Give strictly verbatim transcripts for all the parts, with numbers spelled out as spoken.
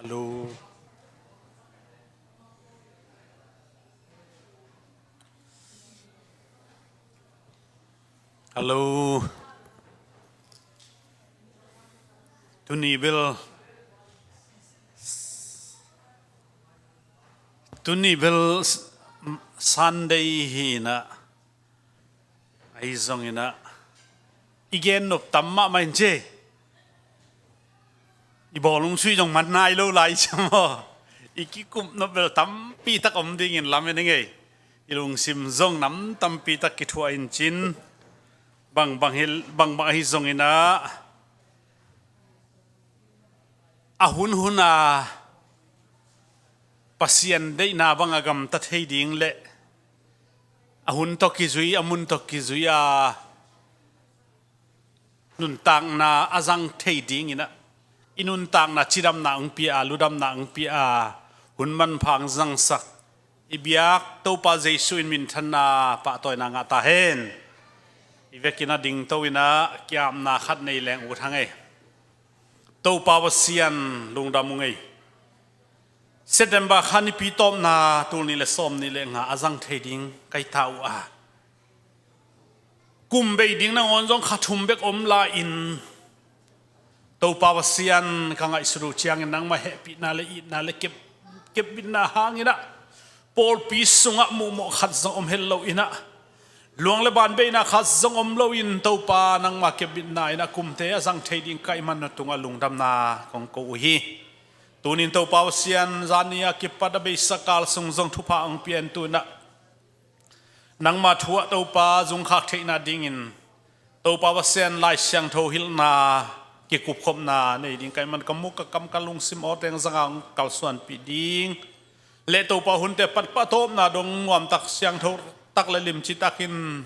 Hallo. Hallo. Tuni bel, tuni bel Sunday hi inah, ahi zong inah i gen nop tam mahmah in ci. I bawlung sui zong man nai lo lai ciam aw. I kikup nop bel tampi tak om dingin lamen i ngei. I lungsim zong nam tampi tak kithuah in cin. Bangbang hi, bangbang ahi zong inah a hun hun a Pasian deihna bang a gamta thei ding le a hun tawh kizui, a mun tawh kizui a nuntakna a zang thei ding inah, i nuntakna cidamna hong pia a, ludamna hong pia a, hun manpha hong zangsak i biak Topa Jesuh in minthanna pahtawina ngah ta hen. I vekin a dingto inah kiapna khat nei leng ut hang ei. Topa Pasian, lungdam ung ei. September kha nipi tawpna tul nih le sawm nih le nga a zang thei ding ka hi ta uh a, kum bei ding nangawn zong kha thum bek om lai-in, Topa Pasian, ka ngaihsut uh ciangin nangmah hehpihna le itna le kep, kepbitna hang inah pawlpi sungah muhmawh khat zong om het lo inah, luang le ban beina khat zong om loin, Topa, nangmah kepbitna inah kumte a zang thei ding ka hih man na tungah lungdamna kong ko uh hi. Tunin Topa Pasian, zani a kipat a beisa kal sung zong thupha hong pia in, tu inah nangmah thu ah, Topa, zungkhak theihna dingin, Topa Pasian, Lai Siangtho hilhna kikupkhopna nei ding ka hih man ka muk ka kam ka lungsim awteng zanga hong kalsuanpih ding le Topa, hunte pat patawpna dong nuamtak, siangtho tak le limci takin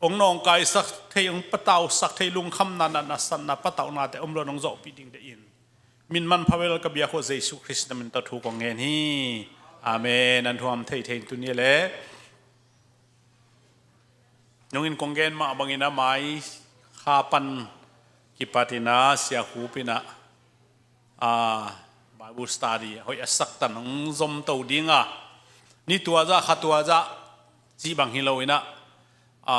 hong nawngkaisak thei, hong patausak thei, lungkhamna, natna, satna, patauhnate om loin hong zawhpih ding deih in. Min manpha bel ka biak uh Jesuh Khrist na min tawh thu kong ngen hi. Amen. An thuam thei thei in tuni le nungin kong gen mah bangin a mai kha pan kipat inah Sia Khup inah, a, Bible study hoih a saktan hong zomto ding a, ni tua zah kha tua zah cih bang hi lo inah, a,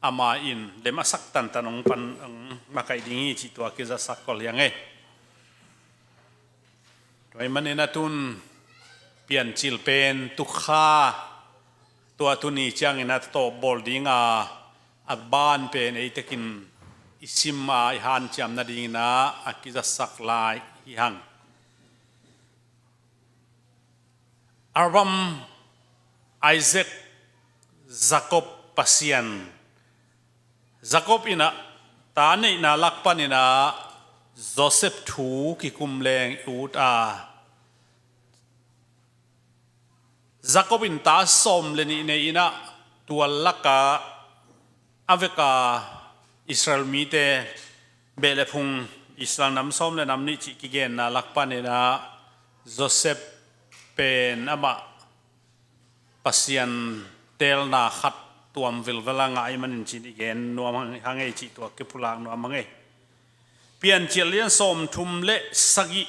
ama in lem a sak tantan hong pan, hong makaih ding hi cih tua kizasak kol hi hang ei. Tua ahih manin a tun Piancil pen tu kha, tua tuni ciangin a tawp bawl ding a, a ban pen ei tekin i sim a i hanciam nadingin a, a kizasak lai hi hang. Abraham, Isaac, Jacob Pasian. Jacob inah ta neihna lak pan inah Joseph thu kikum leng i ut a, Jacob in ta sawm le nih nei inah, tua lakah a veka Israel mite beh le phung, Israel nam sawm le nam nih cih kigenna lak pan inah Joseph pen amah Pasian teelna khat tuam vilvel a ngah ahih manin cin i gen nuam hang, hang ei cih tua kipulak nuam hang ei. Piancil lian sawmthum le sagih,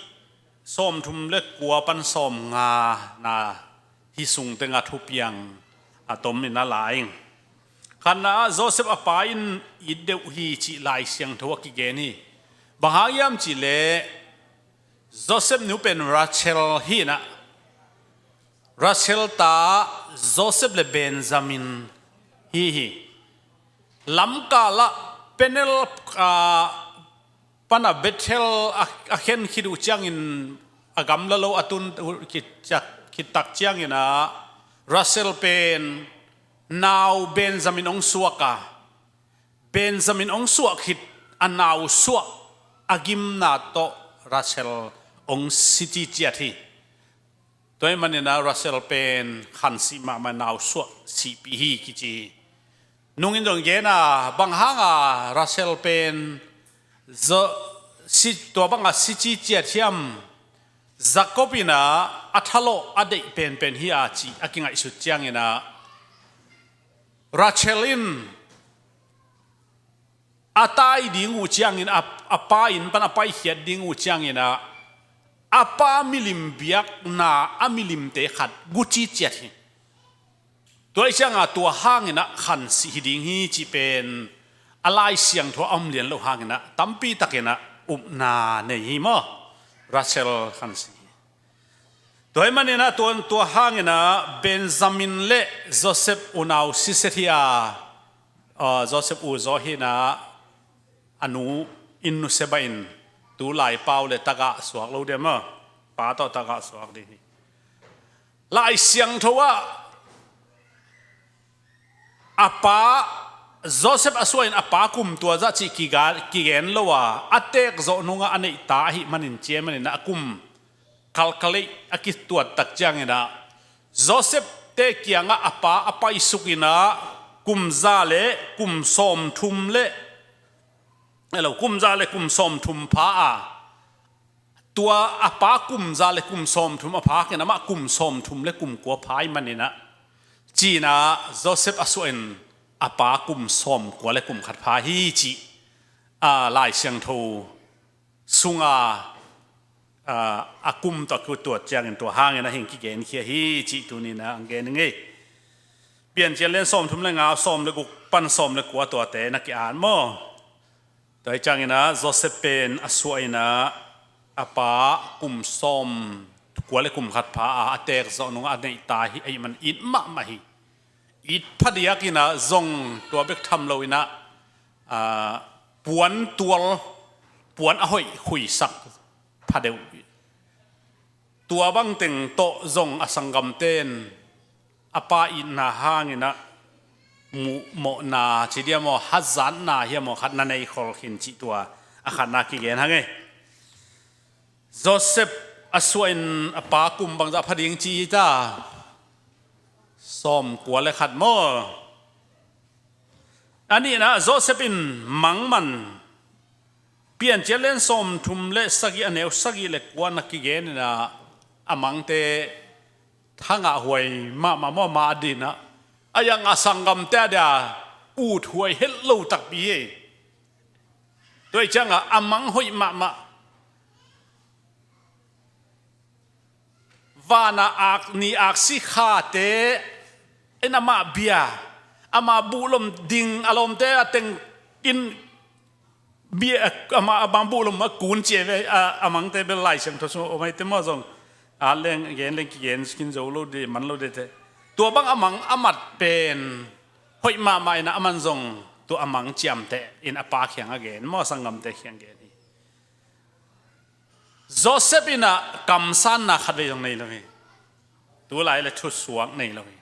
sawmthum le kua pan sawmnga na hi sung tengah thupiang a tom in a la ing. Khatna ah Joseph a pa in it deuh hi cih Lai Siangtho a kigen hi. Bang hang hiam cih leh Joseph nu pen Rachel hi inah, Rachel ta Joseph le Benjamin hi hi. Lamkal ah Peniel, ah, pan a Bethel a, a khen khit uh ciangin a gamla lo a tun uh khit ciat, khit tak ciangin ah Rachel pen nau Benjamin hong suak a, Benjamin hong suak khit a nau suah a gimna tawh Rachel hong si ciciat hi. Tua ahih manin ah Rachel pen khansih mahmah, nau suah sihpih hi kici hi. Nungin zong gen a, bang hang a Rachel pen zo-, si, tua bang a si ciciat hiam, Jacob in ah a thalawh a deih penpen hi a cih a kingaihsut ciangin ah, Rachel in a tai ding uh ciangin, a, a pa inn pan a paikhiat ding uh ciangin ah, a pa milim biakna a milimte khat guci ciat hi. Tua ih cianga tua hangin ah khansih hi ding hi cih pen a Lai Siangtho a om lian lo hangin ah tampi takin ah upna nei hi maw? Rachel khansih hi. Tua ih manin ah tua, tua hangin ah Benjamin le Joseph unau siset hi a, ah, Joseph u zaw hi in ah a nu in nuseba in tu lai pau le tagah suak lo dia maw? Pa tawh tagah suak ding hi. Lai Siangtho ah a pa Joseph a suah in a pa kum tua zah cih kiga-, kigen lo a, a teek zawh nungah a neih ta ahih manin cia manin a kum calculate a kituat tak ciangin ah Joseph te kiangah a pa a paisuk in ah kum za le kum sawmthum le, hello, kum za le kum sawmthum pha a, tua a pa kum za le kum sawmthum a phak in amah kum sawmthum le kum kua pha ih manin ah ci-in ah Joseph a suah in a pa kum sawmkua le kum khat pha hi cih, ah, Lai Siangtho sunga, ah, a kum tawh a kituat ciangin tua hangin ah hing kigenkhia hi cih tuni-in ah ang gen ing ei. Piancil lian sawmthum le nga, sawm le guk pan sawm le kua tuate na ki-at maw? Tua ih ciangin ah Joseph pen a suah in ah a pa kum sawmkua le kum khat pha a, a teek zawh nungah a neih ta hi, ahih man it mahmah hi. It phadiak in ah zong tua bek tham lo in ah, ah, puan tual, puan a hoih khuisak phadeuh. Tua bangteng tawh zong a sanggamte in a pa itna hangin ah muhmawhna ci dia maw, hazatna hiam maw, khat na nei khol khin cih tua a khatna kigen hang ei. Joseph a suah in a pa kum bangzah pha ding ci hi ta? Sawmkua le khat maw? A nihna ah Joseph in mang man, Piancil lian sawmthum le sagih a neu sagih le kua na kigen in ah a mangte thangah huai mahmah maw, amah ading ah, a yang a sanggamte adia ut huai het lo takpi hi. Tua ih ciangah a mang hoih mahmah. Vana ak, ni aksi khate in amah bia, amah buhlom ding a lawmte a teng in bia, amah, amah buhlom a kun cia ve, a, a mangte bel Lai Siangtho sung om ahi te maw zong. A leng, gen leng kigen khin zo lo de, man lo de te. Tua bang a mang a mat pen hoih mahmah in ah a man zong tua a mang ciamteh in a pa kiang a gen maw, a sanggamte kiang gen hi. Joseph in ah kamsanna khatvei zong nei lo hi. Tulai le thusuak nei lo hi.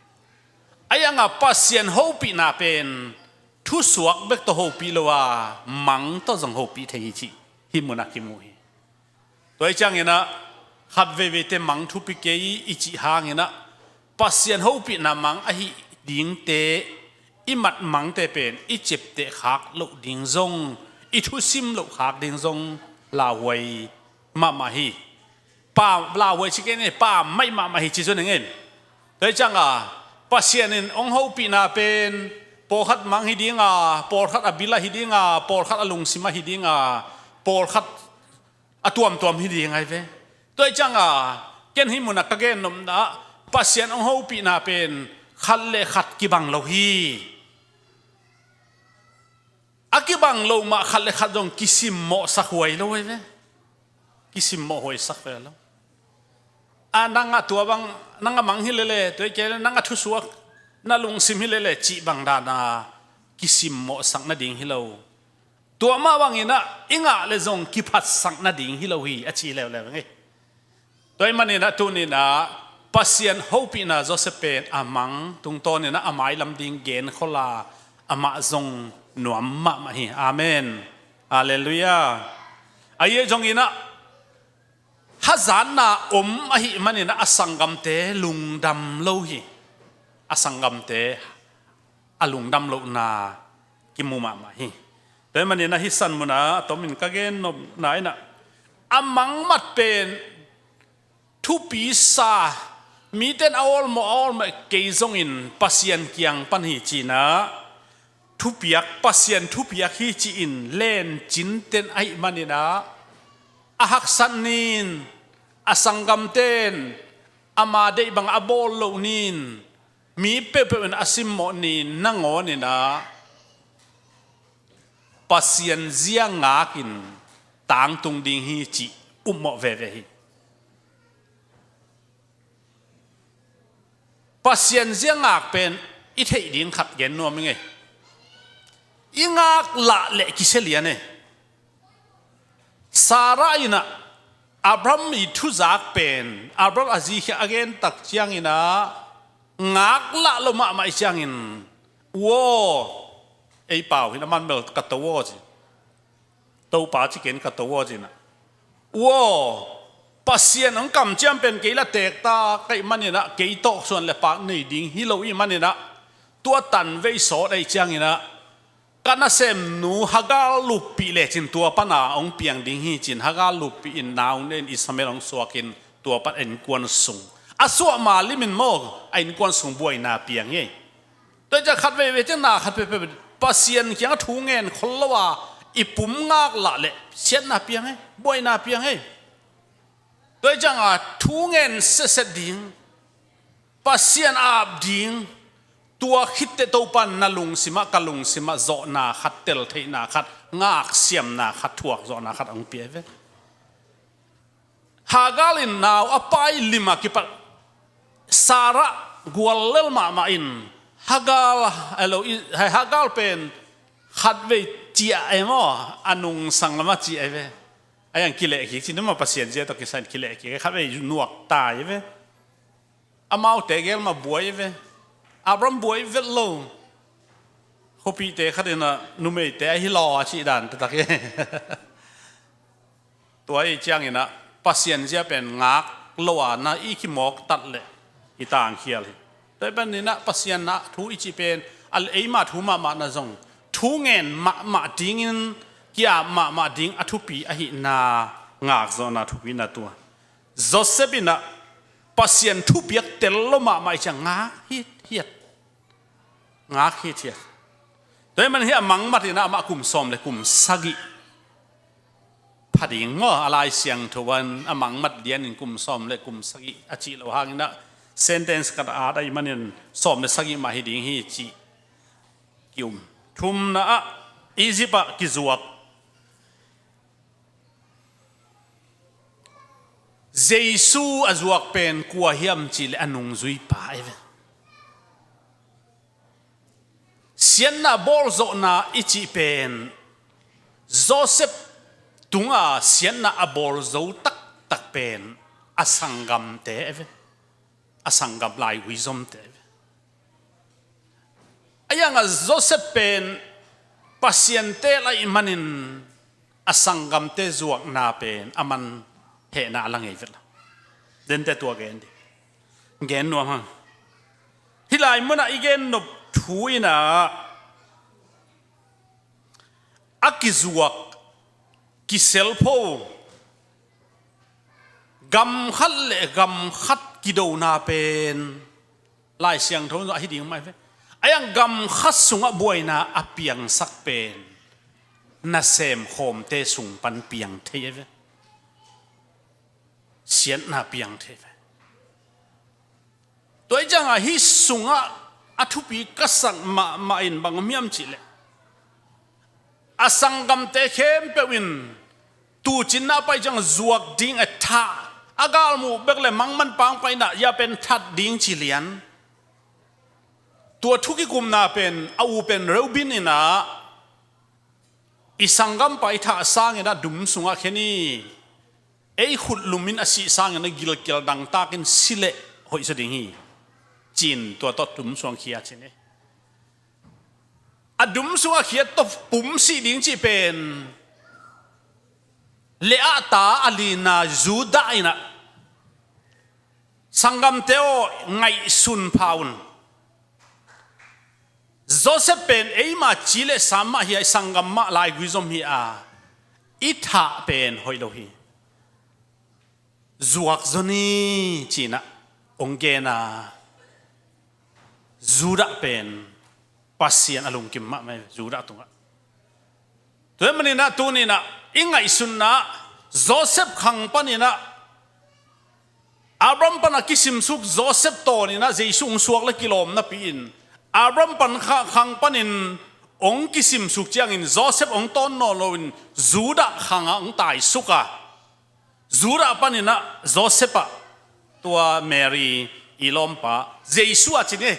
A yang a Pasian hopihna pen thusuak bek tawh hopih lo a, mang tawh zong hopih thei hi cih hih munah kimu hi. Tua ih ciangin ah khat veiveite mang thupi kei i cih hangin ah Pasian hopihna mang ahi dingte, i mat mangte pen i ciapteh khak loh ding zong, i thusim loh khak ding zong lauhuai mahmah hi. Pa lauhuai ci kei ni, pa maih mahmah hi ci zong ing ei. Tua ih cianga Pasian in hong hopihna pen pawlkhat mang hi dinga, pawlkhat a bila hi dinga, pawlkhat a lungsima hi dinga, pawlkhat a tuamtuam hi ding ahi ve. Tua ih cianga ken hih munah ka gennopna ah Pasian hong hopihna pen khat le khat kibang lo hi. A kibang lo mah khat le khat zong kisimmawhsak huai lo ahi ve. Kisimmawh huaisak huai lo. A nang a tua bang, nang a mang hi lele, tua ih kei le nang a thusuak, na lungsim hi lele cih bang dana kisimmawhsak nading hi lo. Tua mah bangin ah i ngah le zong kiphatsak nading hi lo hi a ci leuleu ing ei. Tua ih manin ah tuni-in ah Pasian hopihna Joseph pen a mang tungtawnin ah a mailam ding genkhol a, amah zong nuam mahmah hi. Amen. Halleluiah. Ahi zongin ah hazatna om ahih manin ah a sanggamte lungdam lo hi. A sanggamte a lungdam lohna kimu mahmah hi. Tua ih manin ah hih san munah a tomin ka gennopna in ah a mangmat pen thupi sa, mite in a awlmawh a awlmawh kei zongin Pasian kiang pan hi ci-in ah thupiak, Pasian thupiak hi ci-in lencinte in ahih manin ah a haksat ni-in A sanggamte in ama deih bang a bawl loh ni-in, mi peuhpeuh in a simmawh ni-in, nangawn in ah Pasian zia ngakin tangtung ding hi cih upmawh veve hi. Pasian zia ngak pen i theih ding khat gen nuam ing ei. I ngak lah leh kisia lian ei. Sarah in ah Abraham i thuzak pen, Abraham a zi khiang a gen tak ciangin ah, ngak lah lo mahmah i ciangin, "U aw, ei pau hi in, a man bel ka to aw," ci. "Topa ci ken, ka to aw," ci-in ah. "U aw, Pasian hong kamciam pen kei la teek ta ka hih manin ah, kei tawh suan le pak nei ding hi lo ahih manin ah, tua tanvei sawt ahih ciangin ah, ka nasemnu Hagar luppih lecin tua pan a hong piang ding hi," ci-in Hagar luppih in nau ne-in Ishmael hong suakin, tua pan a innkuan sung, a suah ma limin maw, a innkuan sung buaina piang hi. Tua hi ciang khat veivei ciang na khat peuhpeuh Pasian kiangah thu ngen khol lo a, i pum ngak lah leh siatna piang hi, buaina piang hi. Tua hi ciang a thu ngen setset ding, Pasian ap ding, tua khit teh Topa in na lungsim ah, ka lungsim ah zawhna khat, teltheihna khat, ngaksiamna khat, thuak zawhna khat hong pia hi ve. Hagar in nau a pai lim a kipat Sarah guallel mahmah in, Hagar, a lo, i, Hagar pen khatvei ciah e maw, a nungsang lam ah ciah e ve. A iang kilehkik cin maw, Pasian zia tawh kisai in kilehkik, khatvei nuak tai ve. Amaute gel mah buai ve. Abraham buai vet lo. Khuapihte khat in ah numeite ahi law a cih dan taktak hi. Tua ahih ciangin ah Pasian zia pen ngak lo a, na i kimawk tat leh i tangkhial hi. Tua ahih manin ah Pasian ah thu i cih pen, a, eima thu mahmah na zong, thu ngen mahmah dingin, ki-ap mahmah ding a thupi ahihna, ngakzawhna thupi na tua. Joseph in ah Pasian thupiak tel lo mahmah ahih ciang ngak hithiat. Ngak hithiat. Tua ahih manin hih a mangmat in ah amah kum sawm le kum sagih pha ding maw, a Lai Siangtho ah a mangmat lianin kum sawm le kum sagih a cih loh hangin ah, sentence khat a at ahih manin sawm le sagih mah hi ding hi cih ki-um. Thumna ah Egypt ah kizuak. Jesu a zuak pen kua hiam cih leh a nungzuipa hi ve. Siatna bawlzawhna i cih pen, Joseph tunga siatna a bawlzo taktak pen a sanggamte hi ve. A sanggam laigui zomte hi ve. A iang a Joseph pen Pasian teel ahih manin a sanggamte zuakna pen a man hehna a la ngei vet la. Dente tua gen dih. Gen nuam hang. Hih lai munah i gen nop thu in ah, a kizuak, kiselpho, gam khat le gam khat kidona pen Lai Siangtho in zong ahi ding mah hi ve. A iang gam khat sungah buaina a piangsak pen nasem khawmte sung pan piang thei hi ve. Siatna piang thei hi ve. Tua hi ciangah hih sungah a thupi ka sak mahmah in bang om hiam cih leh, a sanggamte khempeuh in tuucinna a pai ciang zuak ding a thah, a galmuh bek le mangman pangpaina ya pen that ding ci lian. Tua thu kikumna pen a u pen Reuben in ah, "I sanggampa i thah sangin ah dum sungah khia ni. Ei khut lumin a sih sangin ah gilkial dangtakin si leh hoih zaw ding hi," ci-in tua tawh dum sungah khia ci ni. A dum sungah khia tawh pum sih ding cih pen Leah ta a lina Judah in ah, "Sanggamte aw, ngaihsun pha un. Joseph pen eima ci le sam mah hi a, i sanggam mah laigui zom hi a, i thah pen hoih lo hi. Zuak zaw ni," ci-in ah hong gen a, Judah pen Pasian a lungkim mahmah hi, Judah tungah. Tua ahih manin ah tuni-in ah i ngaihsunna ah Joseph khang panin ah Abraham pana kisimsuk Joseph tawninah Jesu hong suak le kilawm napi-in, Abraham pan kha-, khang panin hong kisimsuk ciangin Joseph hong tawn nawn loin Judah khangah hong taisuk a, Judah paninah Joseph ah, tua Mary i lawmpa, Jesu ah cin e,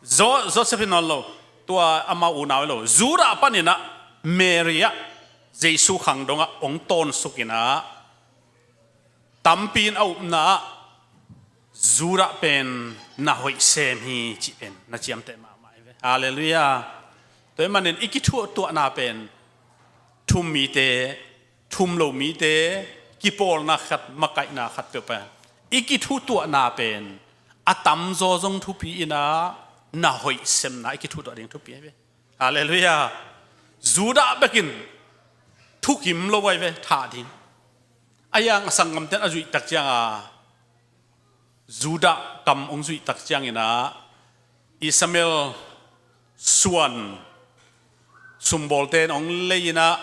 Jo-, Joseph hi nawn lo, tua amau unau hi lo, Judah paninah Mary ah Jesu khang dongah hong tawnsukinah, tampi in a upna ah Judah pen na hoih sem hi cih pen na ciamteh mahmah hi ve. Halleluiah. Tua ahih manin i kithuahtuahna pen thum mite, thum lo mite, kipawlna khat, makaihna khat peuhpeuh, i kithutuahna pen a tamzaw zong thupi inah na hoih semna i kithutuah ding thupi ahi ve. Halleluiah. Judah bekin thukim lo ahi ve, thah ding. A hiang a sanggamten a zuihtak cianga Judah kam hong zuihtak cianginah Ishmael suan sumbawlten hong lei inah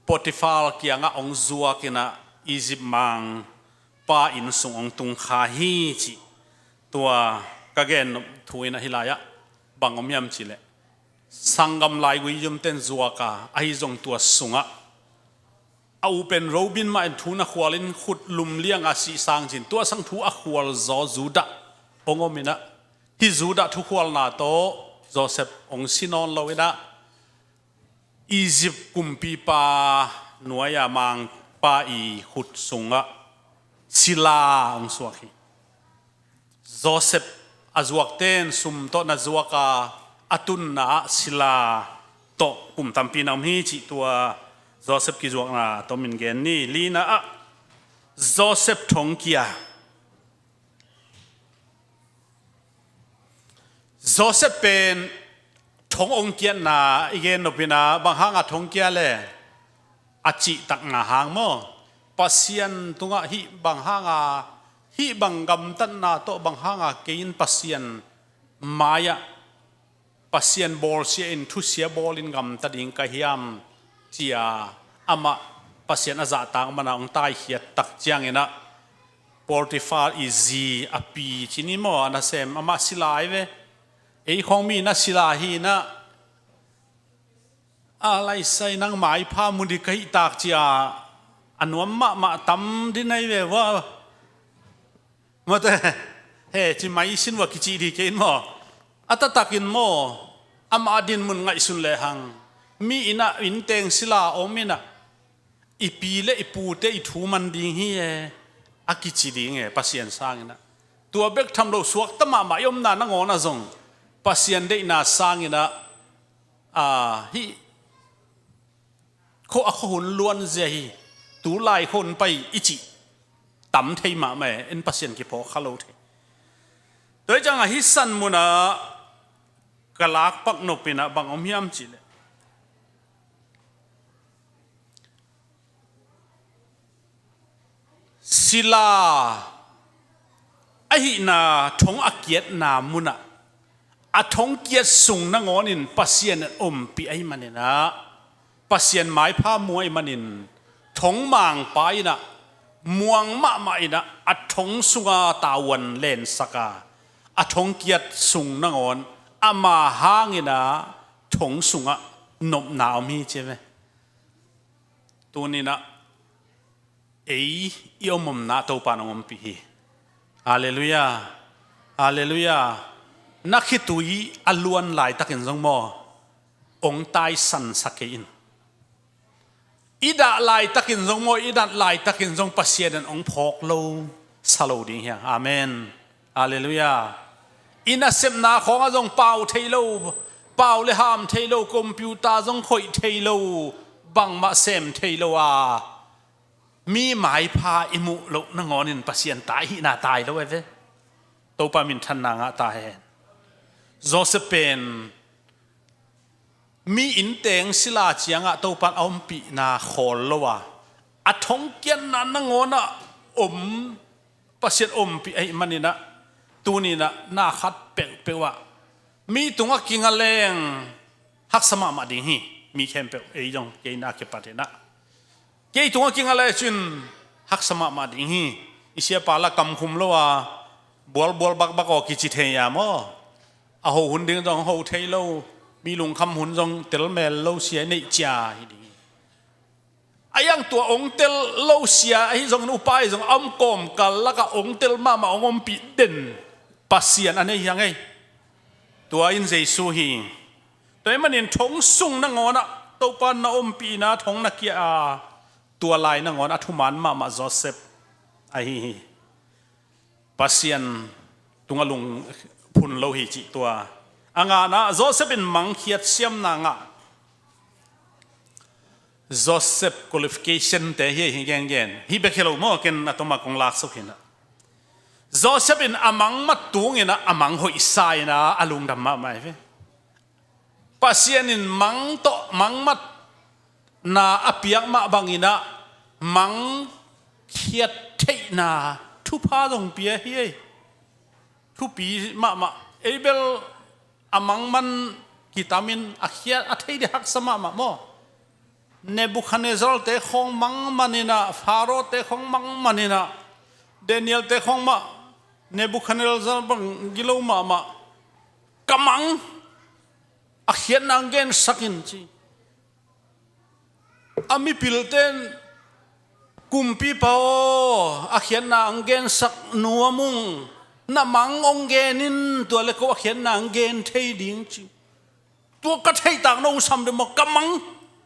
Potiphar kiangah hong zuak inah Egypt mangpa inn sung hong tungkha hi cih tua ka gen thu inah hih lai-ah bang om hiam cihleh, sanggam laigui yumten zuak a, ahi zong tua sungah a u pen Reuben mah in thu na khualin khut lum lianga sih sangcin, tua sang thu a khual zaw Judah hong om inah, hih Judah thukhualna tawh Joseph hong si nawn lo inah, Egypt kumpipa nuai-a mangpa i khut sungah sila hong suak hi. Joseph a zuakten sum tawh na zuak a, a tunna ah sila tawh kum tampi na om hi cih tua Joseph kizuakna tawh min gen ni. Lina ah Joseph thongkia. Joseph pen thong hong kiatna i gen nopina bang hanga thongkia le a cihtakna hang maw? Pasian tungah hih bang hanga, hih bang gamtatna tawh bang hanga kei in Pasian mai-ah, Pasian bawlsia in thusia bawlin gamta ding ka hiam, cia amah Pasian a zahtak mana hong taikhiat tak cianginah Potiphar i zi a pi cini maw, a nasem amah sila hi ve. Ei khawng mi na sila hi inah, a laisai nang maipha mu ding ka hih tak cia a nuam mahmah tam ding ahi ve vua. Mate, he, ci mai sin vua kicih ding kei in maw? A taktakin maw, amah a dinmun ngaihsun lehang mi innah innteng sila om inah i pi le i pute i thu man ding hi e, a kici ding e, Pasian sanginah. Tua bek tham lo suakta mahmah i omna nangawnah zong Pasian deihna sanginah, a, hih kho a khuahun luanzia hi, tulai khuahun pai i cih tam thei mahmah e, en Pasian kiphawk kha lo thei. Tua hi ciangah hih san munah ka lakpak nopinah bang om hiam cihleh, sila ahihna thong a kiatna munah a thong kiat sung nangawnin Pasian in ompih ahih maninah, Pasian maipha mu ahih manin thongmangpa innah muang mahmah innah a thong sunga tavuan lensaka a thong kiat sung nangawn ama hanginah thong sungah nopna om hi ci ve. Tuninah ei i om omna Topa in hong ompih hi. Halleluiah. Halleluiah. Na khitui a luan laitakin zong maw, hong taisansa kei in. I dah laitakin zong maw, i dat laitakin zong Pasian in hong phawk lo sa lo ding hi hang. Amen. Halleluiah. I nasepna khawngah zong pau thei lo, pau le ham thei lo, computer zong khoih thei lo, bangmah sem thei lo a, mi maipha i muh loh nangawnin Pasian tai hihna tai lo e ve. Topa minthanna ngah ta hen. Joseph pen mi innteng sila ciangah Topa in a ompihna khawl lo a, a thongkiatna nangawnah om, Pasian ompih ahih maninah, tuninah na khat peuhpeuh ah mi tungah kinga leng haksa mahmah ding hi. Mi khempeuh, ei zong kei na kipatinah kei tungah kinga le cin haksa mahmah ding hi. I siapa la kamkhum lo a, bualbual bakbak aw kici thei a maw? A ho hun ding zong ho thei lo, mi lungkham hun zong telmel lo sia i neih cia hi ding hi. A iang tua ong tel lo sia ahi zongin upa ahi zong a om kawmkal lakah ong tel mahmah ong ompih den Pasian a nei hiang ei. Tua in Jesu hi. Tua ahih manin thong sung nangawnah Topa na ompihna thong na kia a, tua lai nangawn a thuman mahmah Joseph ahi hi. Pasian tungah lungphun lo hi cih tua. A ngahna Joseph in mangkhiat siamna ngah. Joseph qualification te hi hi gengen. Hi bek hi lo maw, ken a toma kong laksuk hi na. Joseph in a mang mat tungin a mang hoihsa in a lungdam mahmah hi ve. Pasian in mang tawh mang mat na a piak mah bangin a mang khiat theihna thupha zong pia hi ei. Thupi mahmah. Ei bel a mang man kitamin a khiat a thei dih haksa mahmah maw? Nebuchadnezzar te khawng mang manin a, Pharaoh te khawng mang manin a, Daniel te khawng mah Nebuchadnezzar bang gilo mahmah. Ka mang a khiatna ang gensak in ci. A mipilten, kumpipa aw, a khiatna ang gensak nuam ung. Na mang ong gen in, tua le ko a khiatna ang gen thei ding ci. Tua ka theihtak no ung sam deuh maw, ka mang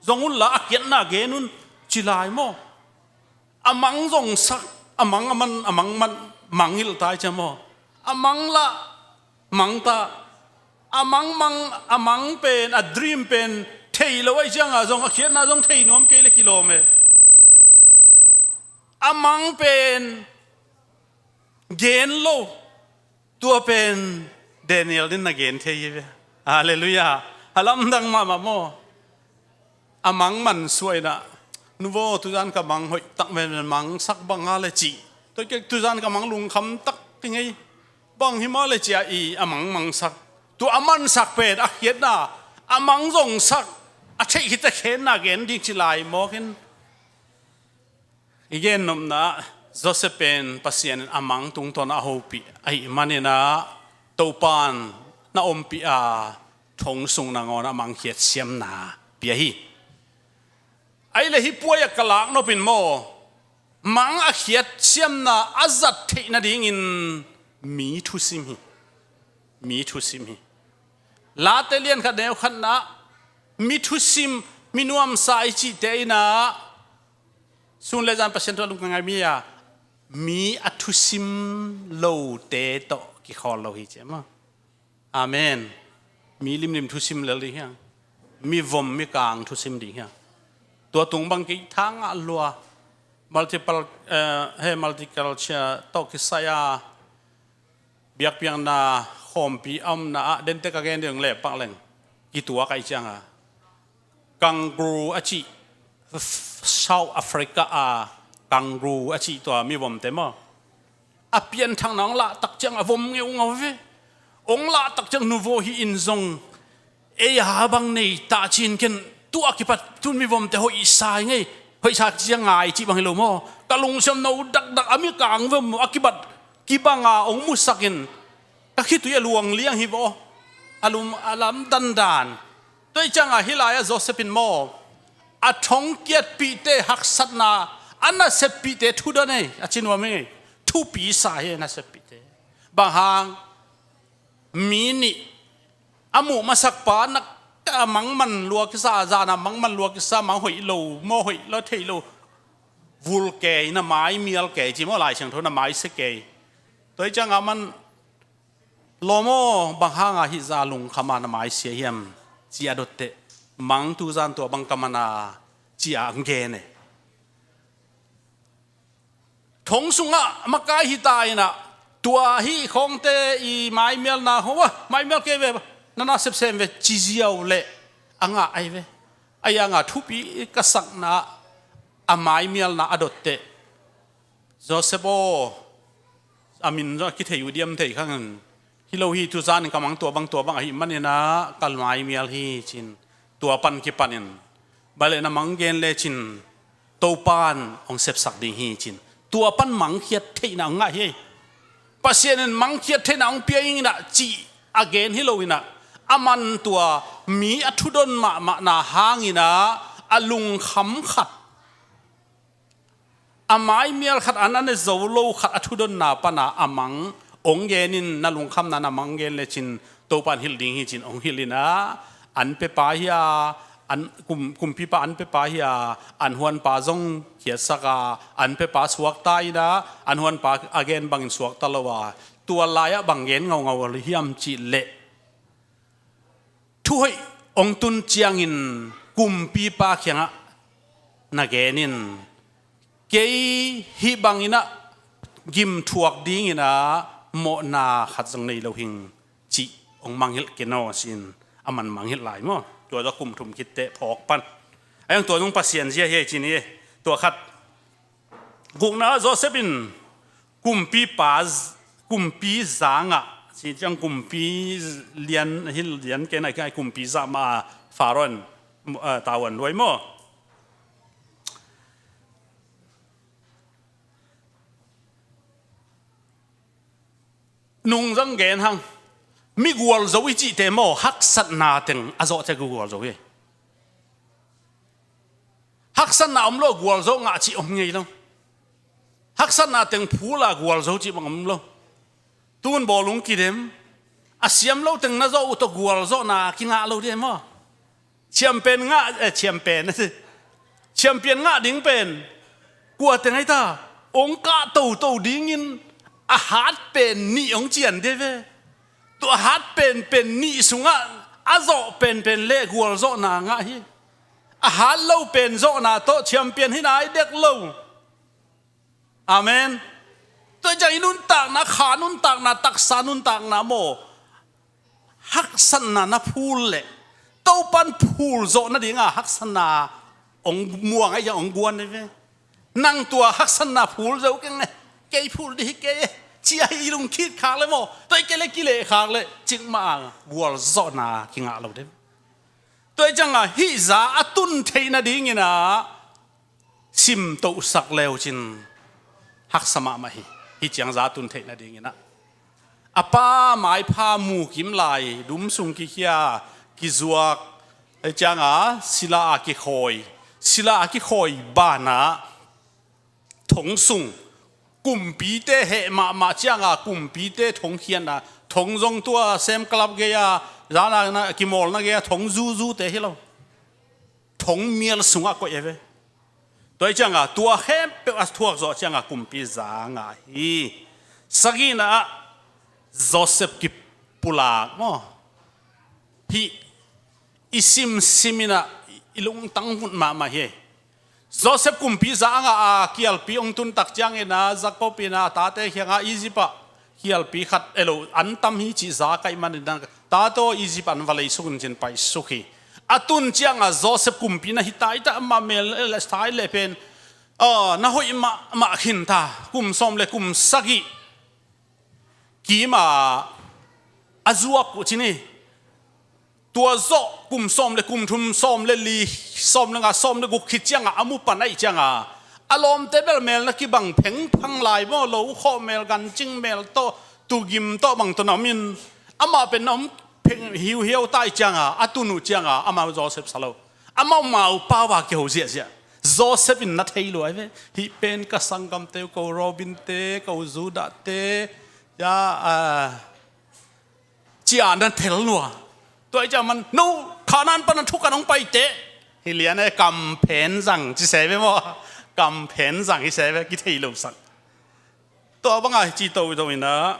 zong unla a khiatna gen un ci lai maw? A mang zong sak, a mang a man, a mang man, mangngilh tai cia maw? A mang lah mangta, a mang mang, a mang pen, a dream pen thei lo ahi cianga zong a khiatna zong thei nuam kei le kilawm e. A mang pen gen lo, tua pen Daniel din na gen thei hi ve. Halleluiah. A lamdang mahmah maw? A mang man suah in a, nuvo, tuzan ka mang hoih tak men, mangsak bang a le cih. Tua kek tuzan ka mang lungkham tak hi ngei. Bang hi mah le cia i a mang mangsak. Tua a mansak pen a khiatna, a mang zongsak, a theih khit a khenna gen ding ci lai mawk in. I gennopna Joseph pen Pasian in a mang tungtawn a hopih ahih manin a, Topan na ompih a, thong sung nangawn a mangkhiat siamna pia hi. Ahih leh hih puai a ka laknop in maw, mang a khiat siamna a zat theih nadingin mi thusim hi. Mi thusim hi. Late lian khat neu khatna, mi thusim, mi nuamsa i cihte in a, sun le zan Pasian thu a lungkia ngai mi a, mi a thusim lote tawh kikhawl lo hi ci maw? Amen. Mi limlim thusim lel ding hiang. Mi vom mi kang thusim ding hiang. Tua tung bang kei thang a lua. Multiple, eh, he multiculture tawh kisai a, biakpiakna khawmpi a omna ah, dente ka gen ding leh pak leng. Kituak ahi cianga, kangaroo a cih, South Africa a kangaroo a cih tua mi vomte maw? A pianthakna hong lahtak ciang a vom ngeungau ve. Hong lahtak ciang nuvo hi in zong ei a bang nei ta cin ken tua kipat tun mi vomte hoihsa hi ngei. Hoihsa ciang ngai cih bang hi lo maw? Ka lungsiam no dakdak a mi kang vom a kibat kibanga hong musakin ka khitui a luang liang hi vaw. A lum a lam dandan. Tua hi cianga hih lai-ah Joseph in maw, a thongkiatpihte haksatna, a naseppihte thudan ei, a ci nuam hi. Thupi sa hi a naseppihte. Bang hang, mi nih a muh masakpa nak a mangman lua kisa, zana mangman lua kisa, mang hoih lo, maw hoih lo, thei lo. Vul kei, na mai mial kei, ci maw Lai Siangtho, na mai se kei. Tua hi cianga man, lawm aw, bang hanga hih za lungkhama na maisia hiam, ci a dotteh, mang tuzan tua bang ka mana, ci a ang gen e. Thong sungah makai hita inah, tua hih khawngte i maimialna khawng, maimial kei ve, na nasepsem ve, ci ziau leh a ngah ahi ve. Ahi a ngah thupi ka sakna, a maimialna a dotteh. Joseph aw, a min zong a kithei uh diam thei khang in, hi lo hi, tuzan in ka mang tua bang tua bang ahih maninah ka maimial hi cin, tua pan kipanin, bale na mang gen lecin Topan hong sepsak ding hi cin, tua pan mangkhiat theihna hong ngah hi. Pasian in mangkhiat theihna hong pia ing inah cih a gen hi lo inah, a man tua mi a thudon mahmahna hang inah a lungkham khat, a maimial khat, an a ne zo lo khat a thudonna pana a mang hong gen in, na lungkhamna na mang gen lecin Topa in hilh ding hi cin hong hilh inah, an pepa hi a, an kum, kumpipa an pepa hi a, an huanpa zong khiatsak a, an pepa suakta inah, an huanpa a gen bangin suakta lo a, tua lai-ah bang gen ngaungau hiam cih leh, thuhoih hong tun ciangin kumpipa kiangah na gen in, kei hih bang inah gimthuak ding inah mawhna khat zong nei lo hing cih hong mangngilh kei naw sin, a man mangngilh lai maw. Tua zong kum thum khit teh phawk pan. A hiang tua zong Pasian zia hi ei cin hi. Tua khat, gukna Joseph in kumpipa z-, kumpi za ngah, ci ciang kumpi lian, hi lian kei na, kumpi za mah a Faro in, eh, tavuan luai maw. Nung zang gen hang. Mi gualzo i cihte maw, haksatna teng a zawh ciang gualzo hi. Haksatna om lo gualzo ngah cih om ngei lo. Haksatna teng phul a gualzo cih bang om lo. Tun bawlung kidem, a siam lo teng na zawh uh tawh gualzawhna kingah lo ding maw. Champion ngah, eh, champion, champion ngah ding pen kua teng ai ta, hong kah toto dingin a hat pen nih hong cian ding ve. Tua a hat penpen nih sungah a zawh penpen le gualzawhna ngah hi. A hat lo pen zawhna tawh champion hi nai dek lo. Amen. Tua ciang i nuntakna, kha nuntakna, taksa nuntakna maw, haksatna na phul leh Topan phul zawh nadinga haksatna hong muang ahi ciang hong guan ahi ve. Nang tua haksatna phul zo keng le, kei phul dih hi kei e, ci-a i lungkhit khak le maw, tua i kei le kileh khak le, cikmah a gualzawhna kingah lo ding. Tua hi cianga hih za a tun theih nadingin ah simtohsak leucin haksa mahmah hi. Hih ciang za tun theih nadingin ah a pa maipha mukim lai, dum sung kikhia, kizuak, hih cianga sila a kikhawi, sila a kikhawi banah thong sung, kumpite heh mahmah cianga kumpite thong khiatna, thong zong tua sem kalap gei-a, zana kimawlna gei-a thong zuzute hi lo. Thong mial sungah koih e ve. Tua hi cianga tua khempeuh a thuak zawh cianga kumpi za ngah hi. Sagihna ah Joseph kipulak maw. Hih i simsim inah i lungtang vut mahmah hi. Joseph kumpi za ngah a kialpi hong tuntak ciangin ah Jacob in ah a tate kiangah Egypt ah kialpi khat elo an tam hi cih za kaih manin ah, tate aw, Egypt an va leisuk in cin paisuk hi. A tun cianga Joseph kumpi na hi ta hi ta, amah mel le sai le pen, ah, na hoih mahmah khin ta, kum sawm le kum sagih kima a zuak uh cin hi. Tua zawh kum sawm le kum thum, sawm le li, sawm le nga, sawm le guk khit cianga a mu pan ahih cianga a lawmte bel mel na kibang phengphang lai maw, lo khawh mel, gancing mel tawh, tugim tawh bang tawh na om in, amah pen na om pheng hiuhiau ta ahih cianga a tun uh cianga amau Joseph sa lo. Amau mau pau a kiho ziahziah. Joseph in na thei lua hi ve. Hih pen ka sanggamte uh, ko Robin te, ko Judah te, ya, ah, ci-a na thei lua. Tua hi ciang man, no, Kanaan pan a thukan hong paite. Hih lian e, kamphen zang ci se ve maw. Kamphen zang hi se ve, kithei lo sak. Tua banga hi ci toto inah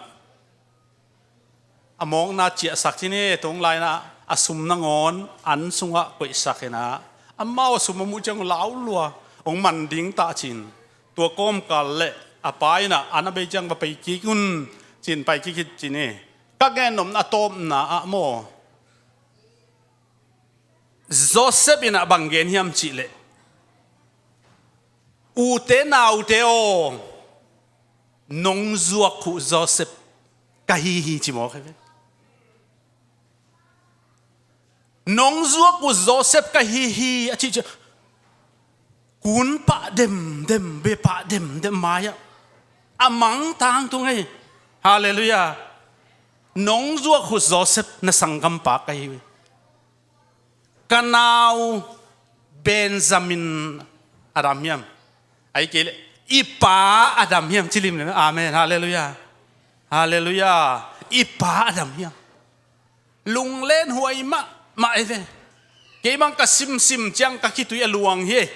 a mawkna ciahsak cin hi, tung lai-inah a sum nangawn an sungah koihsak inah amau a sum a muh ciang lau lua, hong man ding tah cin. Tua kawmkal le a pa inah an a bei ciang va pai kik un cin, pai kik hi cin hi. Ka gen nopna a tawpna ah maw, Joseph inah bang gen hiam cihleh, ute naute aw, nong zuak uh Joseph ka hi hi ci mawk hi ve. Nong zuak uh Joseph ka hi hi a cih ciang kun pah demdem, bia pah demdem mai-ah a mang tangtung ei. Halleluiah. Nong zuak uh Joseph na sanggampa ka hi uh hi. Ka nau Benjamin a dam hiam? Ahih kei leh i pa a dam hiam? Ci lim le. Amen. Halleluiah. Halleluiah. I pa a dam hiam? Lunglen huai mahmah ei ve. Kei bang ka simsim ciang ka khitui a luang hi.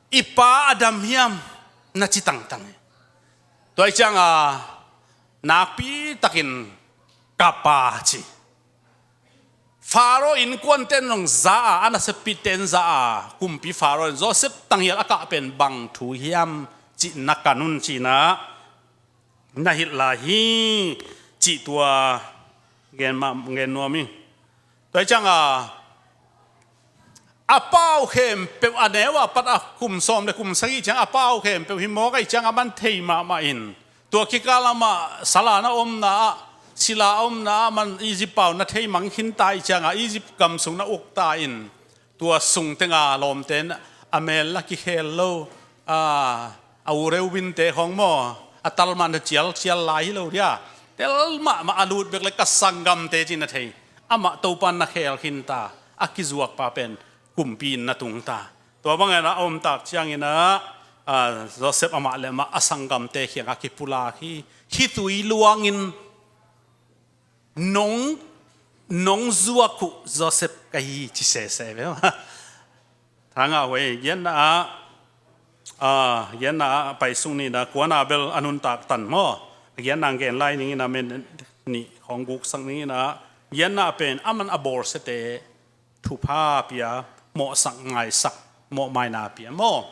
I pa a dam hiam? Na ci tangtang hi. Tua hi cianga nakpi takin ka pa ci. Faro innkuante'n zong za a, a nasepite'n za a, kumpi Faro in Joseph tanghial a kah pen bang thu hiam cih na kan un cihna na hilh lai hi cih tua gen mah, gen nuam hi. Tua hi cianga a pau khempeuh, a neu a pat a kum sawm le kum sagih ciang a pau khempeuh hi mawk ahih cianga man thei mahmah in, tua kikal amah sala na omna ah, sila a omna ah man Egypt pau na thei mang khinta ahih cianga Egypt gam sung na ukta in, tua sung tenga lawmte'n a mel la kikhel lo, a, a u Reubinte khawng maw, a talman a cialcial lai hi lo dia. Tel mahmah a lut bek le ka sanggamte ci na thei. Amah Topa'n na khel khinta, a kizuakpa pen kumpi in na tungta. Tua bangin a omtak ciangin ah, a, Joseph amah le amah a sanggamte kiangah kipulak hi. Khitui luangin nong, nong zuak uh Joseph ka hi ci sese ve. Thangah huai, giatna ah, a, giatna ah pai sung nihna, kuana bel a nuntak tan maw? Giatna gen lai ning in a, men nih khawng guksak ning in a, giatna pen aman a bawlsiate thupha pia, mawhsak ngaisak, mawhmaina pia maw?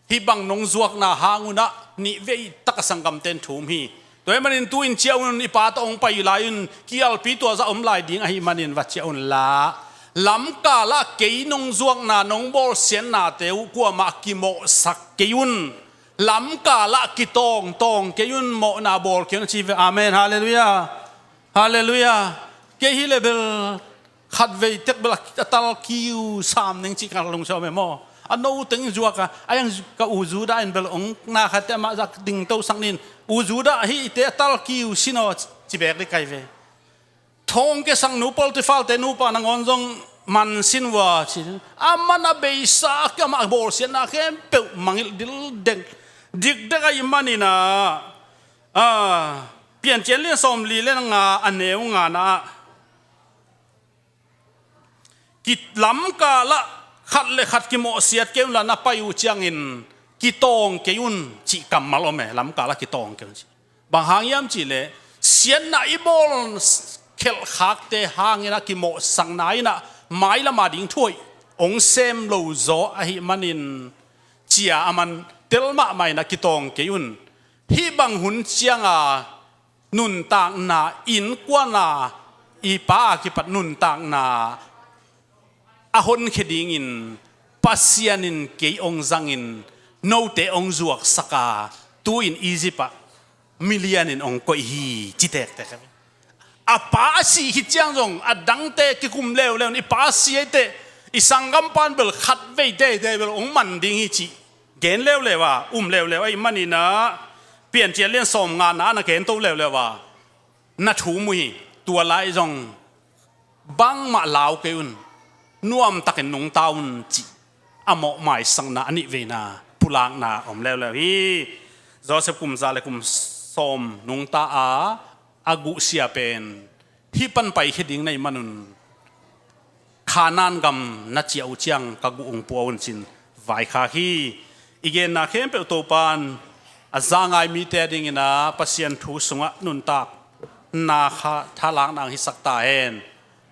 Hih bang nong zuakna hang un ah nih vei tak a sanggamte'n thum hi. Tua ahih manin tu-in ciah un, i pa tawh hong pai lai un, kialpi tua zah om lai ding ahih manin va ciah un la. Lamkal ah kei nong zuakna, nong bawlsiatnate uh kuamah kimawhsak kei un. Lamkal ah kitawngtawng kei un, mawhna bawl kei un, a ci ve. Amen. Halleluiah. Halleluiah. Kei hi le bel khatvei tek bel a tal kiu sam ning cih ka lungsim e maw. A no teng zuak a, a yang ka u Judah in bel ong na khat te amah zah dingtosak ning. U Judah, hihte a tal kiu sin aw, ci bek ding ka hi ve. Thong ke sang nu Potifar te nupa nangawn zong man sin ua ci. Aman a beisa, amah bawlsiatna khempeuh mangngilh dildek, dikdek ahih manin ah, a, Piancil lian sawmli le nga, a neu ngana ah, ki lamkal ah khat le khat kimawhsiat kei un la, na pai uh ciangin kitawng kei un cih kammal om e. Lamkal ah kitawng kei un cih bang hang hiam cih leh, siatna i bawl khelhkhakte hangin a kimawhsakna in ah mailam a ding thu hoih ong sem lo zaw ahih manin, cia aman tel mahmah in a kitawng kei un. Hih bang hun cianga nuntakna, innkuana, i pa a kipat nuntakna a honkhia dingin Pasian in kei ong zangin note ong zuaksak a, tu-in Egypt ah milianin ong koih hi, ci tektek. A pa a sih khit ciang zong a dangte kikum leuleu in, i pa a sih ei teh, i sanggampa in bel khatvei teitei bel ong man ding hi cih gen leuleu a, um leuleu ahih manin ah, Piancil lian sawmngana ah na gen to leuleu a, na thum uh hi. Tua lai zong bangmah lau kei un, nuamtakin nungta un cih a mawhmaisakna, a nihveina pulakna om leuleu hi. Joseph kum za le kum sawm nungta a, a guhsia pen hih pan paikhia ding na hih manun Kanaan gam na ciah uh ciang ka guh ung pua un cin vaikhak hi. I genna khempeuh Topa'n a za ngai mite a dingin ah Pasian thu sungah nuntakna kha thalakna ang hisak ta hen.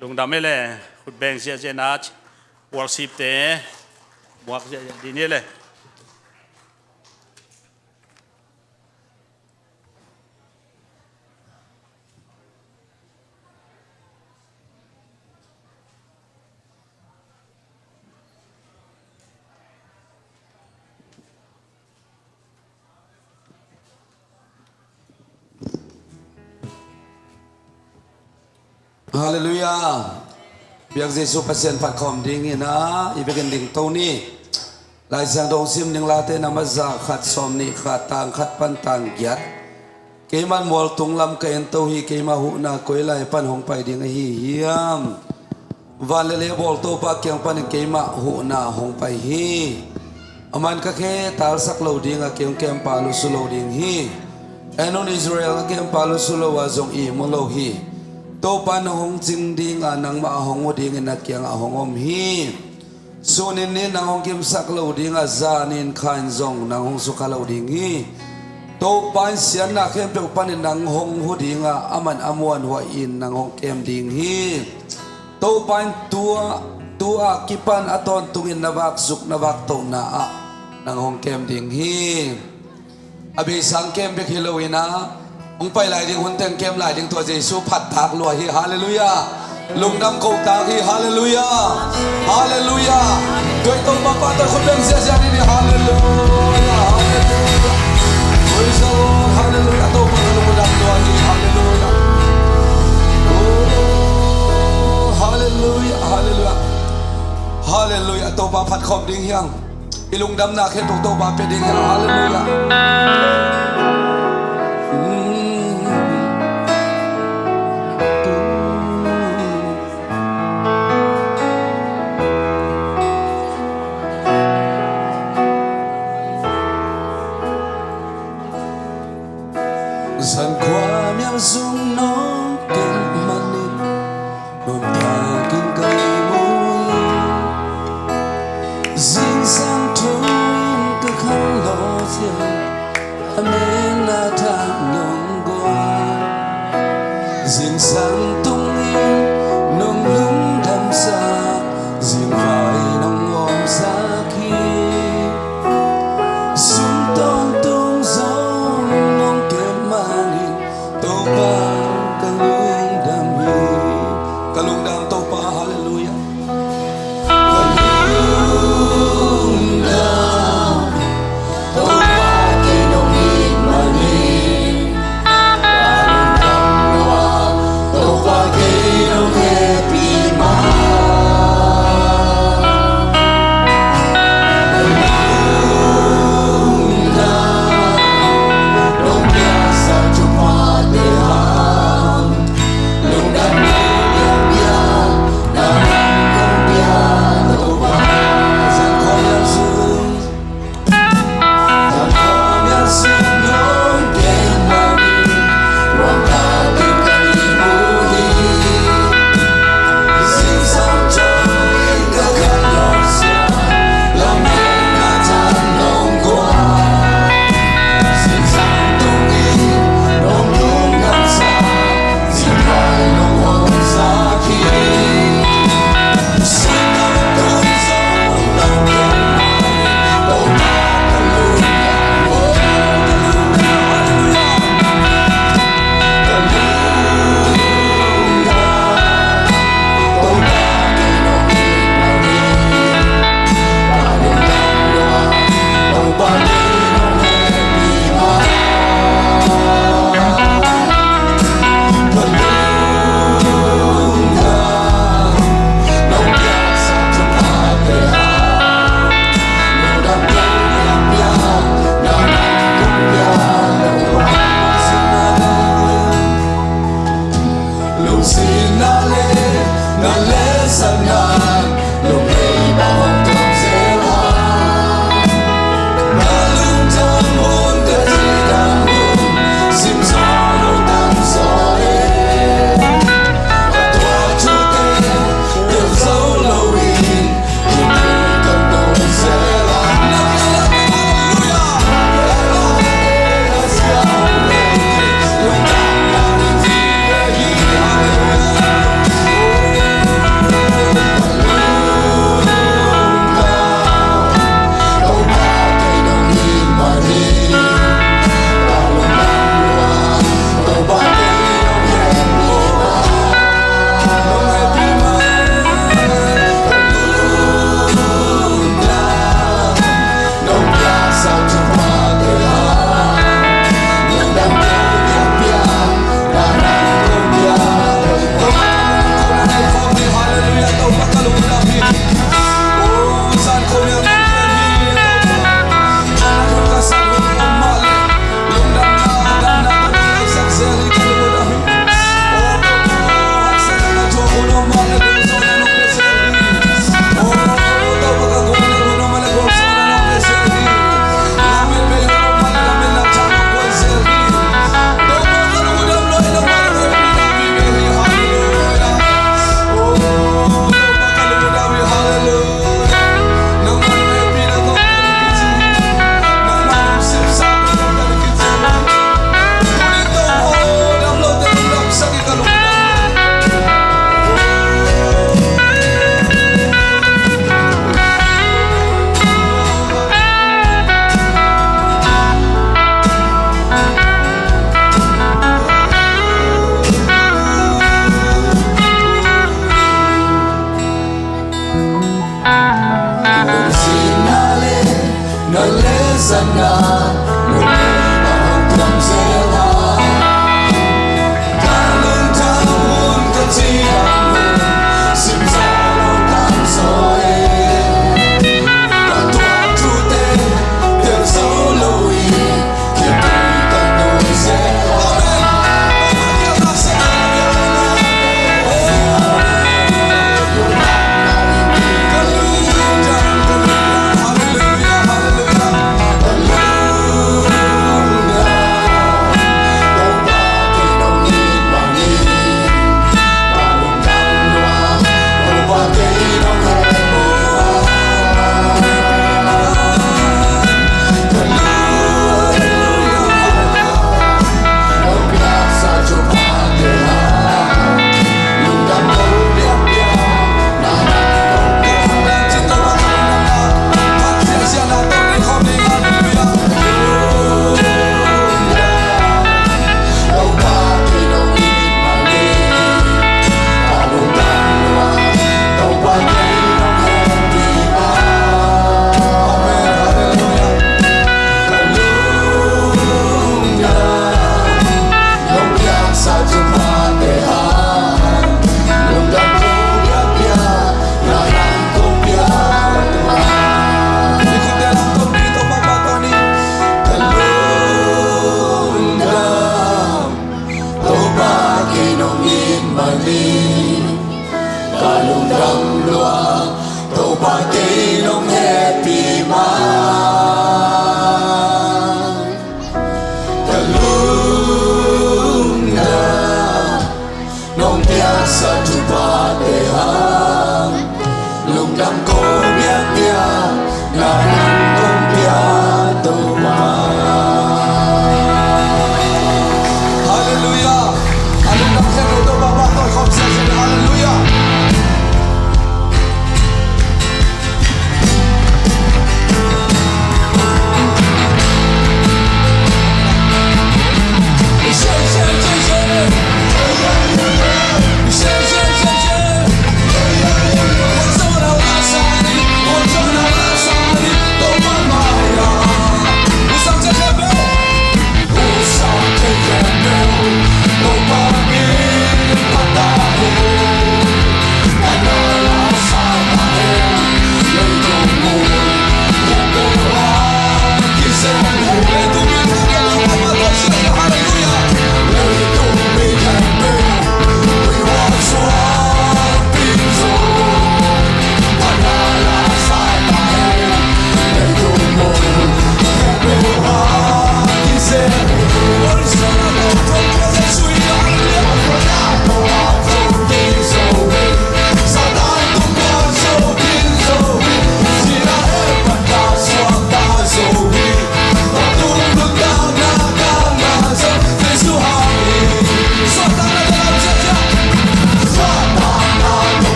Lungdam e le, khut beng ziahziah na, worship te buak ziahziah dih ni le. Halleluiah. Biak Jesuh Pasian phat khawm dingin ah i vekin dingto ni. Lai Siangtho hong sim ding Late na maza khat sawm nih khat tang khat pan tang giat. Keimah mualtung lam ka ento hi, keimah huhna koi lai pan hong pai ding ahi hiam? Van le lei bawl Topa kiang panin keimah huhna hong pai hi. Aman ka khe talsak lo ding a, kei hong kempa lusu lo ding hi. En un, Israel ka kempa lusu lo a zong i mu lo hi. Topa nang hong cing ding a, nangmah a hong mu dingin na kiangah hong om hi. Sunin ni nang hong kimsak lo ding a, zanin khain zong nang hong sukha lo ding hi. Topa in siatna khempeuh panin nang hong hu ding a, aman a muanhuai in nang hong kem ding hi. Topa in tua, tua kipan a tawntungin na vakzuk na vaktohna ah nang hong kem ding hi. A beisa kem bek hi loin a, hong pai lai ding hun teng kem lai ding tua Jesu phat tak lua hi. Halleluiah. Lungdam ko tak hi. Halleluiah. Halleluiah. Tua i Topa pahtawi khut beng ziahziah ni. Halleluiah. Halleluiah. Praise the Lord. Halleluiah. Topa ka lungdam lua hi. Halleluiah. Oh, halleluiah. Halleluiah. Halleluiah. Topa phat khawm ding hi hang. I lungdamna khempeuh Topa pia ding hi hang. Halleluiah. Zan khuamial sung nong kem manin nong thakin ka mu hi. Zingsang thungin ka khanglo ziau a, mena thak nong guan. Zingsang tungin nong lungdamsak, zingvai nong omsak hi. Sum tawntung zong nong kem manin Topa ka lungdam hi. Ka lungdam Topa, halleluiah. Ka lungdam Topa kei nong it manin. Ka lungdam lua Topa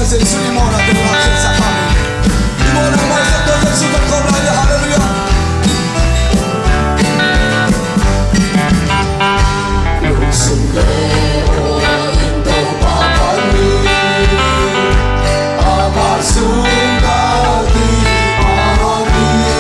Jesu i mawhna tawh a khitsak hang. I mawhna maisak tawh Jesu tawh kawm lai ni. Halleluiah. Lungsim le aw in Topa panin, amah sung ka kipah hi.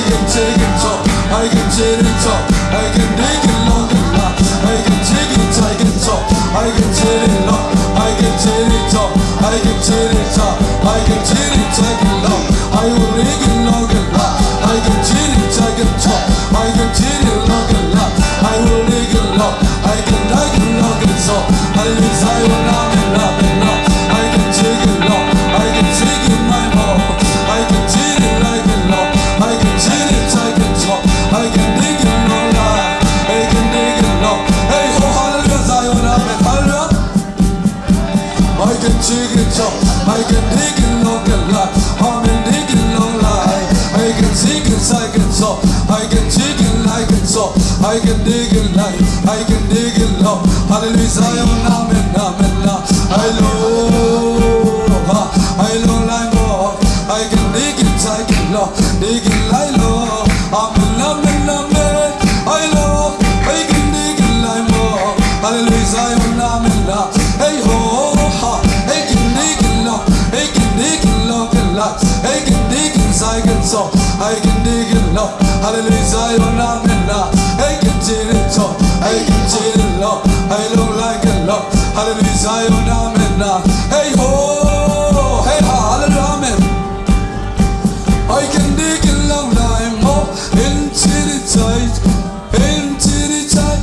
I can take it all, I can take it all, I can take it long and hard. I can take it, I can talk, I can take it long, I can take it all, I can take it all, I can take it, take it long. I will take it long and hard. I can take it, I can talk, I can take it long and hard. I will take it long. I can, I can long and so. Hallelujah, Zion, amen, amen, amen. I can take it long, I can take it my more. I can take it like it long, I can take it, I can talk, I can take it long life, I can take it long. Hey, oh, hallelujah, Zion, amen, hallelujah. I can take it up, I can take it long and life, I can take it long life. I can take it, I can talk, I can take it like it so. I can take it like, I can take it long. Hallelujah, Zion, amen, amen, amen. I love, I love like more. I can take it, I can long, take it like long. Amen, amen, amen. I love, I can take it like more. Hallelujah, Zion, amen, amen. Hey ho, ha, I can take it long, I can take it long, I can take it, I can so, I can take it long. Hallelujah, Zion, amen, amen. I can take it long, I can take it long, I long like it long. Hallelujah, Zion, amen, amen. Hey ho, hey ha, hallelujah, amen. I can take it long like more. Into the tight, into the tight,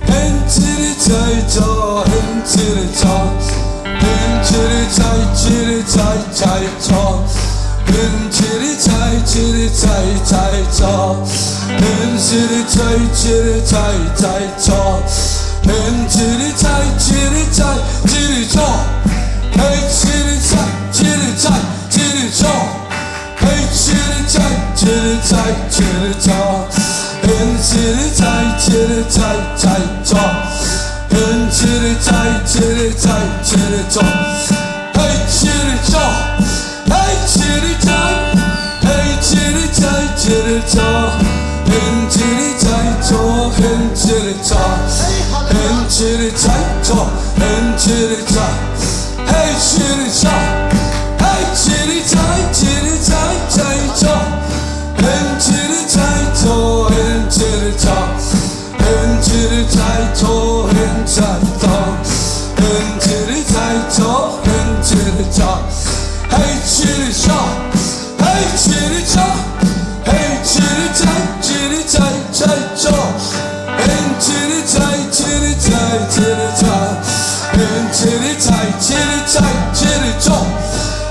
into the tight, oh, into the tight, into the tight, to the tight, tight, oh, into the tight, to the tight, tight, oh, into the tight, to the tight, tight, oh, into the tight, to the tight, to the tight, into the tight, to the tight, to the tight. Hey, chitty chai, chitty chai, chitty chai. Hey, chitty chai, chitty chai, chai, chai. Hey, chitty chai, chitty chai, chitty chai. Hey, chitty chai. Hey, chitty chai. Hey, chitty chai, chitty chai. Hey, chitty chai, chai. Hey, chitty chai. Hey, chitty chai, chai. Hey, chitty chai. Hey, chitty chai. Hey, chitty chai, chitty chai, chai, chai. Hey, chitty chai, chai. Hey, chitty chai. Hey, chitty chai, chai. Hey, chitty chai, chai. Hey, chitty chai, chai. Hey, chitty chai. Hey, chitty chai. Hey, chitty chai. Hey, chitty chai, chitty chai, chai, chai. Hey, chitty chai, chitty chai, chitty chai. Hey, chitty chai, chitty chai, chitty chai.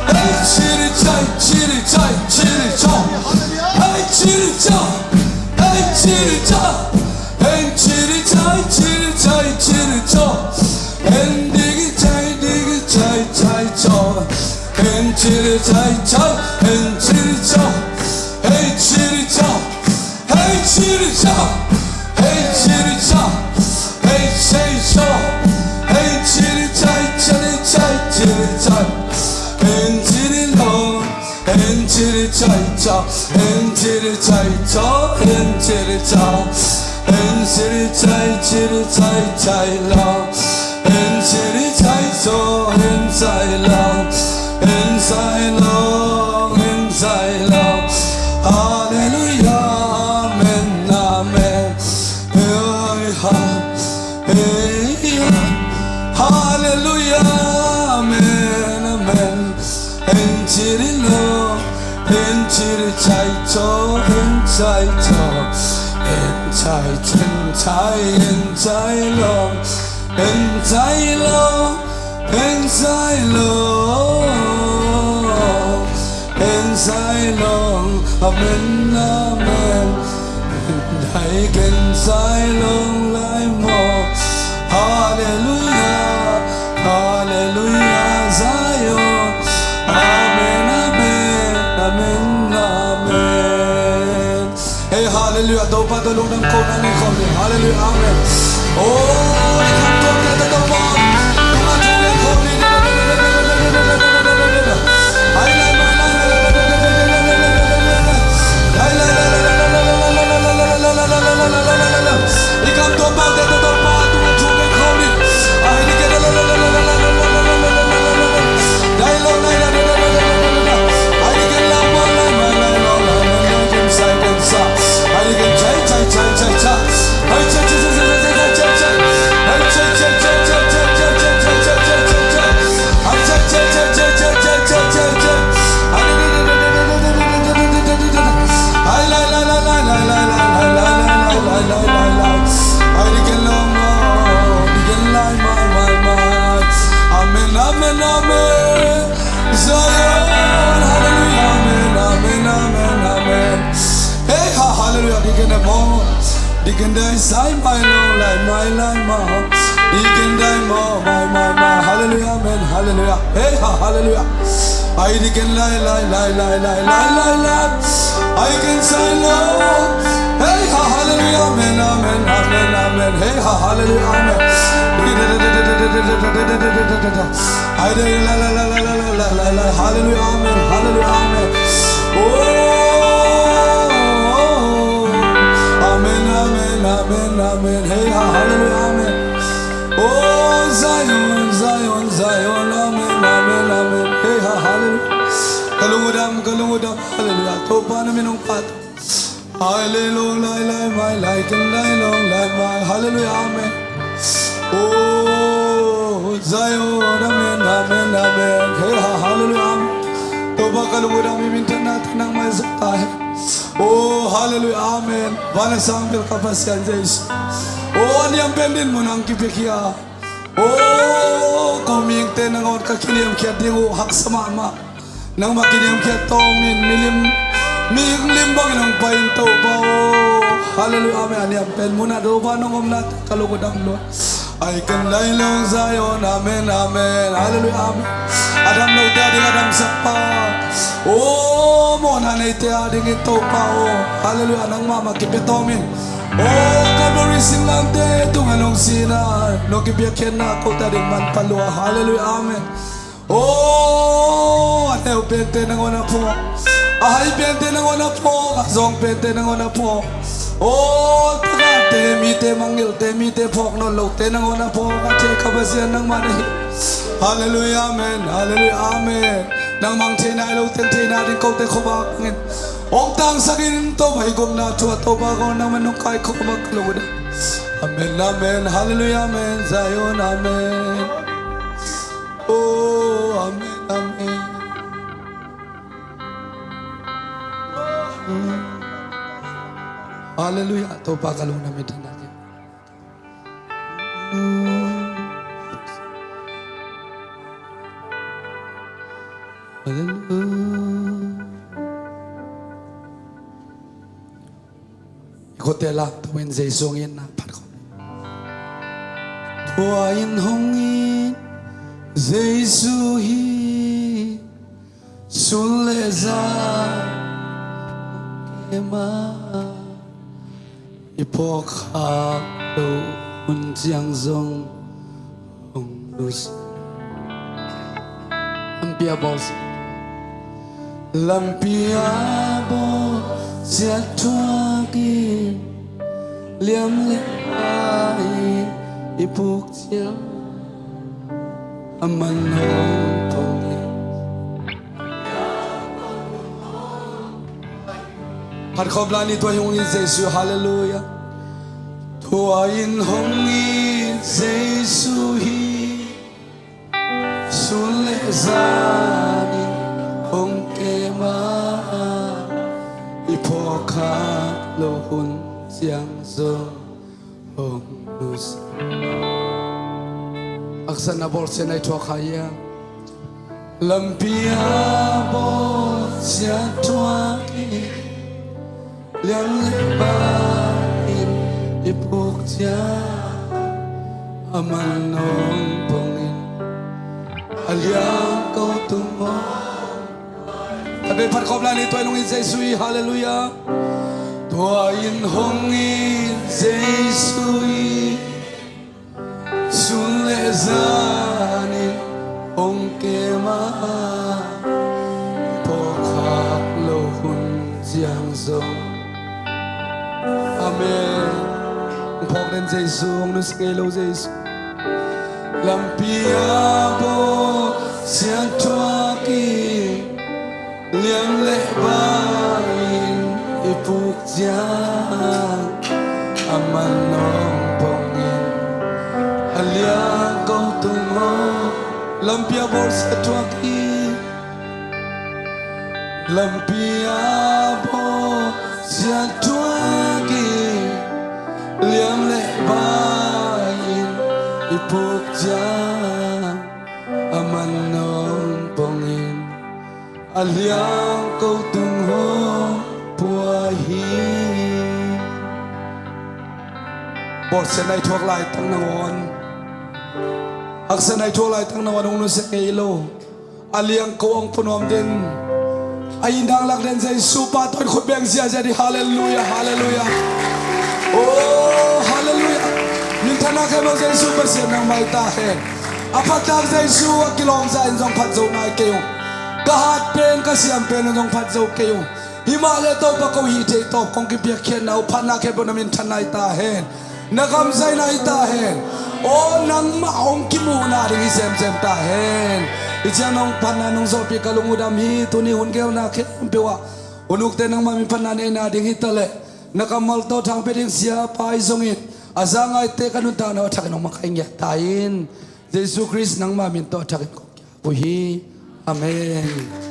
Hey, chitty chai, chitty chai, chitty chai. Hey, chitty chai. Hey, chitty chai. Hey, chitty chai, chitty chai, chitty chai. Hey, diggy chai, diggy chai, chai, chai. Hey, chitty chai, chai. Hey, chitty chai. Hey, chitty chai. Hey, chitty chai. Hey, chitty chai. Hey, chitty chai. Hey, chitty chai, chitty chai, chitty chai. Hey, chitty long. Hey, chitty chai, chai. Hey, chitty chai, chai. Hey, chitty chai. Hey, chitty chai, chitty chai, chai long. Hey, chitty chai, chai. Hey, chai long. Hey, chai long. Hey, chai long. Hallelujah, amen, amen. Hey, ha, hey, ha. Hallelujah, amen, amen. Hey, chitty long, hey, chitty chai, chai, hey, chai, chai. Hey, chai, chai, hey, chai long, hey, chai long, hey, chai long, hey, chai long. Amen, amen. Hey, hey, chai long lai maw. Hallelujah, hallelujah, Zion. Amen, amen, amen, amen. Hey, hallelujah. Topa tawh lungdam kohna nei khawm ni. Hallelujah, amen. Oh, i kham tuamte tawh Topa tungah thu ngen khawm ni. Ai lai, ai lai, ai lai. I kham tuamte tawh Topa tungah thu ngen khawm ni. Ai ni ke. Dai lo, dai, dai, dai. Ai ni ke, lau mai, lai mai, lai lo, lai lo, lai lo, lai lo. Hallelujah, amen. Hallelujah. Hey ha, hallelujah. Hey ha, hallelujah, amen, amen, amen, amen. Hey ha, hallelujah, amen. Hallelujah, amen, hallelujah, amen. Oh, amen, amen, amen, amen. Hey ha, hallelujah, amen. Oh, Zion, Zion, Zion, amen, amen, amen. Hey ha, hallelujah. Ka lungdam, ka lungdam, hallelujah. Topa na min hong phat. Hallelujah, lai, lai, mai, lai, ken lai, long, lai, mai. Hallelujah, amen. Oh, Zion, amen, amen, amen. Hey ha, hallelujah, amen. Topa ka lungdam, i minthanna nang mai zat ta hen. Oh, hallelujah, amen. Van a sang bel ka Pasian Jesu. Oh, a niam pen dinmun ah hong kipia khia. Oh, ko mihingte nangawn ka kiniamkhiat ding uh haksa mahmah. Nangmah kiniamkhiat tawm in milim, mihing lim bangin hong pai in Topa aw. Hallelujah, amen. A niam pen mun ah Topa nong omna ka lungdam lua. Ai ken lai long Zion, amen, amen. Hallelujah, amen. A dam lote a ding a damsak pa. Oh, mawhna neite a dingin Topa aw. Hallelujah, nangmah mah kipia tawm in. Oh, Calvary singlamteh tungah nong sihna, nong kipiakkhiatna kote a ding manpha lua. Hallelujah, amen. Oh, a neu pente nangawn a phawk, a hai pente nangawn a phawk, a zawng pente nangawn a phawk. Oh, tagahte mite, mangngilhte mite, phawk nawn lote nangawn a phawk. A thei ka Pasian nangmah na hi. Hallelujah, amen. Hallelujah, amen. Nangmah hong thei nai lote hong theihna ding kote khuavak in hong tangsak in Topa, i gupna thu ah Topa, ko nangmah nong kaikhawm bang ka lungdam. Amen, amen. Hallelujah, amen. Zion, amen. Oh, amen, amen. Hallelujah. Topa ka lungdam, i thanna ding. Hallelujah. I khuate lamto in Jesu hong itna phat khawm. Tua in hong it Jesu hi, sun le zan kem a, i phawk khak loh hun ciang zong hong nusia. Lampi a bawlsia, lampi a bawlsia thuakin, liam le pai in i puk ciang, a man hong pong in. Phat khawm lai ni. Tua in hong it Jesu, hallelujah. Tua in hong it Jesu hi, sun le zan in hong kem a, i phawk khak loh hun ciang zong hong nusia. Haksatna bawlsia na i thuak kha hiam? Lampi a bawlsia thuakin, liam le pai in i puk ciang, a man hong pong in, a liang ko tung hong. A bei phat khawm lai ni. Tua in hong it Jesu hi, hallelujah. Tua in hong it Jesu hi, sun le zan in hong kem a, i phawk khak loh hun ciang zong. Amen. Hong phawk den Jesu, hong nusia ngei lo Jesu. Lampi a bawlsia thuakin, liam le pai in i puk ciang, a man hong pong in, a liang ko tung hong. Lampi a bawlsia thuakin, lampi a bawlsia thuakin, liam le pai in i puk ciang, a man hong pong in, a liang ko tung hong pua hi. Bawlsia na i thuak laitak nangawn, haksa na i thuak laitak nangawn hong nusia ngei lo. A liang ko hong punuam den, a innang lak den Jesu pa tawh in khut beng ziahziah dih. Halleluiah, halleluiah. Oh, halleluiah. Minthanna khempeuh Jesu Pasian nangmah hi ta hen. A phattak Jesu a kilawmza in zong phat zo nai kei ung. Ka hat pen, ka siam pen in zong phat zo kei ung. Himah le Topa ko hih theih tawp kong kipiakkhiatna uh phatna khempeuh na minthanna hi ta hen. Na kamzaina hi ta hen. Aw nangmah hong kimuhna ding hi semsem ta hen. Hih ciang nong phatna nong zawhpih ka lung uh dam hi. Tuni hun gelna khempeuh ah hun ukte nangmah min phatna neihna ding hi ta leh na kammal tawh thang pia ding siapa ahi zongin a za ngaite ka nuntakna uh a thakin hong makaih ngiat ta in. Jesu Khrist nangmah min tawh a thakin kong kiap uh hi. Amen.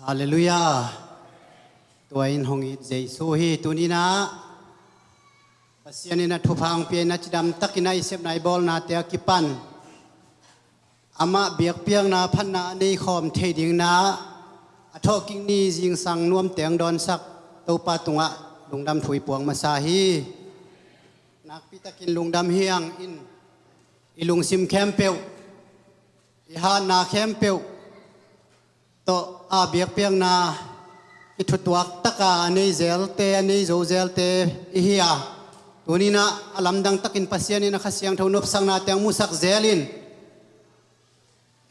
Halleluiah. Tua in hong it Jesu hi. Tuni-in ah Pasian in a thupha hong pia in a cidam takin a i sepna i bawlnate a kipan amah biakpiakna phatna a nei khawm thei dingin ah a thawhkik ni zingsang nuamte hong dawnsak Topa tungah lungdam thu i puak masa hi. Nakpi takin lungdam hi hang in, i lungsim khempeuh, i hatna khempeuh tawh a biakpiakna i thutuak taka a nei zelte, a nei zo zelte i hi a, tuni-in ah a lamdang takin Pasian in a Kha Siangtho nopsaknate hong musak zel in,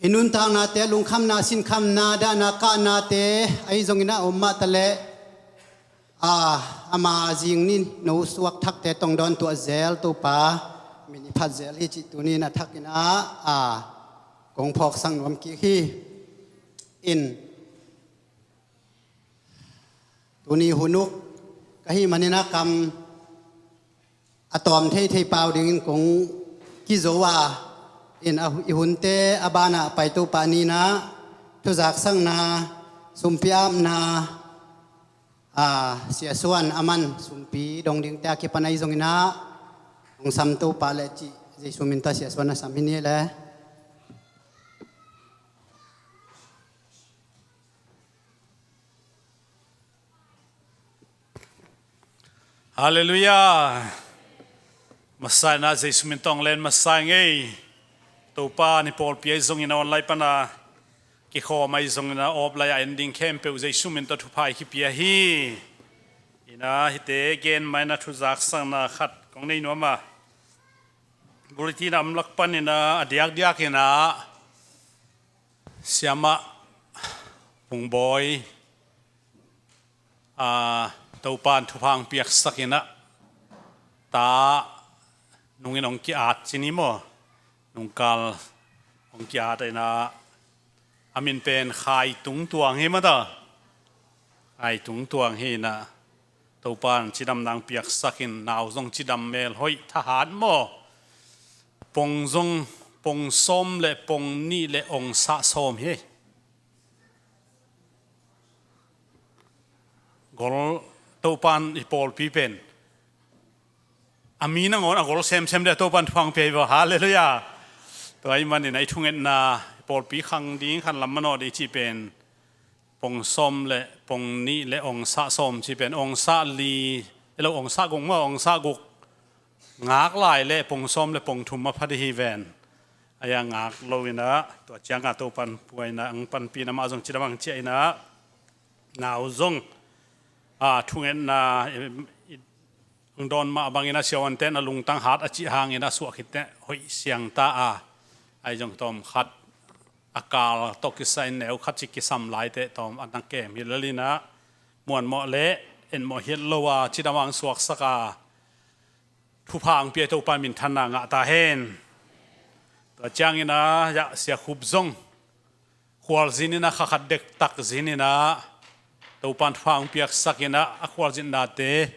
i nuntaknate, lungkhamna, sinkhamna, dahna, kahnate ahi zongin ah a om mah ta leh, a, ama zing ni no suak thakte tawh hong dawn tuah zel Topa min i phat zel hi cih tuni-in a thakin ah, a, kong phawksak nuam kik hi. In, tuni hun uk ka hih manin a kam a tawm theithei pau dingin kong kizo a, in a, i hunte a banah pai Topa ni-in ah thuzaksakna, sumpi apna, a, Sia Suan a man sumpi dong dingte a kipan ahi zongin ah hong sam Topa leh cih Jesu min tawh Sia Suan a sam hi ni leh. Halleluiah. Masa-in ah Jesu min tawh len masa ing ei. Topa in i pawlpi ahi zongin a online pana kikhawm ahi zongin a awp lai-a en ding khempeuh Jesu min tawh thupha i kipia hi. In ah hihte gen ma-in ah thuzaksakna khat kong nei nuam a, bulletin a om lak panin ah a diakdiakin ah Siamah Pungbawi, a, Topa in thupha hong piaksak in ah, ta nungin hong ki-at ci ni maw, nungkal hong ki-at in ah, a min pen Khai Tung Tuang hi mah ta. Khai Tung Tuang hi in ah, Topa in cidamna hong piaksak in, nau zong cidam, melhoih, thahat maw, pong zong pong sawm le pong nih le ongsah sawm hi. Gol, Topa in i pawlpi pen a mi nangawn a gol semsem ding a Topa in thupha hong pia hi vaw. Halleluiah. Tua ahih manin ah i thungetna, i pawlpi khang ding khan lam manawh ding i cih pen pong sawm le pong nih le ongsah sawm ci pen ongsah li, elo ongsah guk maw, ongsah guk ngak lai le pong sawm le pong thum a pha ding hi ven. A ya ngak lo in ah, tua ciang a Topa in buaina hong panpih in amah zong cidam hong ciah in ah, nau zong, a, thungetna, i, i, hong dawn mah bangin ah siavuante in a lungtang hat a cih hangin a suah khit teh hoih siang ta a, ahi zong tawm khat a kal tawh kisai neu khat ci kisam lai teh tawm a na kem hi lel inah, muanmawh le enmawh hiat lo a cidam ang suaksak a thupha ang pia Topa minthanna ngah ta hen. Tua ciangin ah, ya, Sia Khup zong khualzin inah, kha khat dektak zin inah Topan thupha ang piaksak inah, a khualzinnate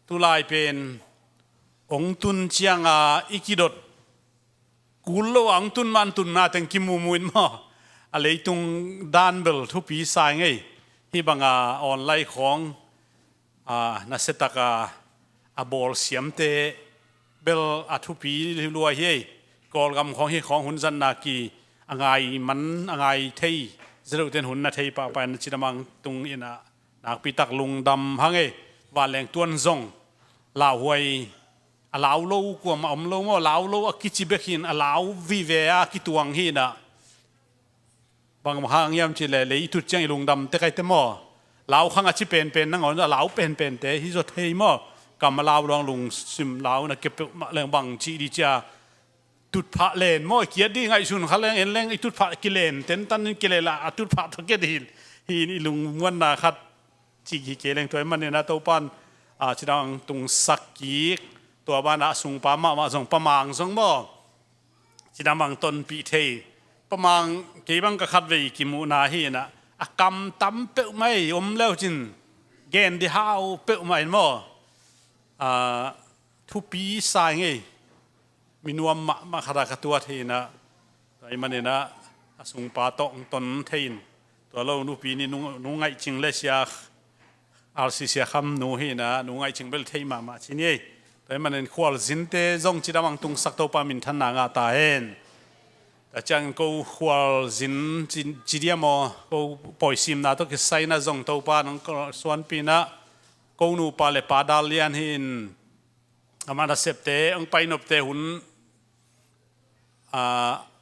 tulai pen ong tun cianga i kidot kul lo a ong tun man tunna teng kimumuh in maw, a leitung dan bel thupi sa ngei. Hih banga online khawng a, nasia taka a bawl siamte bel a thupi lua hi ei. Kawlgam khawng hih khawng hun zatna ki a ngai man, a ngai thei zia lote in hun na thei pahpah in cidam ang tung inah, nakpi tak lungdam hang ei. Vanleng tuan zong lauhuai a lau lo kuamah om lo maw, lau lo a kici bek hi in, a lau vive a kituang hi inah, bang hang hiam cih leh lei i tut ciang i lungdam tek ai te maw. Lau khang a ci penpen nangawn a lau penpente hi zaw thei maw. Kam a lau luang lungsim lau na kia peuhmah leng bang cih di cia, tutphah len maw, i kiat di ngaihsun kha leng, en leng i tutphah kilen, tentan in kilen la a tutphah tawh kia di hi in, i lungmuanna khat cih hi kei leng. Tua ahih manin ah Topan a cidam ang tungsak kik, tua banah a sungpa mahmah zong, Pamang zong maw, cidam ang tonpih thei. Pamang kei bang ka khatvei kimuhna hi inah, a kam tam peuhmah ei, om leu cin gen di hau peuhmah in maw. A, thupi sa ngei. Minuam mahmah khat a ka tuat hi inah, tua ahih manin ah a sungpa tawh ong ton thei in, tua lo nupi nih Nu, Nu Ngaih Cing le Sia R C Sia Kham Nu hi inah, Nu Ngaih Cing bel thei mahmah ci ni ei. Tua ahih manin khualzinte zong cidam ang tungsak Topa minthanna ngah ta hen. Tua ciangin ko khualzin ci, ci diam aw, ko pawisimna tawh kisai inah zong Topa nong suanpih inah, ko nupa le pa Dal Lian hi in, amah nasepte ong pai nopte hun, a,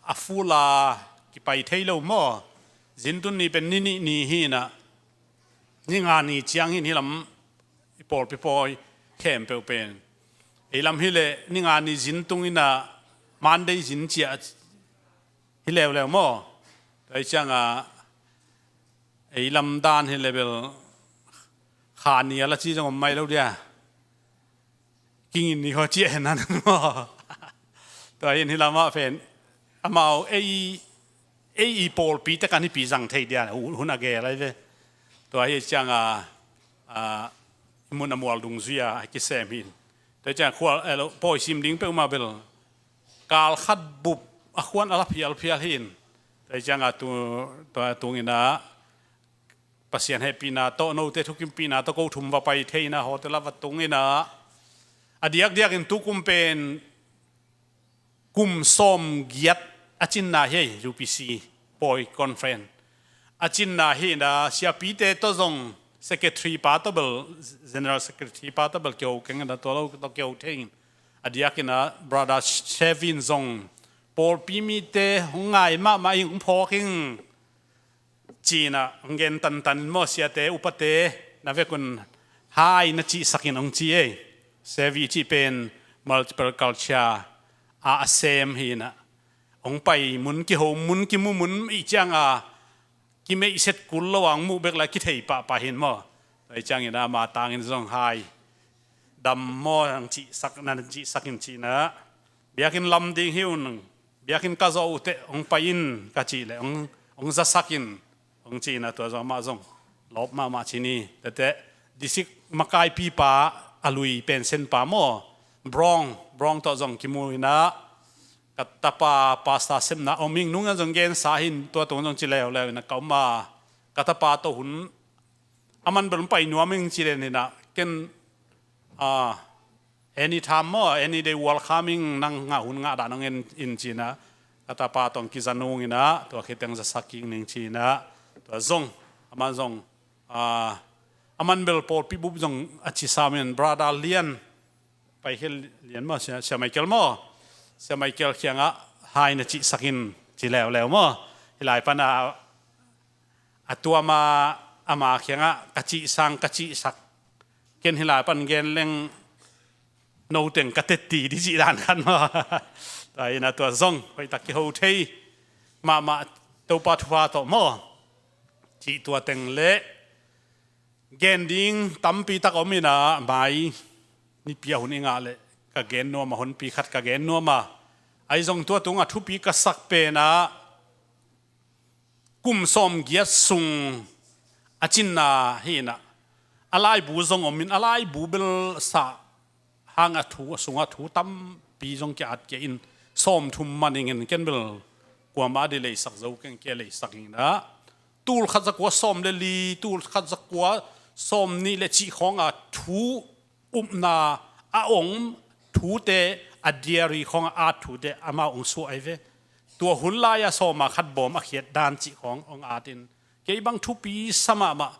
a full a kipai thei lo maw. Zintun ni pen ni nih ni hi inah, ni nga ni ciang hi in, hih lam i pawlpi pawi khempeuh pen. Ei lam hi leh ni nga ni zin tung inah, Monday zin ciah hi leuleu maw. Tua hi ciangah ei lam dan hi leh bel kha ni a la ci zong om mai lo dia. Kingin ni khaw ciah hen nan maw. Tua hi in hih lamah pen amau ei, ei i pawlpi te kan hih pi zang thei dia, hun a gel ai ve. Tua hi ciangah, a, i mun a mual dungzui a kisem hi in. Tua hi ciangah khual, eh, lo, pawisim ding peuhmah bel kal khat bup a khuan a la phialphial hi in. Tua hi ciangah tu, tua tung inah Pasian hehpihna tawh, note thukimpihna tawh ko thum va pai thei inah, hotel ah va tung inah, a diakdiakin tukum pen kum sawmgiat a cinna hi ei, U P C pawi conference a cinna hi inah, siapite tawh zong, secretary pa tawh bel, general secretary pa tawh bel kiho keng inah, tua lo tawh kiho thei in, a diakin ah Brother Shevin zong, pawlpi mite hong ngai mahmah ing, hong phawk ing, ci inah hong gen tantan in maw, siate upate na vekun hai na cihsak in hong ci ei. Sevi cih pen multiple culture a, a sem hi inah, hong pai mun, kiho mun, kimu mun i ciangah kimeihset kul lo a hong muh bek la kithei pahpah hi in maw. Tua hi ciangin ama tangin zong hai dam maw, nang cihsak, nang cihsak in ci inah, biakinn lam ding hi un, biakinn ka zawh uh teh hong pai in ka cih leh hong, hong zasak in hong ci inah, tua zong amah zong lawp mahmah ci ni. Tua teh district makaipipa, a lui pensenpa maw, Brong, Brong tawh zong kimu inah, ka tapa pastor sepna om ing, nung ah zong gensa hi in, tua tung zong ci leuleu inah ka om a, ka tapa tawh hun, aman bel hong pai nuam ing ci len inah, ken, a, anytime maw, any day welcome ing, nang ngah hun ngah dan hong en in ci inah, ka tapa tawh hong kiza nung inah, tua khit teng zasak kik ning ci inah, tua zong, aman zong, a, aman bel pawlpi bup zong a ci sam in, Brother Lian, Pai Khel Lian maw, Sia, Sia Michael maw, Sia Michael kiangah hai na cihsak in ci leuleu maw. Hih lai pan a, a tuam a, ama kiangah ka cih sang ka cihsak, ken hih lai pan gen leng no teng ka tetti di cih dan khat maw. Tua hi inah tua zong hoihtak kiho thei mahmah Topa thupha tawh maw? Cih tua teng le gen ding tampi tak om inah, mai nipi a hun i ngah leh ka gen nuam a, hunpi khat ka gen nuam a, ahi zong tua tungah thupi ka sak penah kum sawmgiat sung a cinna hi inah, a laibu zong om in, a laibu bel sah hang a thu, a sungah thu tampi zong ki-at kei in, sawmthum man ing in, ken bel kuamah a di leisak zo keng, kei a leisak ing inah, tul khat za kua sawm le li, tul khat za kua sawm nih le cih khawngah thu upna a om thute, a diary khawngah at thute amau hong suah ahi ve. Tua hun lai-a sawma khat bawm a khiat dan cih khawng hong at in, kei bang thupi sa mahmah.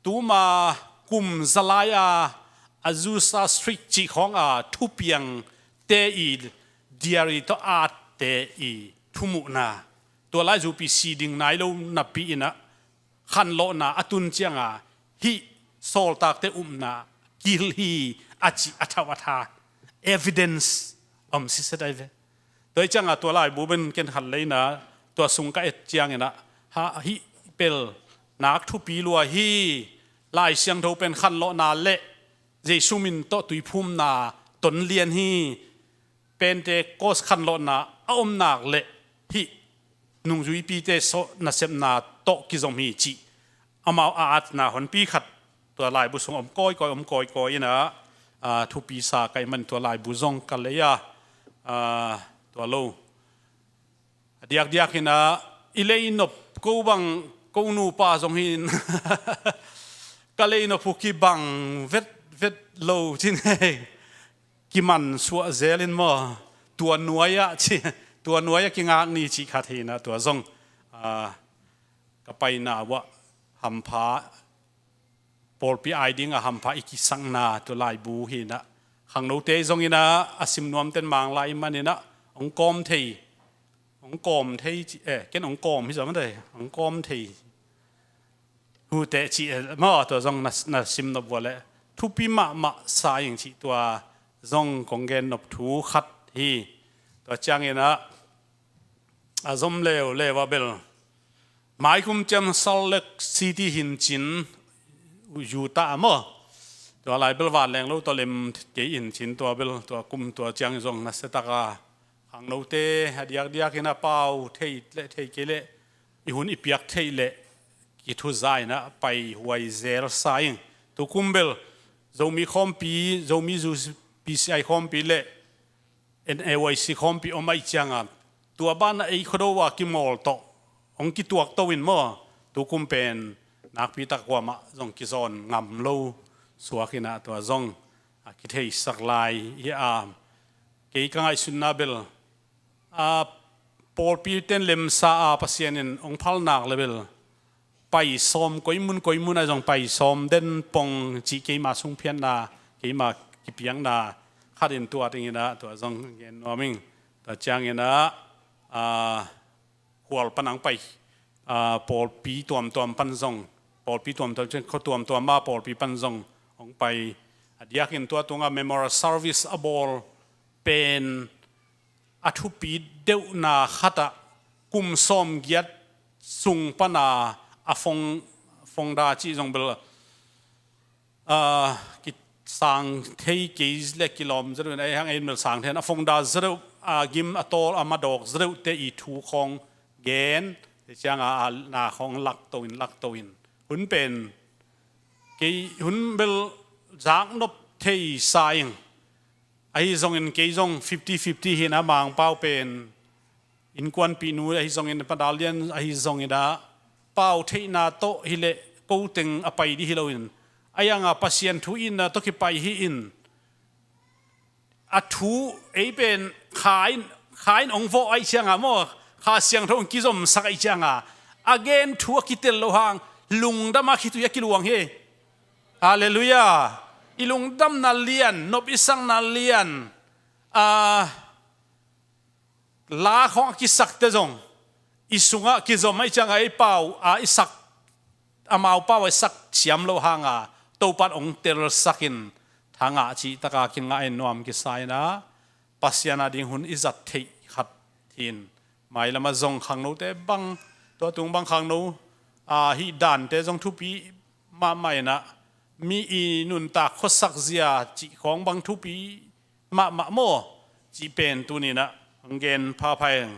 Tuma kum za lai-a Azusa Street cih khawnga thupiangte i diary tawh atte i thumuhna, tua lai zupi si ding nai lo napi inah, khanlawhna a tun cianga hih sawltakte upna kihilh hi a cih a thauh a tha evidence om siset ahi ve. Tua hi cianga tua laibu ben ken khat le inah, tua sung ka et ciang inah, ha, hih pel nak thupi lua hi. Lai Siangtho pen khanlawhna le Jesu min tawh tuiphumna ton lian hi. Pentecost khanlawhna a om nak leh hih nungzuipite sawh nasepna tawh kizom hi cih amau a atna honpi khat tua laibu sung om kawikawi, om kawikawi inah, a, thupi sa ka hih man tua laibu zong ka lei a, a, tua lo. A diakdiak inah i lei nop ko bang, ko nupa zong hi in ka lei nop uh kibang vetvet lo cin hei. Kiman suah zel in maw, tua nuai-ah ci, tua nuai-ah kingak ni cih khat hi inah, tua zong, a, ka paina uah hampha, pawlpi ai dingah hampha i kisakna tua laibu hi inah, khangnote zong inah a sim nuamten Manglai i man inah hong kawm thei, hong kawm thei ci, eh, ken hong kawm hi zong a dei, hong kawm thei hute cih, eh, maw, tua zong na, na sim nop uh a leh thupi mahmah sa ing cih tua zong kong gen nop thu khat hi. Tua ciang inah a zom leuleu a bel mai kum ciang Salt Lake City hi in cin, Utah a maw, tua lai bel vanleng lo tawh lem kei in cin, tua bel tua kum tua ciang zong nasia taka khangnote a diakdiak inah pau thei leh thei kei leh i hun i piak theih leh kithuza inah paihuai zel sa ing. Tukum bel Zomi khawmpi, Zomi zu P C I khawmpi le N A Y C khawmpi om ahih cianga, tua banah ei Khuado a kimawl tawh hong kituak to in maw, tukum pen nakpi tak kuamah zong kizawn ngam lo suak inah, tua zong a kitheisak lai hi a. Kei ka ngaihsutna bel, a, pawlpi ten lemsa a Pasian in hong phal nak le bel pai sawm, koi mun koi mun ah zong pai sawm den pong cih keima sungphiatna, keima kipiakna khat in tua ding inah, tua zong gen nuam ing. Tua ciang inah, a, khual pan hong pai, a, pawlpi tuamtuam pan zong, pawlpi tuamtuam, khua tuamtuam ah pawlpi pan zong hong pai. A diakin tua tungah memorial service a bawl pen a thupi deuhna khatah kum sawmgiat sung pana a fong, fongda cih zong bel, a, kisang thei kei le kilawm zaw deuh in, ei hang ei mel sang thei in, a fongda zaw deuh, a gim a tawl a madawk zaw deuhte i thu khawng gen, te cianga a na khawng lak to in, lak to in. Hun pen kei hun bel zaknop thei sa ing. Ahi zongin kei zong fifty fifty hi inah, Mangpau pen innkuanpihnu ahi zongin, Pa Dal Lian ahi zongin ah, pau theihna tawh hileh ko teng a pai dih hi loin, a ianga Pasian thu itna tawh kipai hi in, a thu ei pen Kha in, Kha in hong vawh ahih cianga maw, Kha Siangtho hong kizomsak ahih cianga, a gen thu a kitel loh hang lungdam a khitui a kiluang hi. Halleluiah. I lungdamna lian, nop i sakna lian, a, la khawng a kisakte zong i sungah kizom ahih cianga ei pau a i sak, amau pau a i sak siam loh hanga Topa in hong telsak in, thangah cihtaka kingah in nuam kisa inah, Pasian ading hun i zat theih khat hi in, mailamah zong khangnote bang Tua tung bang khangno, a, hih dante zong thupi mahmah inah, mi i nuntak khuasak zia cih khawng bang thupi mahmah maw? Cih pen tuninah hong gen phapha ing.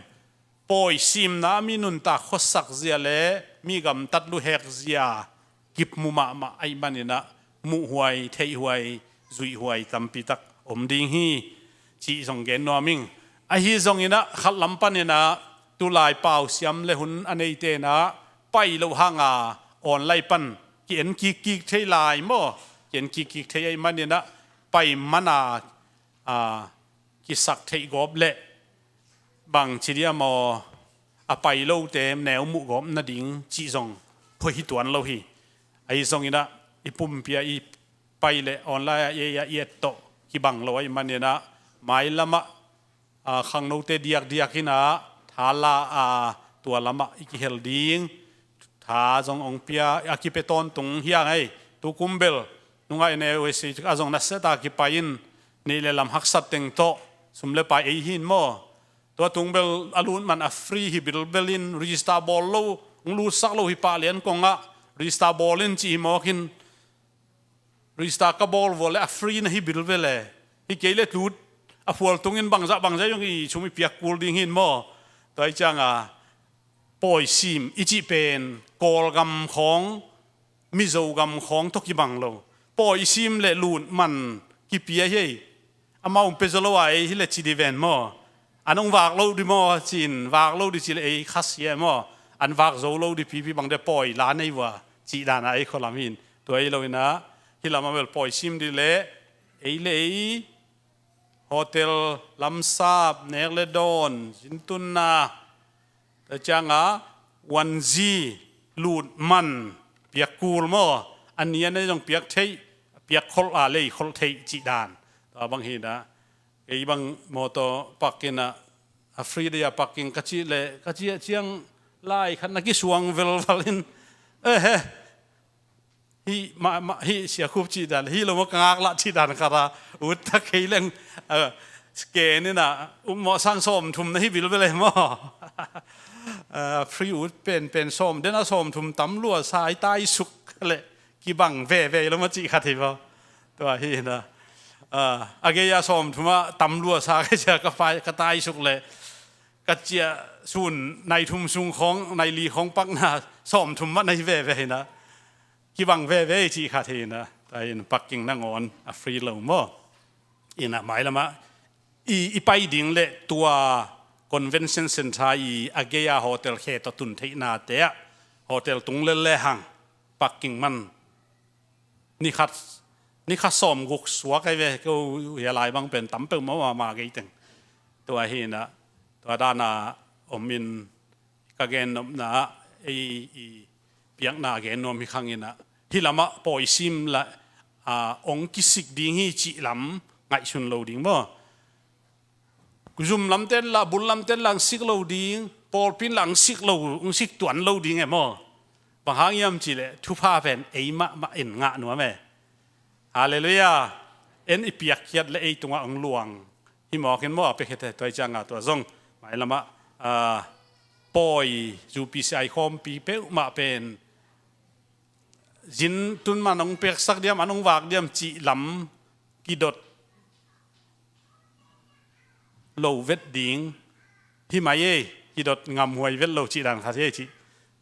Pawi simna mi nuntak khuasak zia le mi gamtat luhek zia kip mu mahmah ahih maninah muhhuai, theihhuai, zuihhuai tampitak om ding hi, cih zong gen nuam ing. Ahi zonginah khatlam paninah tulai pausiam le hun a neitenah pai loh hanga online pan ki-en kikkik thei lai maw? Ki-en kikkik thei ahih maninah pai mana, a, kisak theih gawp le bang ci dia maw, a pai lote neu muh gawp nading cih zong phuahi tuan lo hi. Ahi zonginah i pumpi a i pai le online a i, a i et tawh kibang lo ahih maninah mailamah, a, khangnote diakdiak inah thala a tua lamah i kihel ding tha zong ong pia a kipia tawntung hiang ei. Tukum bel nungai ne uesi a zong na seta kipai in nih le lam haksat teng tawh sum le pai ei hin maw? Tua tung bel a lut man a free hi bilbel in register bawl lo, ong lutsak lo hi pah lian kongah register bawl in ci hi mawkin register ka bawl vua le a free na hi bilbel e. Hi kei le tlut a phual tungin bangzah bangzah zong i sum i piak kul ding hin maw? Tua hi cianga pawi sim i cih pen Kawlgam khawng, Mizo gam khawng tawh kibang lo. Pawi sim le lut man kipia hi ei. Amau pia zaw lo a ei hi le ci di ven maw? An ong vak lo di maw? Cin vak lo di ci le ei khasia maw? An vak zo lo di pipi bang de pawi la nei vua cih dana ei khualam hin. Tua ei lo inah hi lamah bel pawi sim di le ei le ei hotel, lamsap, nek le dawn, zintunna, tua cianga wanzi, lut man, piak kul maw? A nian ei zong piak theih, piak kholh a lei kholh theih cih dan. Tua bang hinah kei bang mawtaw parking ah a free day a parking ka cih le ka cih ciang lai khat na kisuang velval in, eh, he, hih mah, mah, hih siakhup cih dan, hih lo maw ka ngaklah cih dan khat a ut ta kei leng, a, scan inah um mawh sang sawmthum na hi bilbel e maw? A, free ut penpen sawm den a sawmthum tam lua sa i taisuk le kibang veve lo maw cih khat hi maw? Tua hi inah, a, a gei a sawmthum a tam lua sa ka cia ka pai, ka taisuk le ka cia sun nai thum sung khawng, nai li khawng pakna sawmthum mah na hi veve inah kibang veve cih khat hi inah, tua in parking nangawn a free lo maw? Inah mailamah i, i pai ding le tua convention center i a gei a hotel khe tawh tun theihnate ah hotel tung lel le hang parking man ni khat, ni khat sawm guk suak ai ve, ko hia lai bang pen tam peuh maw ma gei teng. Tua hi inah tua dana om in ka gen nopna ah ei i piakna gen nuam hi khang inah hi lamah pawi sim la, a, ong kisik ding hi cih lam ngaihsun lo ding maw? Zum lamten la, bul lamten la ang sik lo ding, pawlpin la ang sik lo, ang sik tuan lo ding e maw? Bang hang hiam cih le thupha pen ei mahmah in ngah nuam e. Halleluiah. En i piakkhiat le ei tungah ang luang hi mawkin maw a piakkhiate tua hi cianga tua zong mailamah, a, pawi zupi si ai khawmpi peuhmah pen zin tun man ang peksak diam, an ang vak diam cih lam kidot lo vet ding hi mai ei, kidot ngamhuai vet lo cih dan khat hi ei cih.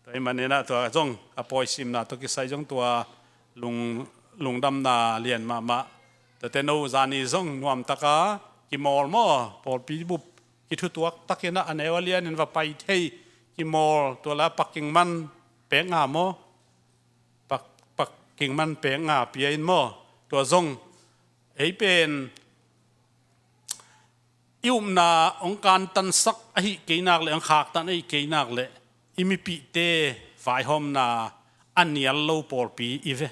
Tua hi maninah tua zong a pawi simna tawh kisai zong tua lung, lungdamna lian mahmah. Tuate no zani zong nuamtaka kimawl maw, pawlpi bup kithutuak takinah a neu a lianin va pai thei kimawl, tua la parking man pek nga maw? Pak, parking man pek nga pia in maw? Tua zong ei pen i upna hong kantansak ahi kei nak le hong khaktan ahi kei nak le i mipihte vaihawmna a nial lo pawlpi i ve.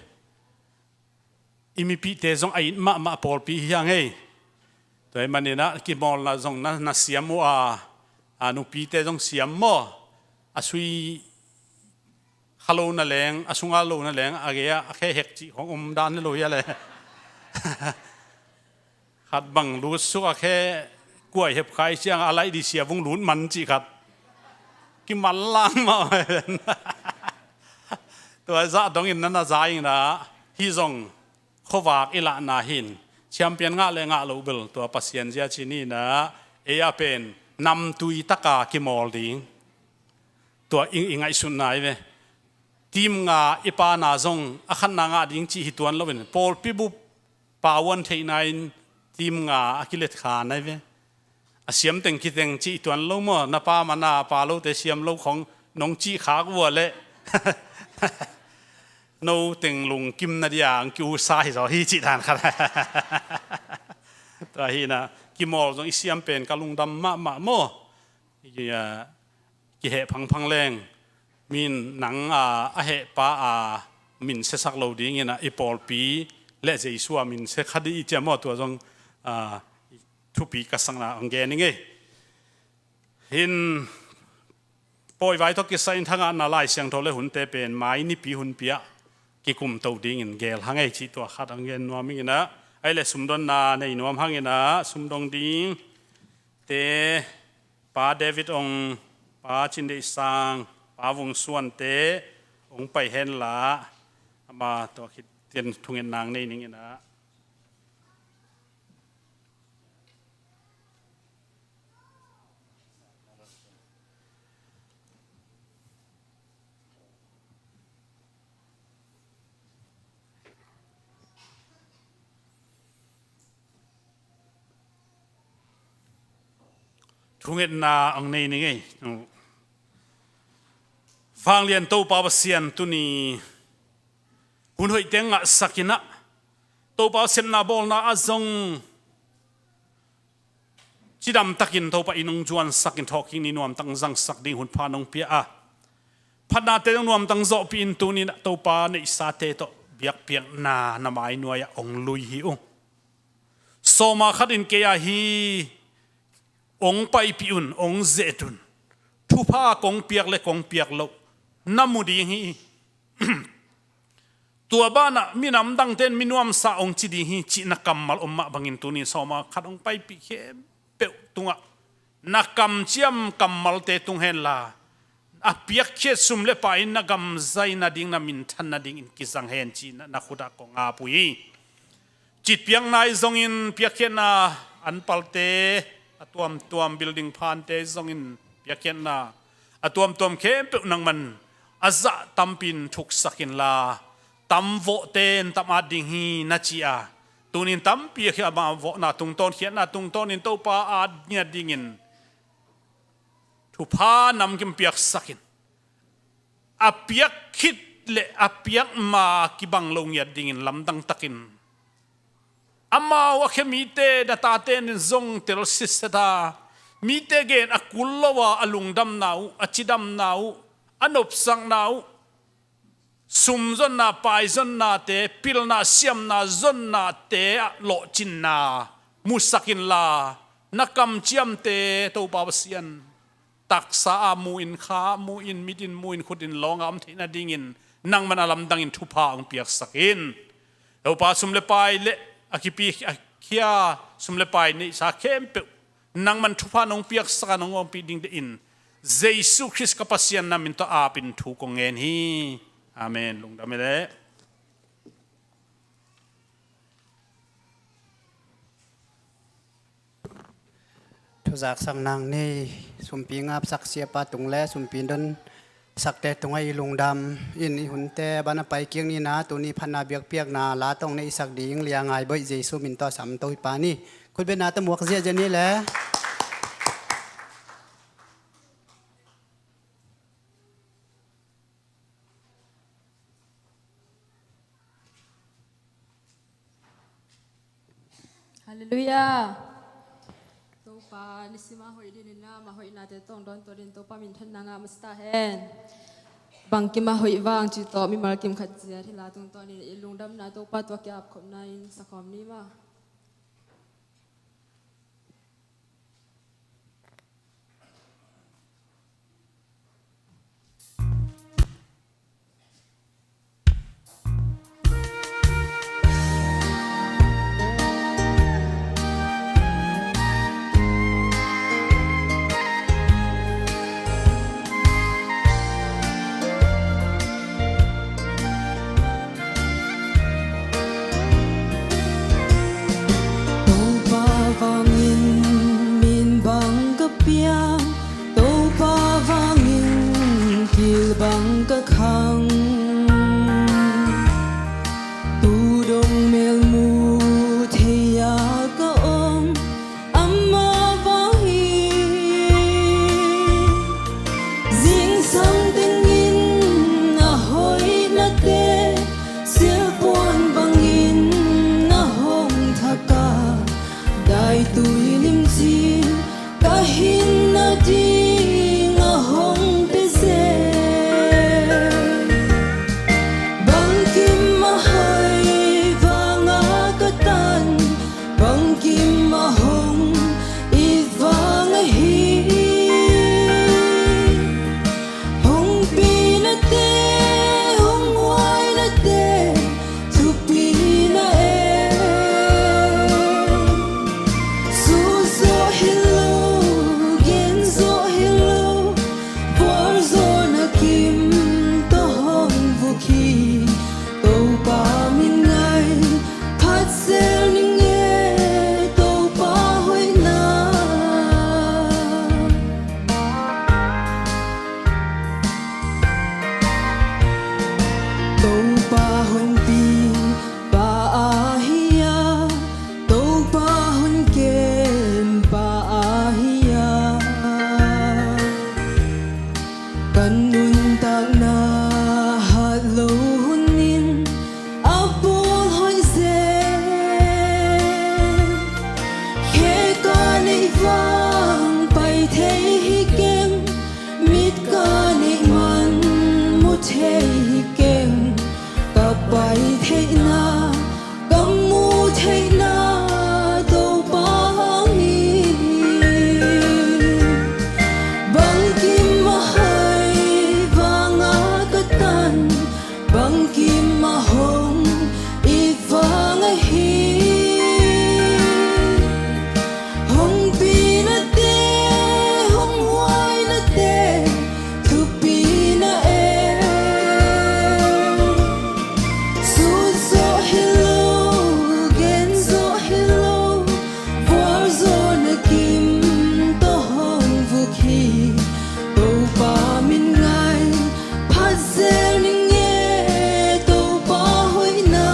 I mipihte zong a it mahmah pawlpi hi hang ei. Tua hi maninah kimawlna zong na, na siam uh a, a nupite zong siam maw? A sui kha lo na leng, a sunga lo na leng, a gei-ah a khe hek cih khong om dan hi lo hia le. Khat bang lutsuk a khe kuai hep khai ciang a laih di sia vung lut man cih khat. kimal lang mah. Tua zah dongin na na za in ah, hih zong khuavak i lahna hi in, champion ngah le ngah loh bel tua Pasian zia ci ni in ah, ei a pen namtui taka kimawl ding, tua i, i ngaihsutna hi ve. Team nga i pana zong a khatna ngah ding cih hi tuan loin, pawlpi bup pauan theihna in team nga a kilet kha nai ve. A siam teng kiteng cih tuan lo maw, na pa mana pa lote siam lo khong nong cih khak uh a leh no teng lungkim na dia ang kiusa hi zaw hi cih dan khat. Tua hi in ah, kimawl zong i siam pen ka lungdam mahmah maw. Kiheh phangphang leng, min nang a, a hehpa a min siasak lo dingin ah, i pawlpi le Jesu a min sia kha dih i ciam aw, tua zong, a, thupi ka sakna hong gen ing ei. Hin pawivai tawh kisai in thangahna Lai Siangtho le hunte pen mai nipi hunpi ah kikumto dingin gel hang ei cih tua khat hong gen nuam ing in ah, ei le sumdonna nei nuam hang in ah, sumdong ding te Pa David Ong, Pa Cin Deih Sang, Pa Vung Suan te hong pai hen la, ama tua khit ciang thungetna nei ning in ah. Thungetna hong nei ning ei. Vanglian Topa Pasian, tuni hun hoihte ngahsak in ah, Topa sepna bawlna ah zong cidam takin Topa in hong zuansak in, thawhkik ni nuamtak hong zangsak ding hun pha nong pia a, phatnate zong nuamtak hong zawhpih in, tuni in ah Topa neihsate tawh biakpiakna na mai nuai ah hong lui hi ung. Sawma khat in kei a hi, hong paipih un, hong ze-et un. Thupha kong piak le kong piak loh na mu ding hi. Tua banah minam dangte in mi nuamsa hong ci ding hi cih na kammal om mah bangin, tuni in sawma khat hong paipih khempeuh tungah na kamciam kammalte tung hen la, a piakkhiat sum le pai in na gam zai nading, na minthan nadingin kizang hen ci-in na khut ah kong ap uh hi. Citpiakna i zongin, piakkhiatna anpalte, a tuamtuam building phante i zongin, piakkhiatna a tuamtuam khempeuh nangman a zah tampi in thuksak in la, tam vawhte in tam at ding hi na ci a, tuni in tampi a khia, ama vawhna tungtawn, khiatna tungtawnin Topa at ngiat dingin thupha namkim piaksak in, a piak khit le a piak ma kibang lo ngiat dingin lamdang takin, amau a khia mite, na tate in zong tel sitset a, mite gen a kul lo a, a lungdamna uh, a cidamna uh, a nopsakna uh, sumzonna, paizonnate, pilna, siamna, zonnate ah lawhcinna musak in la, na kamciamte Topa Pasian, taksa a mu in, kha a mu in, mit in mu in, khut in lawng a om theih nadingin nangman a lamdangin thupha hong piaksak in. Topa, sum le pai le a kipi a khia sum le pai neihsa khempeuh nangman thupha nong piaksak a, nong ompih ding deih in, Jesu Khrist ka Pasian na min tawh apin thu kong ngen hi. Amen. Lungdam hi leh. Thuzaksak nang nei, sumpi ngapsak siapa tung le sumpi donsakte tungah i lungdam in, i hunte bana pai kik ni in ah, tuni phatna biakpiakna la tawh neihsak ding Lia Ngai Bawi Jesu min tawh sam to hi pa ni. Khutbetna tawh muak ziahziah ni le. Halleluiah. Topa, nisim a hoih dingin ah, ama hoihnate tawh hong dawntuah dingin Topa minthanna ngah masa ta hen. Bangkim a hoih vang cih tawh mimal kim khat ciat hih la tungtawnin i lungdamna Topa tawh ki-apkhopna in sakhawm ni maw. Thil bang ka khang, tu dong mel mu thei-a ka om, amah vang hi. Zingsang tengin a hoihnate, silpuan bangin a hong thak a, daitui limci ka hinna ding a hong pia zel. Bangkim a hoih vanga ka tan, bangkim a hong it vang ahi. Hong pinate, hong huainate, thupina e. Sut zawh hi lo, gen zawh hi lo, vualzawhna kim tawh hong vuk hi. Topa min ngai, phat zel ning e, Topa hoihna. Topa honpi pa ahi a, Topa honkem pa ahi a, ka nuntakna hat lo hunin a pawl hoih zel. Khe ka neih vang pai thei hi keng, mit ka neih man mu thei hi keng, ka pai theihna, ka mu theihna Topa hang hi. Bangkim a hoih vanga ka tan, bangkim a hong it vang ahi. Hong pinate, hong huainate, thupina e. Sut zawh hi lo, gen zawh hi lo, vualzawhna kim tawh hong vuk hi. Topa min ngai, phat zel ning e, Topa hoihna.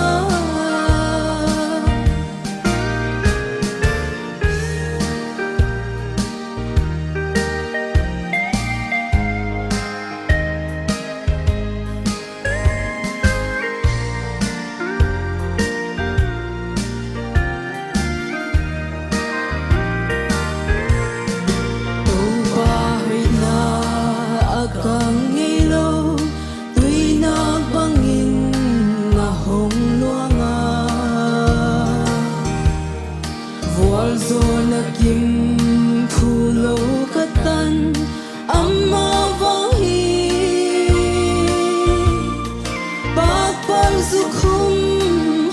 Topa hoihna a kang ngei lo, tuinak bangin a hong luang a, vualzawhna kim phu lo ka tan, amah vang hi. Pakpal zukhum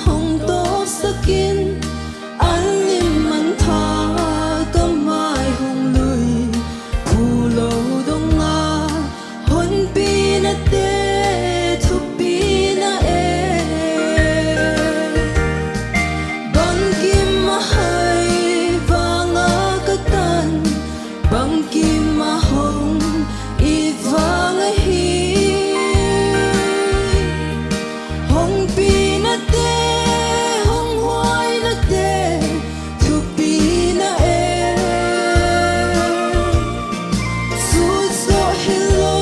hong tawpsakin, an lim an pha ka mai hong lui, phu lo dong a, honpinate thupina e. Bangkim a hoih vanga ka tan, bangkim a hong it vang ahi. Hong pinate, hong huainate, thupina e. Sut zawh hi lo,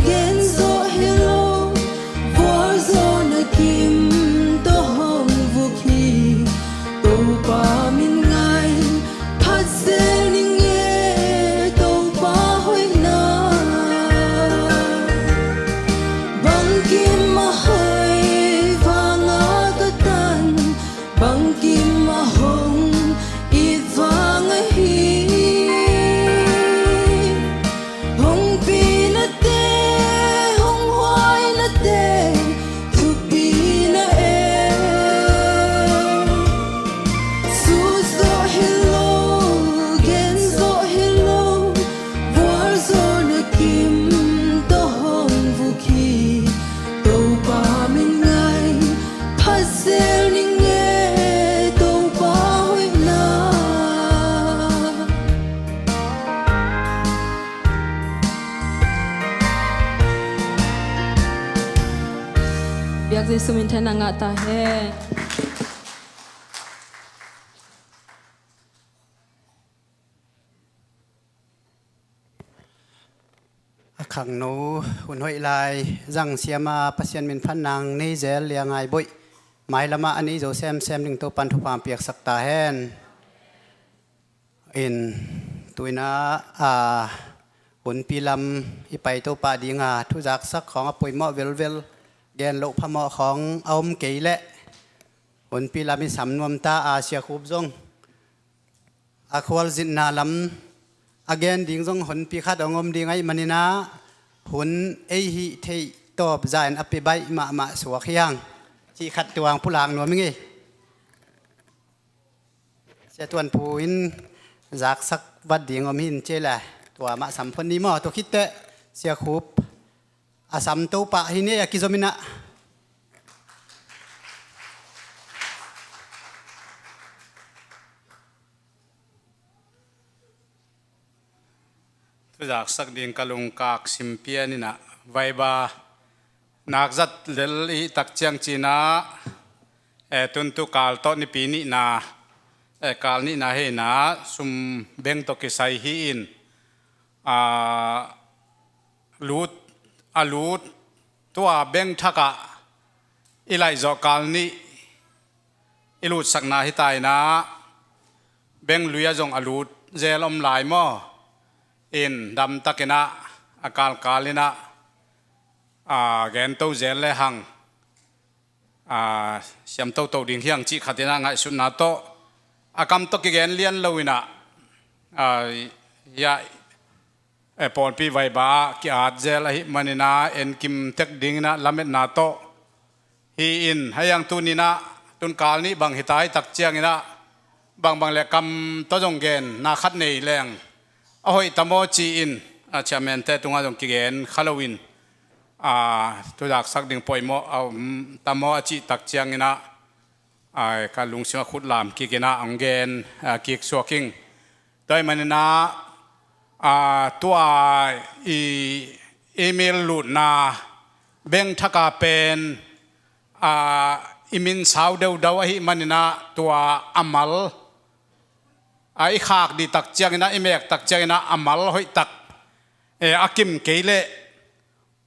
gen zawh hi lo, vualzawhna kim tawh hong vuk hi. Topa min ngai, phat zel ning e, Topa hoihna. Jesu min thanna ngah ta hen. A khangno hun hoih lai zang siama Pasian min phat nang nei zel Lia Ngai Boih, mailamah a nei zo semsem ding Topan thupha piaksak ta hen. In tuina a hunpi lam i pai Topa dinga thuzaksak khawng a poimawh velvel, gen loh phamawh khawng a om kei leh hunpi lam i sam nuam ta a, Sia Khup zong a khualzinna lam a gen ding zong hunpi khat hong om ding ahih maninah hun ei hih theih tawp zain a pia baih mahmah suak hiang cih khat tuang pulak nuam ing ei. Sia Tuan Pu in zaksak vat ding om hin cia le tua mah sam phot ni maw? Tua khitteh Sia Khup a sam to pah hi ni, a kizom inah. Thuzaksak ding ka lungkak simpian inah vaiba nakzat lel i takciang cinah, e, tuntu kal tawh nipi nihna, e, kal nihna hei inah sum beng tawh kisai hi in, a, lut, a lut tua beng thakah i laihzawh kal nih i lutsakna hi ta inah, beng lui ah zong a lut zel om lai maw? In damtak inah a kalkal inah, a, gen to zel le hang, a, siam toto ding hiang cih khat inah ngaihsutna tawh a kam tawh kigen lian lo inah, a, ya, e, pawlpi vaiba ah ki-at zel ahih maninah enkim tek ding inah lametna tawh hi in, haiang tuninah tunkal nih bang hi ta hi takciang inah bangbang le kam tawh zong gen na khat nei leng a hoih ta maw ci-in, a, chairman te tungah zong kigen kha lo in, a, thuzaksak ding poimawh a om ta maw a cih takciang inah, a, ka lungsim a khut lam kik inah hong gen, a, kik suak ing. Tua ahih maninah, a, tua i email lutna beng thaka pen, a, i min sau deudau ahih maninah tua a mal, a, i khak dih takciang inah, i mek takciang inah a mal hoih tak, e, a kim kei leh,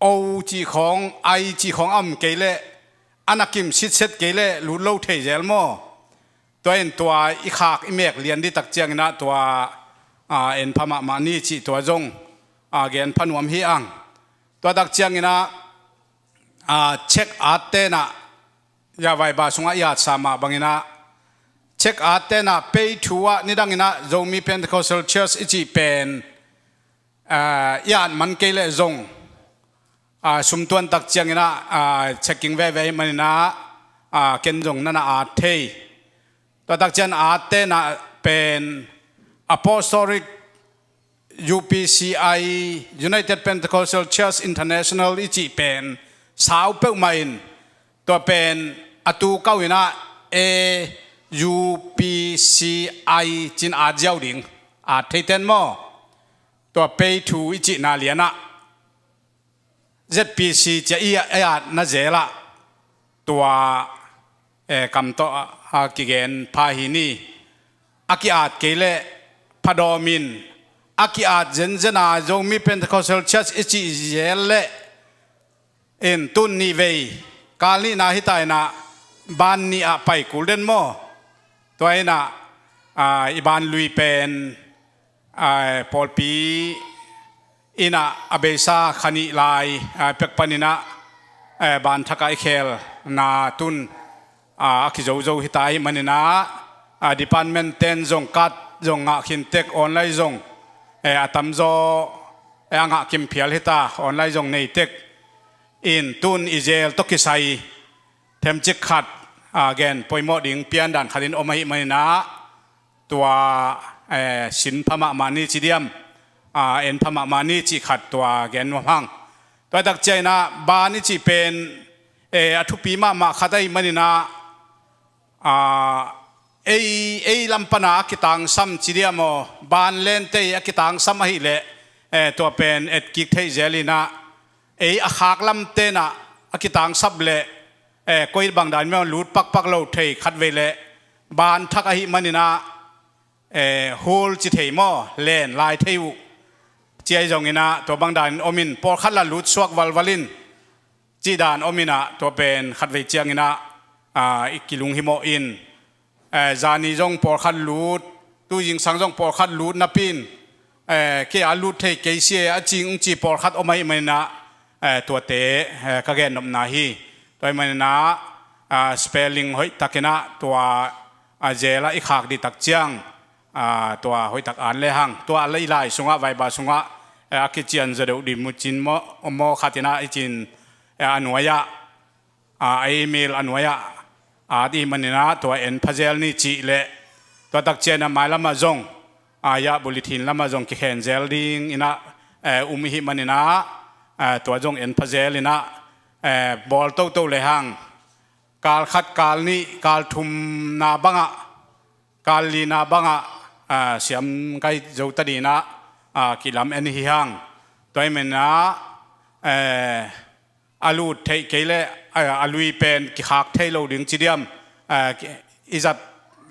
o cih khawng, ai cih khawng a om kei leh, a na kim sitset kei leh lut lo thei zel maw? Tua in tua i khak i mek lian dih takciang inah tua, a, en pha mahmah ni cih tua zong, a, gen pha nuam hi ang. Tua takciang inah, a, check at tenah, ya vaiba sungah i atsa mah banginah check at tenah pay two ah nidang inah Zomi Pentecostal Church i cih pen, a, i at man kei leh zong, a, sumtuan takciang inah, a, checking veve ahih maninah, a, ken zong na na at thei. Tua takciang at tenah pen Apostolic U P C I, United Pentecostal Church International i cih pen sau peuhmah in, tua pen a tu kau inah A U P C I cin at ziau ding, at thei ten maw? Tua pay two i cihna lianah Z P C cia i, i at na zel ah tua, e, kam tawh a, a kigen pha hi ni. A ki-at kei leh phadawm in, a ki-at zenzen a Zomi Pentecostal Church i cih zel leh in tun nih vei kal nihna hi ta inah ban nih ah pai kul den maw? Tua inah, a, i ban lui pen, a, pawlpi inah a beisa kha nih lai, a, pek paninah, a, ban thakah i khelna tun, a, a kizozo hi ta ahih maninah, a, department ten zong card zong ngah khin tek, online zong, a, a tamzaw, a, a ngah kim phial hi ta, online zong nei tek. In tun i zel tawh kisai themcik khat, a, gen poimawh ding piandan khat in om ahih maninah, tua, eh, sin pha mahmah ni ci diam, a, en pha mahmah ni cih khat tua gen nuam hang. Tua takciang inah ban i cih pen, eh, a thupi mahmah khat ahih maninah, a, ei, ei lam pana a kitangsam ci diam aw, ban lente a kitangsam ahih leh, eh, tua pen etkik theih zel inah, ei a khak lam tenah a kitangsap leh, eh, koi bang dan maw lut pakpak lo thei khat vei leh ban thak ahih manin ah, eh, hul ci thei maw, len lai thei uh ci ahi zongin ah tua bang danin om in pawlkhat la lut suak valval in cih dan om in ah tua pen khat vei ciangin ah, ah, i kilunghimawh in, eh, zani zong pawlkhat lut, tu zingsang zong pawlkhat lut napi in, eh, kei a lut thei kei si e a cing ung ci pawlkhat om ahih manin ah, eh, tuate, eh, ka gennopna hi. Tua ahih manin ah, ah, spelling hoih takin ah tua, ah, zel ah i khak dih tak ciang, ah, tua hoih tak an le hang. Tua i lai sungah, Viber sungah, eh, a kician zaw deuh dih mu cin maw, maw khat in ah i cin, eh, a nuai ah, a, a email a nuai ah at i hih manin ah tua en pha zel ni cih leh tua tak ciangin ah mailam ah zong, a, ya bulletin lam ah zong kikhen zel dingin ah, eh, um i hih manin ah, eh, tua zong en pha zel in ah, eh, bawl toto le hang kal khat, kal nih, kal thumna bangah, kal lina bangah, a, siam kai zo ta dingin ah, a, kilam en hi hang. Tua ahih manin ah, eh, a lut theih kei leh, a, a lui pen kikhak thei lo ding ci diam, a, ki-, i zat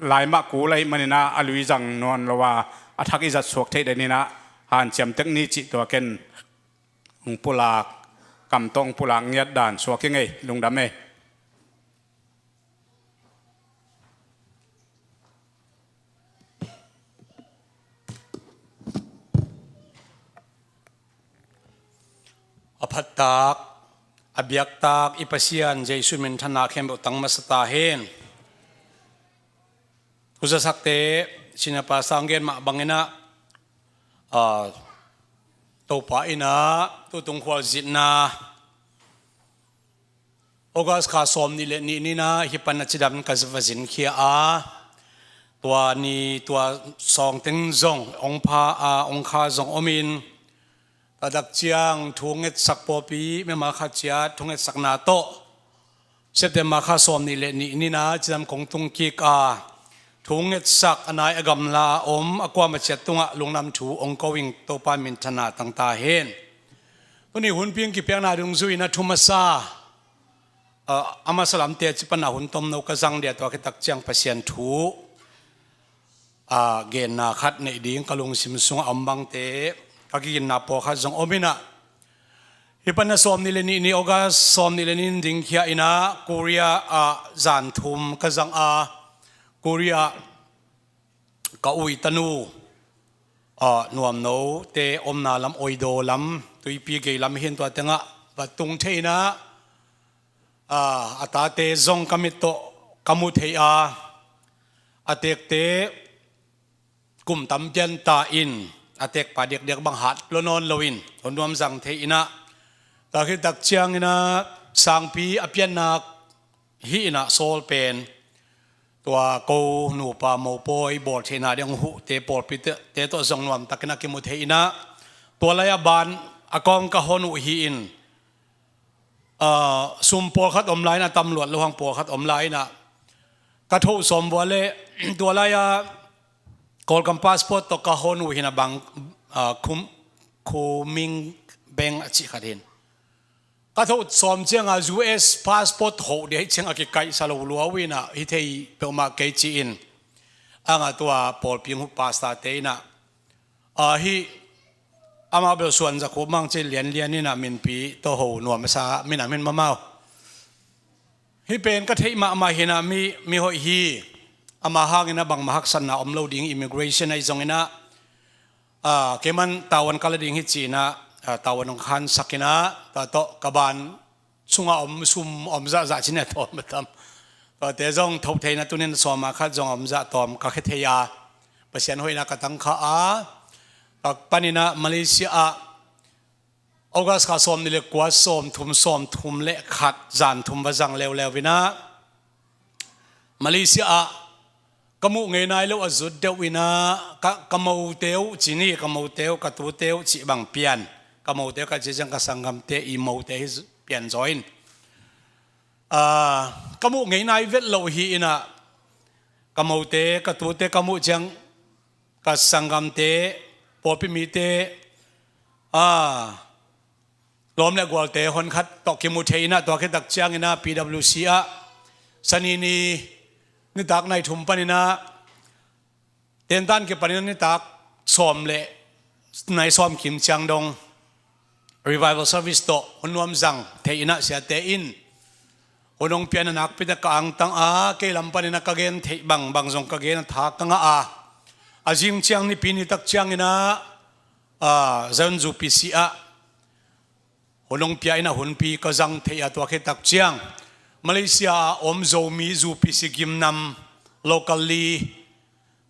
lai mah kul ahih manin ah a lui zang nawn lo a, a thak i zat suak theih den in ah hanciam tek ni cih tua ken hong pulak, kam tawh hong pulak ngiat dan suak hi ing ei, lungdam ei. A phattak, a biaktak i Pasian Jesuh minthanna khempeuh tang masa ta hen. Huzasakte, senior pastor hong gen mah bangin ah, a, Topa in ah tutung khualzinna August kha sawm nih le nih ni-in ah hih pan a cidam ka va zinkhia a, tua ni tua sawng teng zong hong pha a, hong kha zong om in, tua tak ciang thu ngetsak pawlpi mimal khat ciat thu ngetsakna tawh September kha sawm nih le nih ni-in ah cidam kong tung kik a, thu ngetsak a nai a gamla a om a kuamah ciat tungah lungdam thu hong ko ing. Topa minthanna tang ta hen. Tuni hunpi hong kipiakna dungzui in ah thu masa, a, a masa lamte a ci pan a hun tomno ka zang dia, tua khit tak ciang Pasian thu, a, genna khat neih ding ka lungsim sungah a om bangte, ka kiginna pawlkhat zong om in ah, hih pan a sawm nih le nih ni, August sawm nih le nih ni dingkhia in ah Korea ah zan thum ka zang a, Korea ka ui tanu, a, nuamnote omna lam, Oido lam, tuipi gei lam hi in tua tengah va tung thei in ah, a, a tate zong ka mit tawh ka mu thei a, a tekte kum tam pian ta in, a tekpa diakdiak bang hat lua nawn lo in, hong nuam zang thei in ah, tua khit tak ciangin ah sangpi a pianna hi in ah sawl pen, tua ko nupa mopawi bawl theihna ding hong huhte pawlpite tawh zong nuamtakin a kimu thei in ah, tua lai-ah ban a kawng ka hon uh hi in, a, sum pawlkhat om lai in ah, tam luat lo hang pawlkhat om lai in ah, ka thoh sawm vua leh, tua lai-ah Kawlgam passport tawh ka hon uh hi in ah bang, a, Khum-, Khuming Beng a cih khat hi in. Ka thoh sawm ciangah U S passport hoh dia hi ciangah kikaihsa lo lua uh in ah, hi thei peuhmah kei ci in, a ngah tua pawlpi hong huh pastor te in ah, a, hih amah bel Suan Za Khup Mang ci, lianlian in ah minpi tawh ho nuam a sa, minam hi in amau. Hih pen ka theih mahmah hi in ah, mi, mi hoih hi. Amah hangin ah bangmah haksatna om lo ding, immigration ahi zongin ah, a, keiman tavuan ka la ding hi ci in ah, a, tavuan hong khansak in ah, tua tawh ka ban sungah om sum om zahzah ci in ah, tawm a tam. Tuate zong thoh thei in ah, tuni in sawm ah khat zong om zah tawm ka khia thei a, Pasian hoihna ka tang kha a, tua panin ah Malaysia ah August kha sawm nih le kua, sawm thum, sawm thum le khat, zan thum va zang leuleu in ah, Malaysia ah ka muh ngei nai lo a zut deuh in ah, ka, ka mote uh ci ni, ka mote uh, ka tute uh cih bang pian, ka mote uh ka cih ciang ka sanggamte i mote hi pian zaw in, a, ka muh ngei nai vet lo hi in ah, ka mote, ka tute ka muh ciang, ka sanggamte, pawlpi mite, a, lawm le gualte honkhat tawh kimu thei inah, tua khit tak ciang inah P W C ah Sani ni nitak nai thum pan inah, tentan kipan inah nitak sawm le nai sawm kim ciang dong revival service tawh hun nuam zang thei inah siate in hun hong pia in a, nakpi tak ka angtang a, kei lam pan inah ka gen theih bang bang zong ka gen a, tha ka ngah a, a zing ciang Nipi ni tak ciang inah, a, Zion UPC ah hun hong pia inah hunpi ka zang thei a, tua khit tak ciang Malaysia a om Zomi UPC gimnam locally,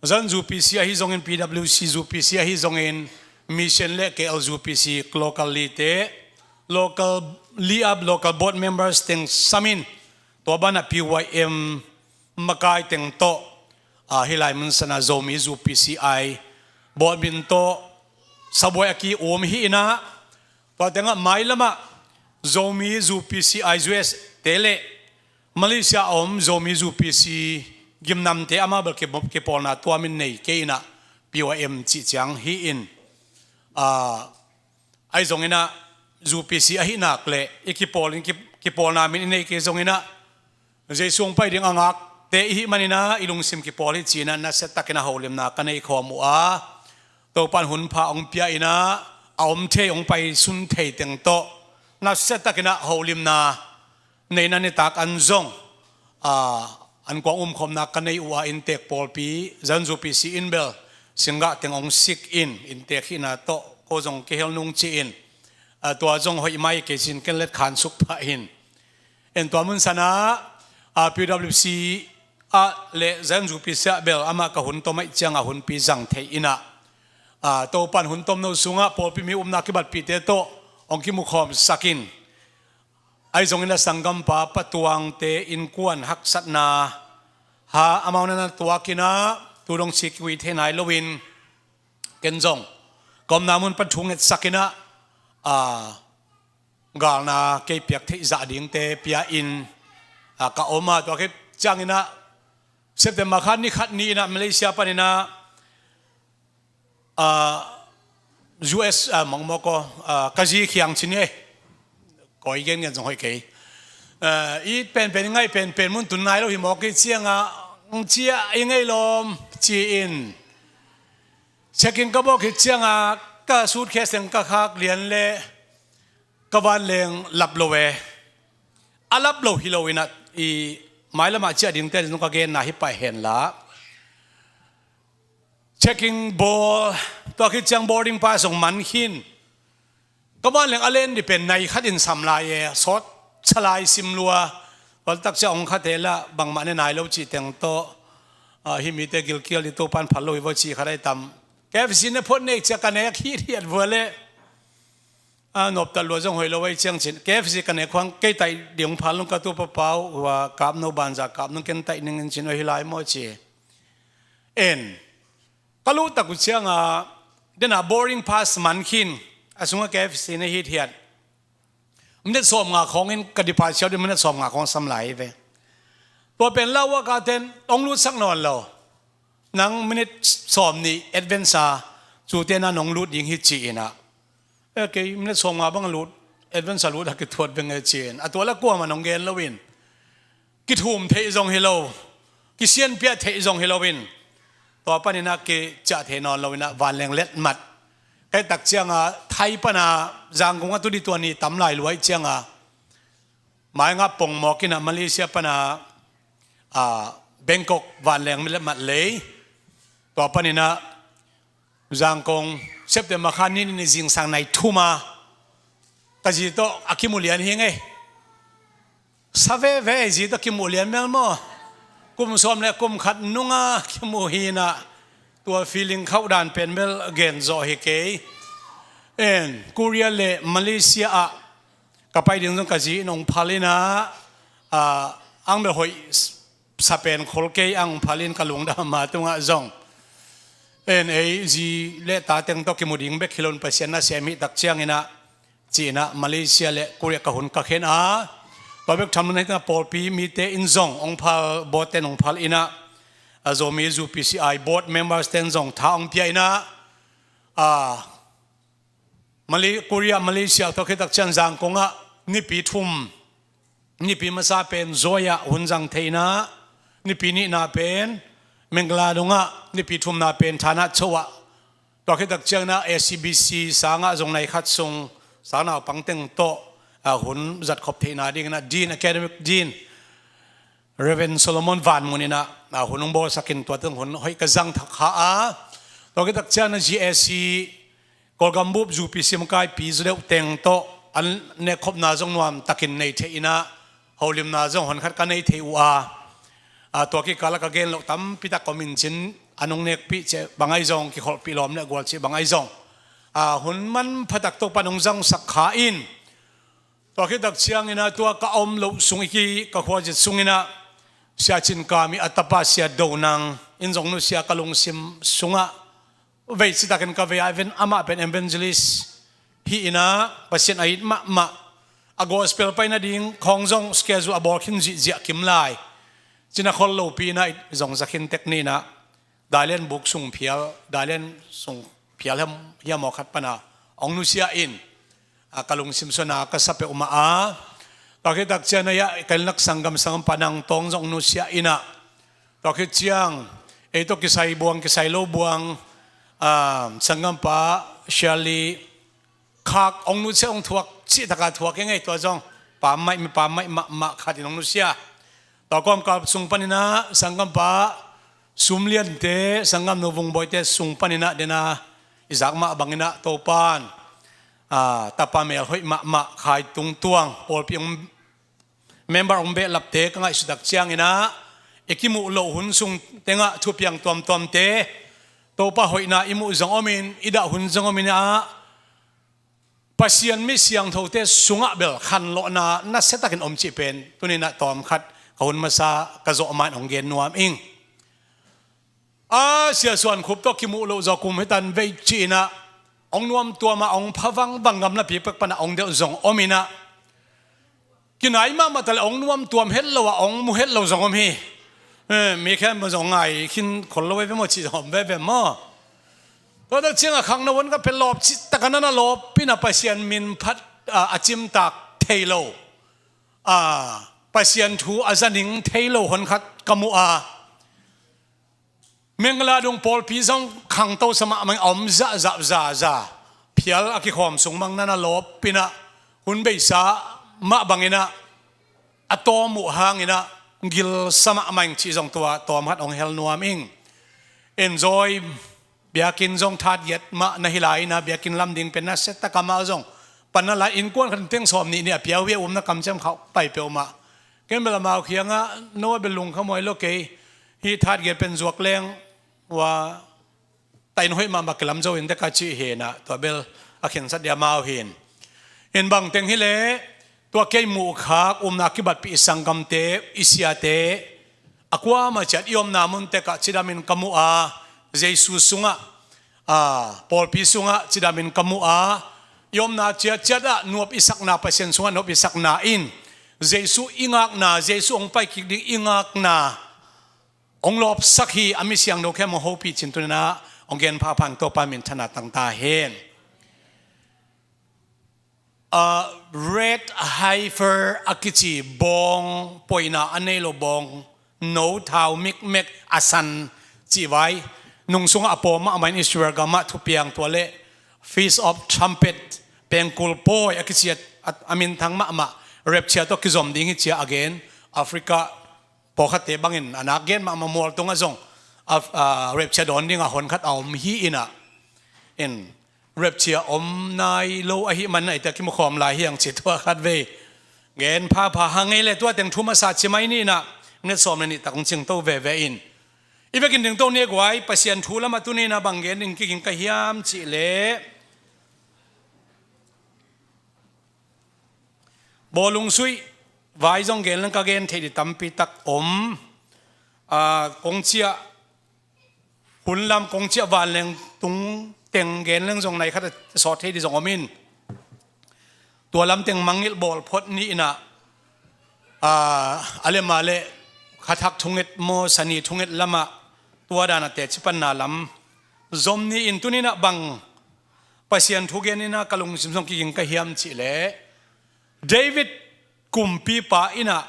Zion UPC ahi zongin, P W C UPC ahi zongin, Mission le K L UPC locally te, locally a local board members teng sam in, tua banah P Y M makai teng tawh, a, hih lai mun san ah Zomi UPC ai board min tawh sabuai a ki-um hi inah, tua tengah mailamah Zomi UPC ai U S te le Malaysia a om Zomi UPC gimnamte amah bel ki-, kipawlna tua min nei kei inah P Y M cih ciang hi in, a, ahi zong inah UPC ahih nak le i kipawl in ki-, kipawlna min i nei kei zong inah Jesu hong pai ding a ngakte i hih man inah i lungsim kipawl hi ci inah nasia tak inah holimna ka nei khawm uh a, Topan hun pha hong pia inah a om thei hong paisun thei teng tawh nasia tak inah holimna neihna nitak an zong, a, an kuang umkhawmna ka nei uh a, inntek pawlpi Zion UPC in bel singgah teng hong sik in, inntek hihna tawh ko zong kihel nung ci in, a, tua zong hoih mai kei cin ken let khan suk pah in. En tua mun san ah, a, P W C ah le Zion UPC ah bel amah ka hun tom ahih ciang a hunpi zang thei inah, a, Topan hun tomno sungah pawlpi mi upna kibatpihte tawh hong kimukhawm sak in, ahi zong inah sanggampa Pa Tuangte innkuan haksatna ha amau na na tuak inah tu dong ci kiui thei nai loin, ken zong ka omna mun pan thu ngetsak inah, a, galna kei piak theih zah dingte pia in, a, ka om a, tua khit ciang inah September kha ni khat ni inah Malaysia pan inah, a, U S, a, mawkmawk aw, a, ka zi khiang cin e, koi gen gen zong hoih kei, a, i penpen i ngaih penpen mun tun nai lo hi mawk i ciang a, cia i ngei lawm ci in check in ka bawk hi ciang a, ka suitcase teng ka khak lian le ka vanleng lap lo e. A lap lo hi lo inah i mailamah ciah dingte zong ka genna hi pah hen la, checking bawl, tua khit ciang boarding pass zong man khin. Ka vanleng a len dih pen nai khat in sam lai e, sawt sa lai sim lua. Tua tak ciang hong khat he la bangmah ne nai lo cih teng tawh, a, hih mite gilkial dih, Topan phal lo hi vaw cih khat ahi tam. K F C ne phot nek ciah ka nek hithiat vua le, a, noptat lua zong hoih lo ahi ciang cin, K F C ka nek khuang kei taih ding hong phal nung, ka tu papau hua kap no, banza kap nung ken taih ning in cin, ahi lai maw ci. En ka luh tak uh ciang a, dena boarding pass man khin, a sungah K F C na hithiat. Minute sawm nga khawng in ka departure ding minute sawm nga khawng sam lai hi ve. Tua pen lau a ka ten hong lut sak nawn lo. Nang minute sawm nih advance a, cute na nong lut ding hi ci inah. E, kei minute sawm nga bang a lut, advance a lut a kithuat beng e ci in. A tua la kuamah nong gen lo in. Kithum theih zong hi lo, kisianpiah theih zong hi lo in, tua pan inah kiciah theih nawn lo inah vanleng letmat. Kei tak ciang a, Thai pan a Zangkong a tu dih tua ni tam lai lua ahih ciang a, mai ngah pong mawk inah Malaysia pan a, a, Bangkok vanleng letmat lei. Tua pan inah Zangkong September kha ni nih zingsang nai thum a, ka zi tawh a kimu lian hi ngei. Sa veve, zi tawh kimuh lian mel maw? Kum sawm le kum khat nunga kimuh hi inah, tua feeling khauh dan pen bel gen zawh hi kei. En Korea le Malaysia ah ka pai ding zong ka zi in hong phal inah, a, ang bel hoih sa pen khol kei, ang phal in ka lungdam a, tungah zong. En ei zi le ta teng tawh kimu ding bek hi lo in Pasian nasem hih tak ciang inah, ci inah Malaysia le Korea ka hun ka khen a. Tua bek tham lo in hih tengah pawlpi mite in zong hong phal, board ten hong phal inah, a, Zomi UPC ai board members ten zong tha hong pia inah, a, Mali-, Korea, Malaysia, tua khit tak ciang Zangkong ah nipi thum, nipi masa pen Zawi ah hun zang thei in ah, nipi nihna pen Mangala dong ah, nipi thumna pen Thana Cho ah, tua khit tak ciang in ah A C B C sang ah zong nai khat sung sang naupang teng tawh, ah, hun zat khop theihna ding in ah Dean, Academic Dean Reverend Solomon Van Mun in ah, ah, hun hong bawlsak in tua teng hun hoih ka zang thak kha a. Tua khit tak ciang in ah G A C Kawlgam bup zupi simkaipi zu deuh teng tawh an nekkhopna zong nuam takin nei thei in ah, holimna zong hon khat ka nei thei uh a. Ah, tua kikal ah ka gen loh tampi tak om in cin, an hong nekpih cih bang ahi zong, kikholhpih lawm le gual cih bang ahi zong, ah, hun manpha tak Topa'n hong zangsak kha in, tua khit tak ciang in ah tua ka om loh sung i ki, ka khuazit sung in ah Sia Cin Kam i a tapa Sia Do Nang in zong nusia, ka lungsim sung ah vei citakin ka vei a, even amah pen evangelist hi in ah Pasian a it mahmah, a gospel pai nading khawng zong schedule a bawl khin zihziah kim lai. Cina khol lopi in ah zong za khin tek ni in ah, Dailen buk sung phial, Dailen sung phial hiam, hiam aw khat pan a hong nusia in, a, ka lungsim sung ah ka sa peuhmah a. Tua khit tak ciang in ah ka innlak sanggam, sanggampa Nang Tawng zong nusia in ah, tua khit ciang ei tawh kisai buang, kisai lo buang, a, sanggampa Shirley Khak hong nusia, hong thuak cih tak a thuak ing ei, tua zong pammaih, mi pammaih mahmah khat in hong nusia. Tua kawmkal sung pan in ah sanggampa Sum Liante, sanggamnu Vung Bawite sung pan in ah den a i zak mah bang in ah Topa'n, a, tapa melhoih mahmah Khai Tung Tuang, pawlpi hong, member hong behlapte ka ngaihsut tak ciang in ah, i kimuh loh hun sung teng ah thupiang tuamtuamte, Topa hoihna i muh zong om in, i dah hun zong om in ah, Pasian mi siangthote sung ah bel khanlawhna nasia takin om cih pen tuni in ah tawm khat ka hun masa ka zawh ma in hong gen nuam ing. A, Sia Suan Khup tawh kimuh loh zaw, kum hi tan vei ci in ah hong nuamtuam a, hong pha vangvang, gamlapi pek pan a hong delh zong om in ah, kinai mahmah ta leh hong nuamtuam het lo a, hong mu het lo zong om hi. Eh, mi khempeuh zong ngai khin khol lo veve maw, cih zong om veve maw. Tua tak ciang a khangno hong ka pia lawp cih tak a, na na lawp in ah Pasian min phat, a, a cimtak thei lo, a, Pasian thu a za ning thei lo hon khat ka mu a. Mangala dung pawlpi zong khangto sa mahmah ing, a om zahzah zaza, phial a kikhawm sung bang na na lawp in ah, hun beisa mah bang in ah, a tawm uh hang in ah gilsa mahmah ing cih zong tua tawm khat hong hel nuam ing. Enjoy, biakinn zong that giat mah na hi lai in ah, biakinn lam ding pen nasia tak a, amau zong pan na lai, innkuan khat teng sawm nih nih a pia uh hi, a umna kamciam khauh pai peuhmah. Ken bel amau kiangah, no bel lungkham huai lo kei, hih that giat pen zuak leng ua, tain hoih mahmah kilam zo in tek a, cih hi in ah, tua bel a khensat dia amau hi in. In bang teng hi leh, tua kei muhkhak, umna kibatpih i sanggamte, i siate, a kuamah ciat i omna mun tek ah cidam in ka mu a, Jesu sung ah, a, pawlpi sung ah cidam in ka mu a, i omna ciatciat ah nuap i sakna, Pasian sung ah nuap i sakna in, Jesu i ngakna, Jesu hong pai kik ding i ngakna hong lawpsak hi. A mi siangtho khempeuh hong hopih cih tuni in ah hong gen phapha ing, Topa minthanna tang ta hen. A, red heifer a kici bawng, poina a nei lo bawng, no thau mikmek a san cih vai, nung sungah a pawm mahmah in Israel gamah thupiang, tua leh Feast of Trumpet, pengkul pawi a kici a, a, a minthang mahmah, rapture tawh kizom ding hi ci a gen. Africa pawlkhatte bangin a nak gen mahmah, mual tungah zong a, a, rapture dawn ding a hon khat a om hi in ah, in rapture om nai lo ahih man in ah, eite kimukhawm lai hi hang ci, tua khat vei gen phapha hang ei leh, tua teng thu masa ci mai ni in ah, minute sawm le nih tak hong cingto veve in. I vekin dingto ni guai, Pasian thu lamah tuni in ah bang gen ding kiging ka hiam cih leh, bawlung suih vai zong gen leng ka gen theih ding tampi tak om. A, kong ciah, hun lam kong ciah vanleng tung teng gen leng zong nai khat a sawt thei ding zong om in. Tua lam teng mangngilh bawl phot ni in ah, a, a lem a leh kha thak thunget maw, sani thunget lamah tua dan a teci panna lam zom ni in, tuni in ah bang Pasian thugen in ah ka lungsim sung kiging ka hiam cih leh, David kumpipa in ah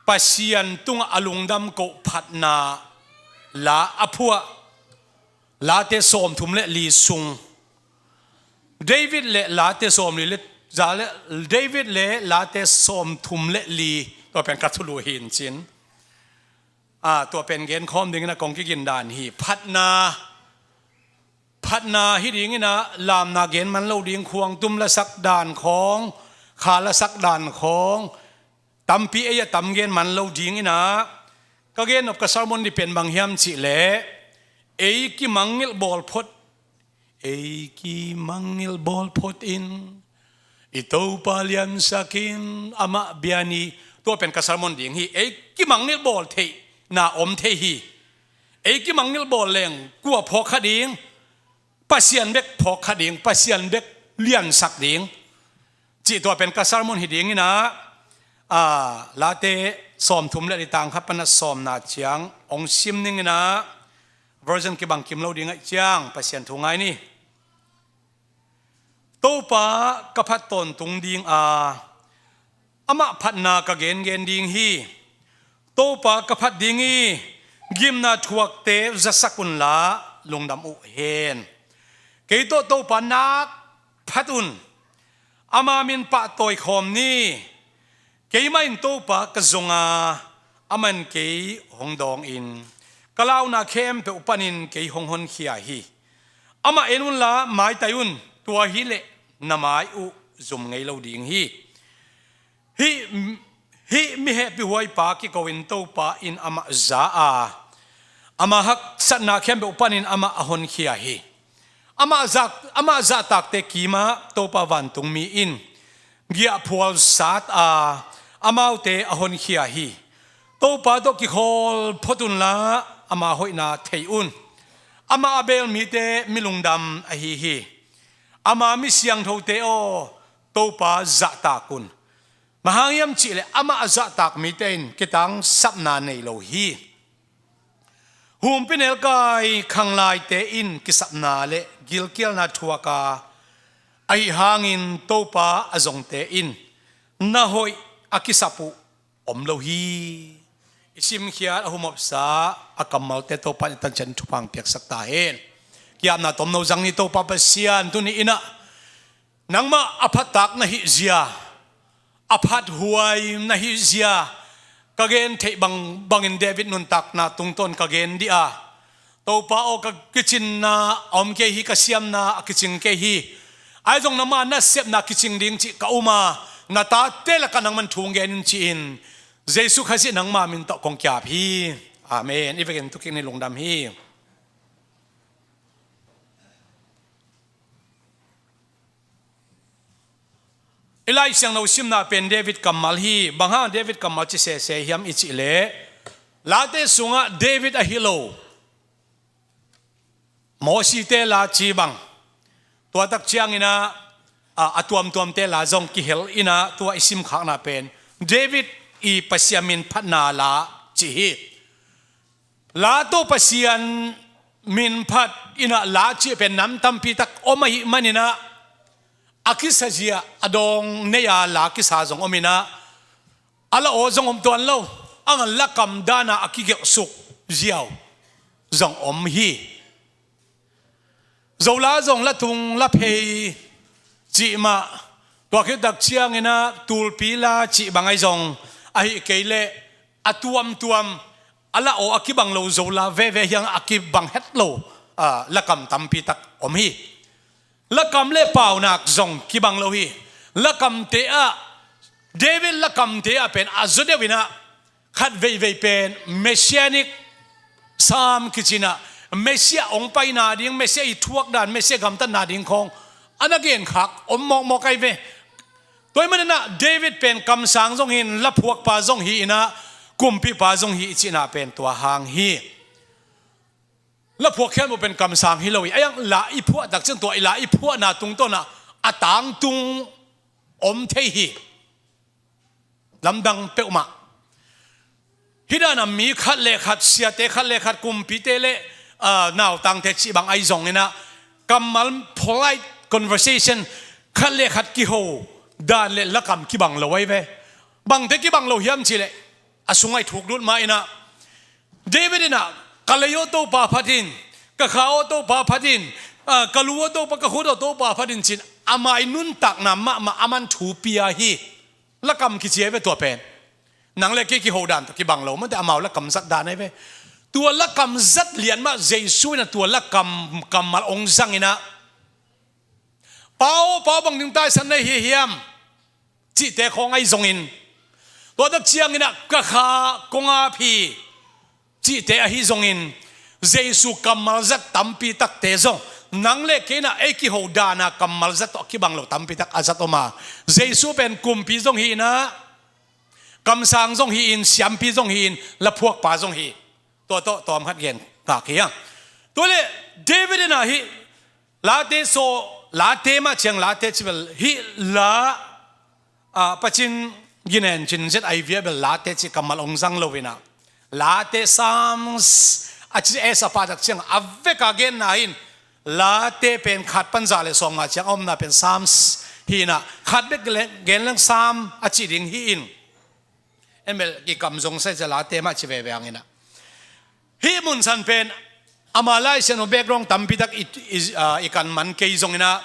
Pasian tungah a lungdam koh phatna la a phuah, Late sawmthum le li sung. David le Late sawmli le za le, David le Late sawmthum le li, tua pen ka thulu hi in cin. Ah, tua pen genkhawm dingin ah kong kigin dan hi. Phatna, phatna hi dingin ah lamna gen man lo ding, khuangtum lasak dan khawng, kha lasak dan khawng, tampi ei a tam gen man lo dingin ah, ka gennop ka sermon dih pen bang hiam cih leh, ei kimangngilh bawl phot, ei kimangngilh bawl phot in, i Topa liansak in, amah bia ni. Tua pen ka sermon ding hi. Ei kimangngilh bawl theihna om thei hi. Ei kimangngilh bawl leng kua phawk kha ding? Pasian bek phawk kha ding, Pasian bek liansak ding, cih tua pen ka sermon hi dingin ah, ah, Late sawmthum le li tang khat pan a sawmna ciang hong sim ning in ah, version kibang kim lo ding ahih ciang Pasian thu ngai ni. Topa ka phat tawntung ding a, amah phatna ka gengen ding hi. Topa ka phat ding hi, gimna thuakte zasak unla lungdam uh hen. Kei tawh Topa nak phat un, ama min pahtawi khawm ni. Keimah in Topa ka zong a, amah in kei hong dawng in, ka launa khempeuh panin kei hong honkhia hi. Amah en unla maitai un, tua hileh na mai uh zum ngei lo ding hi. Hih, hih mi hehpihhuaipa kiko in Topa in amah za a, ama haksatna khempeuh panin amah a honkhia hi. Amah zak, amah zahtakte kimah Topa vantungmi in giahphual sat a, amaute a honkhia hi. Topa tawh kikhawl phot unla ama hoihna thei un. Amah a beel mite mi lungdam ahi hi. Ama mi siangthote aw, Topa zahtak un. Bang hang hiam cih leh amah a zahtak mite in kitangsapna nei lo hi. Humpinelkai khanglaite in kisapna le gilkialna thuak a, ahi hangin Topa a zongte in na hoih a kisap uh om lo hi. I simkhiat a humopsa a kammalte Topa in i tancian thupha piaksak ta hen. Ki-apna tomno zang ni. Topa Pasian, tuni in ah nangmah a phattak na hih zia, a phathuai na hih zia ka gen theih bang bangin David nuntakna tungtawn ka gen dih a, Topa aw, ka kicinna a om kei hi, ka siamna a kicing kei hi. Ahi zong nangma nasepna kicing ding cih ka um a, na tate lakah nangman thu gen in ci-in Jesu Khazih nangma min tawh kong ki-ap hi. Amen. I vekin tu kik ni. Lungdam hi. I Lai Siangtho simna pen David kammal hi. Bang hang David kammal ci sese hiam i cih leh, Late sungah David ahi lo, Mosite la ci bang, tua tak ciangin ah, a, a tuamtuamte la zong kihel in ah, tua i simkhakna pen David i Pasian min phatna la ci hi. La tawh Pasian min phat in ah la cih pen nam tampi tak om ahih manin ah, a kisa zia a dawng nei a la kisa zong om in ah, a la aw zong om tuan lo, a ngan lakam dan a a kigelhsuk ziau zong om hi. Zola zong la tung la phei cih mah, tua khit tak ciangin ah tulpi la cih bang ahi zong, ahih kei leh a tuamtuam, a la aw a kibang lo Zola veve hiang a kibang het lo, ah, lakam tampi tak om hi. Lakam le paunak zong kibang lo hi. Lakamte ah, David lakamte ah pen a zaw deuh in ah, khat veivei pen Messianic Psalm kici in ah, Messiah hong paina ding, Messiah i thuak dan, Messiah gamtatna ding khawng a na genkhak om mawkmawk ahi ve. Tua ahih manin ah David pen kamsang zong hi in, laphuakpa zong hi in ah, kumpipa zong hi i cihna pen tua hang hi. Laphuak khempeuh pen kamsang hi lo hi. Ahi zong la i phuah tak ciang tua i la i phuahna tungtawn ah a tangtung om thei hi. Lamdang peuhmah. Hih dan a mi khat le khat, siate khat le khat, kumpite le, ah, nautangte cih bang ahi zongin ah, kammal polite conversation, khat le khat kiho dan le lakam kibang lo ahi ve. Bangte kibang lo hiam cih leh, a sungah i thuk lut mah inah, David inah, "Ka lei aw Topa phat in, ka kha aw Topa phat in, ah, ka lu aw Topa, ka khut aw Topa phat in," ci-in ama i nuntakna mahmah aman thu pia hi. Lakam kici ahi ve tua pen. Nang le kei kiho dan tawh kibang lo mah teh, amau lakam zat dan ahi ve. Tua lakam zat lian mah Jesu inah tua lakam kammal hong zang inah, "Pa aw, Pa aw, bang ding taisan na hi hiam?" cihte khawng ahi zongin, tua tak ciang inah, "Ka kha kong ap hi," cihte ahi zongin, Jesu kammal zat tampi takte zong, nang le kei inah ei kiho dan a kammal zat tawh kibang lo tampi tak a zat om a. Jesu pen kumpi zong hi inah, kamsang zong hi-in, siampi zong hi-in, laphuakpa zong hi. Tua tawh tawm khat gen tak hi a. Tua le David inah hih Late saw, Late mah ciang Late ci bel, hih la, ah, Pacin ginen cin zet ahi via bel Late ci kammal hong zang lo inah, Late, Psalms a ci, S a pah tak ciang a vek a genna hi-in, Late pen khat pan za le sawmnga ciang a omna pen Psalms hi inah, khat bek le gen leng Psalm a ci ding hi-in, en bel i kam zong sai cia Late mah ci veve hang inah. Hih mun san pen ama Lai Siangtho background tampi tak i, i, ah, i kan man kei zong inah,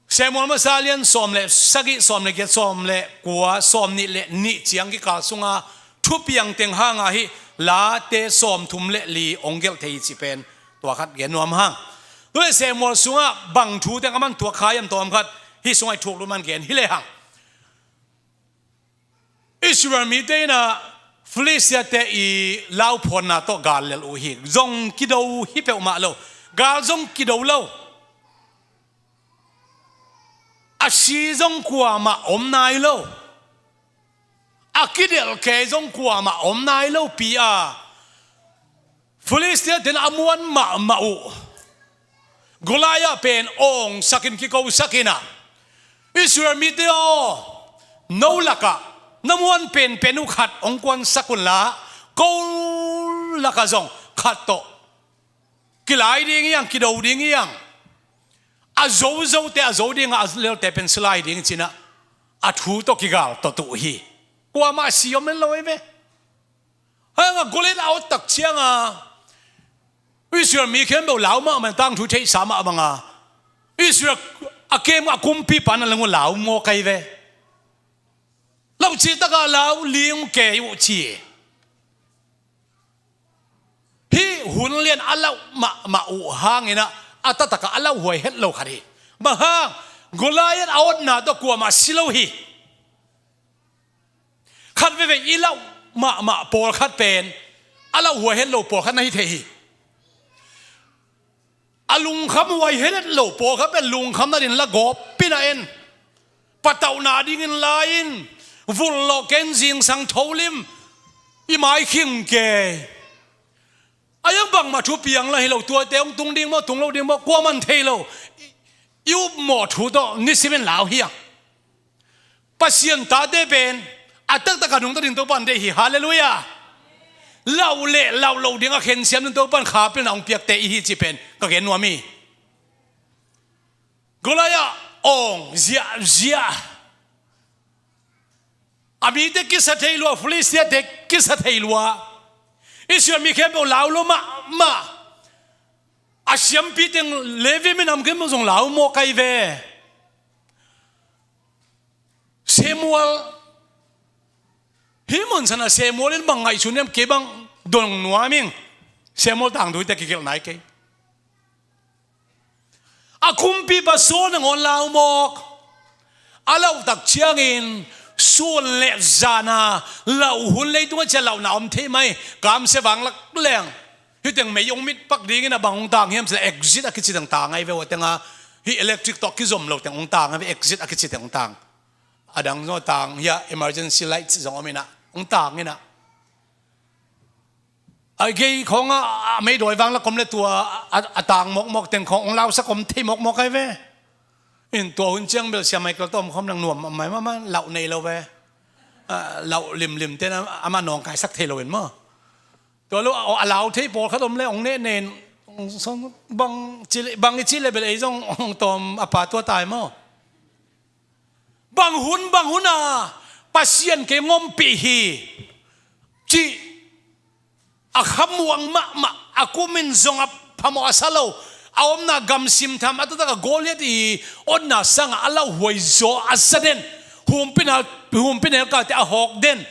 Samuel masa lian sawm le sagih, sawm le giat, sawm le kua, sawm nih le nih ciang kikal sunga thupiang teng hanga hih Late sawmthum le li hong gelh thei hi cih pen tua khat gen nuam hang. Tua hi Samuel sungah bang thu teng aman tuak kha hiam tawm khat, hih sungah i thuk lut man gen hi lehang. Israel mite inah Filistia-te i lauphuanna tawh gal lel uh hi. Zong kido hi peuhmah lo. Gal zong kido lo. A si zong kuamah om nai lo. A kidelh kei zong kuamah om nai lo pi a, Filistia-te in a muan mahmah uh Goliath pen awngsakin kikosak inah, "Israel mite aw, no lakah na muan penpen uh khat hong kuansak unla, ko lakah zong khat tawh kilai ding hi hang, kido ding hi hang. A zozote a zo ding a, a lelte pen si lai ding," ci-in ah a thu tawh kigal tawh tuh hi. Kuamah si om en lo ei ve. Hang a Goliath a awt tak ciang a Israel mi khempeuh lau mahmah, tangthu theihsa mah bang a Israel a kem a kumpipa na leng uh lau mawk ei ve. Lau cih tak a lau ling kei uh ci. Hih hun lian a lauh mahmah uh hangin ah a taktak ah a lauhuai het lo khat hi. Bang hang? Goliath a awtna tawh kuamah si lo hi. Khat veivei i lauh mahmah pawlkhat pen a lauhuai het lo pawlkhat na hi thei hi. A lungkhamhuai het lo pawlkhat pen lungkham nading la gawp in ah en. Patauhna dingin la in, vulh lawh kei in, zingsang tho lim, i mai khing kei. A iang bangmah thupiang la hi lo, tuate hong tung ding maw, tung lo ding maw, kuaman thei lo. I, i upmawh thu tawh nisimin lau hi a. Pasian tate pen a taktak a nungta ding Topa in deih hi. Halleluiah. Lauh le lauh loh ding a khensiam ding Topa in kha pilna hong piakte i hi cih pen ka gen nuam hi. Goliath awng ziahziah. A mite kisa thei lua, Filistia-te kisa thei lua. Israel mi khempeuh lau lua mahmah. A siampi teng, Levi minam khempeuh zong lau mawk ei ve. Samuel, hih mun san a Samuel in bang ngaihsun hiam, kei bang dong nuam ing. Samuel tangthu hi teh kigelh nai kei. A kumpipa Saul nangawn lau mawk. A lauh tak ciangin sun le zan a lauh hun, leitungah ciah lauhna om thei mai. Kamsia vanglak leng hih teng mei hong mit pak dingin a bang hong tang hiam cih leh exit a kici teng tang ei ve. Hua teng a hih electric tawh kizom lo teng hong tang ei ve, exit a kici teng hong tang. A dang zong a tang hi a, emergency lights zong om in ah hong tang in ah. A gei khawng a, a meidawi vanglak om le tua a, a tang mawkmawk teng khawng hong lausak om thei mawkmawk ei ve. In tua hun ciang bel Sia Michael tawh om khawm nang nuam mai mahmah, lauh nei lo ve. A, lauh limlim ten a, amah nawngkaisak thei lo in maw. Tua lo a, a lau thei pawlkhat om le hong nehnen Bang i cih le bel ei zong hong tawm a pa tua tai maw? Bang hun bang hun a Pasian kei hong ompih hi cih a khamuang mahmah, a kumin zong a phamawh a sa lo, a omna gamsim tham a taktak a Goliath i otna sangah a lauhuai zaw a za den, humpinel, humpinel kate a hawk den,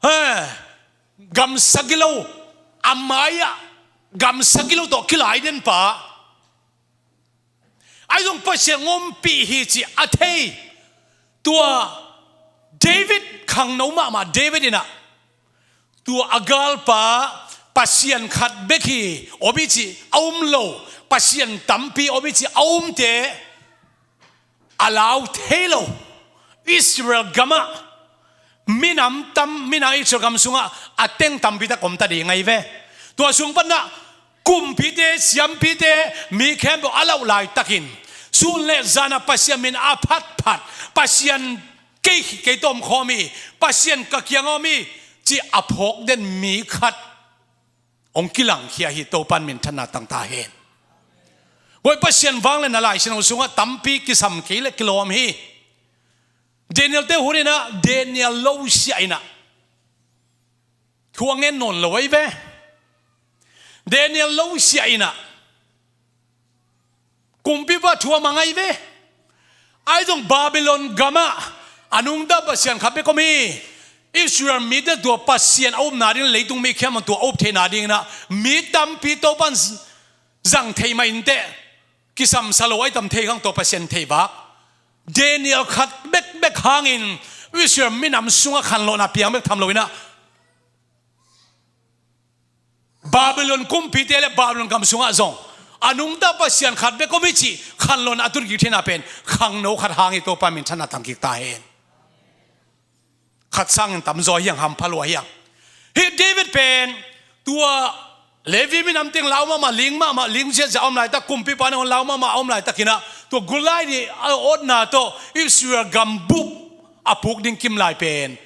he, gamsa gilo, a mai-ah gamsa gilo tawh kilai den pa. Ahi zong Pasian hong ompih hi cih a thei. Tua David khangno mahmah David in ah tua a galpa Pasian khat bek hi om hi cih a um lo, Pasian tampi om hi cih a umte a lau thei lo. Israel gamah minam tam, minam Israel gam sungah a teng tampi tak om ta ding ahi ve. Tua sung panah kumpite, siampite, mi khempeuh a lauh laitakin sun le zan a Pasian min a phatphat, Pasian kei, kei tawh om khawm hi, Pasian ka kiang a om hi cih a phawk den mi khat hong kilangkhia hi. Topa'n minthanna tang ta hen. Guai, Pasian vangliatna Lai Siangtho sungah tampi kisam kei le kilawm hi. Daniel-te hun in ah Daniel lo siah in ah thu a ngen nawn lo ahi ve. Daniel lo siah in ah kumpipa thu a mang ahi ve. Ahi zong Babylon gamah a nungta Pasian khat bek om hi. Israel mite tua Pasian a upna ding, leitung mi khempeuh tua a up theihna dingin ah mi tampi Topa'n zang thei mah inteh, kisamsa lo ahi tam thei khang, tua Pasian thei vak. Daniel khat bekbek hangin Israel minam sungah khanlawhna piang bek tham lo in ah Babylon kumpite le Babylon gam sungah zong a nungta Pasian khat bek om hi cih khanlawhna a tun kik theihna pen khangno khat hang hi. Topa minthanna tang kik ta hen. Khat sangin tamzaw hi hang, hampha lua hi hang. Hih David pen tua Levi minam teng lau mahmah, ling mahmah, ling ziahziah a om laitak, kumpipa nangawn lau mahmah a om laitakin ah tua Goliath i a otna tawh Israel gam bup a puk ding kim lai pen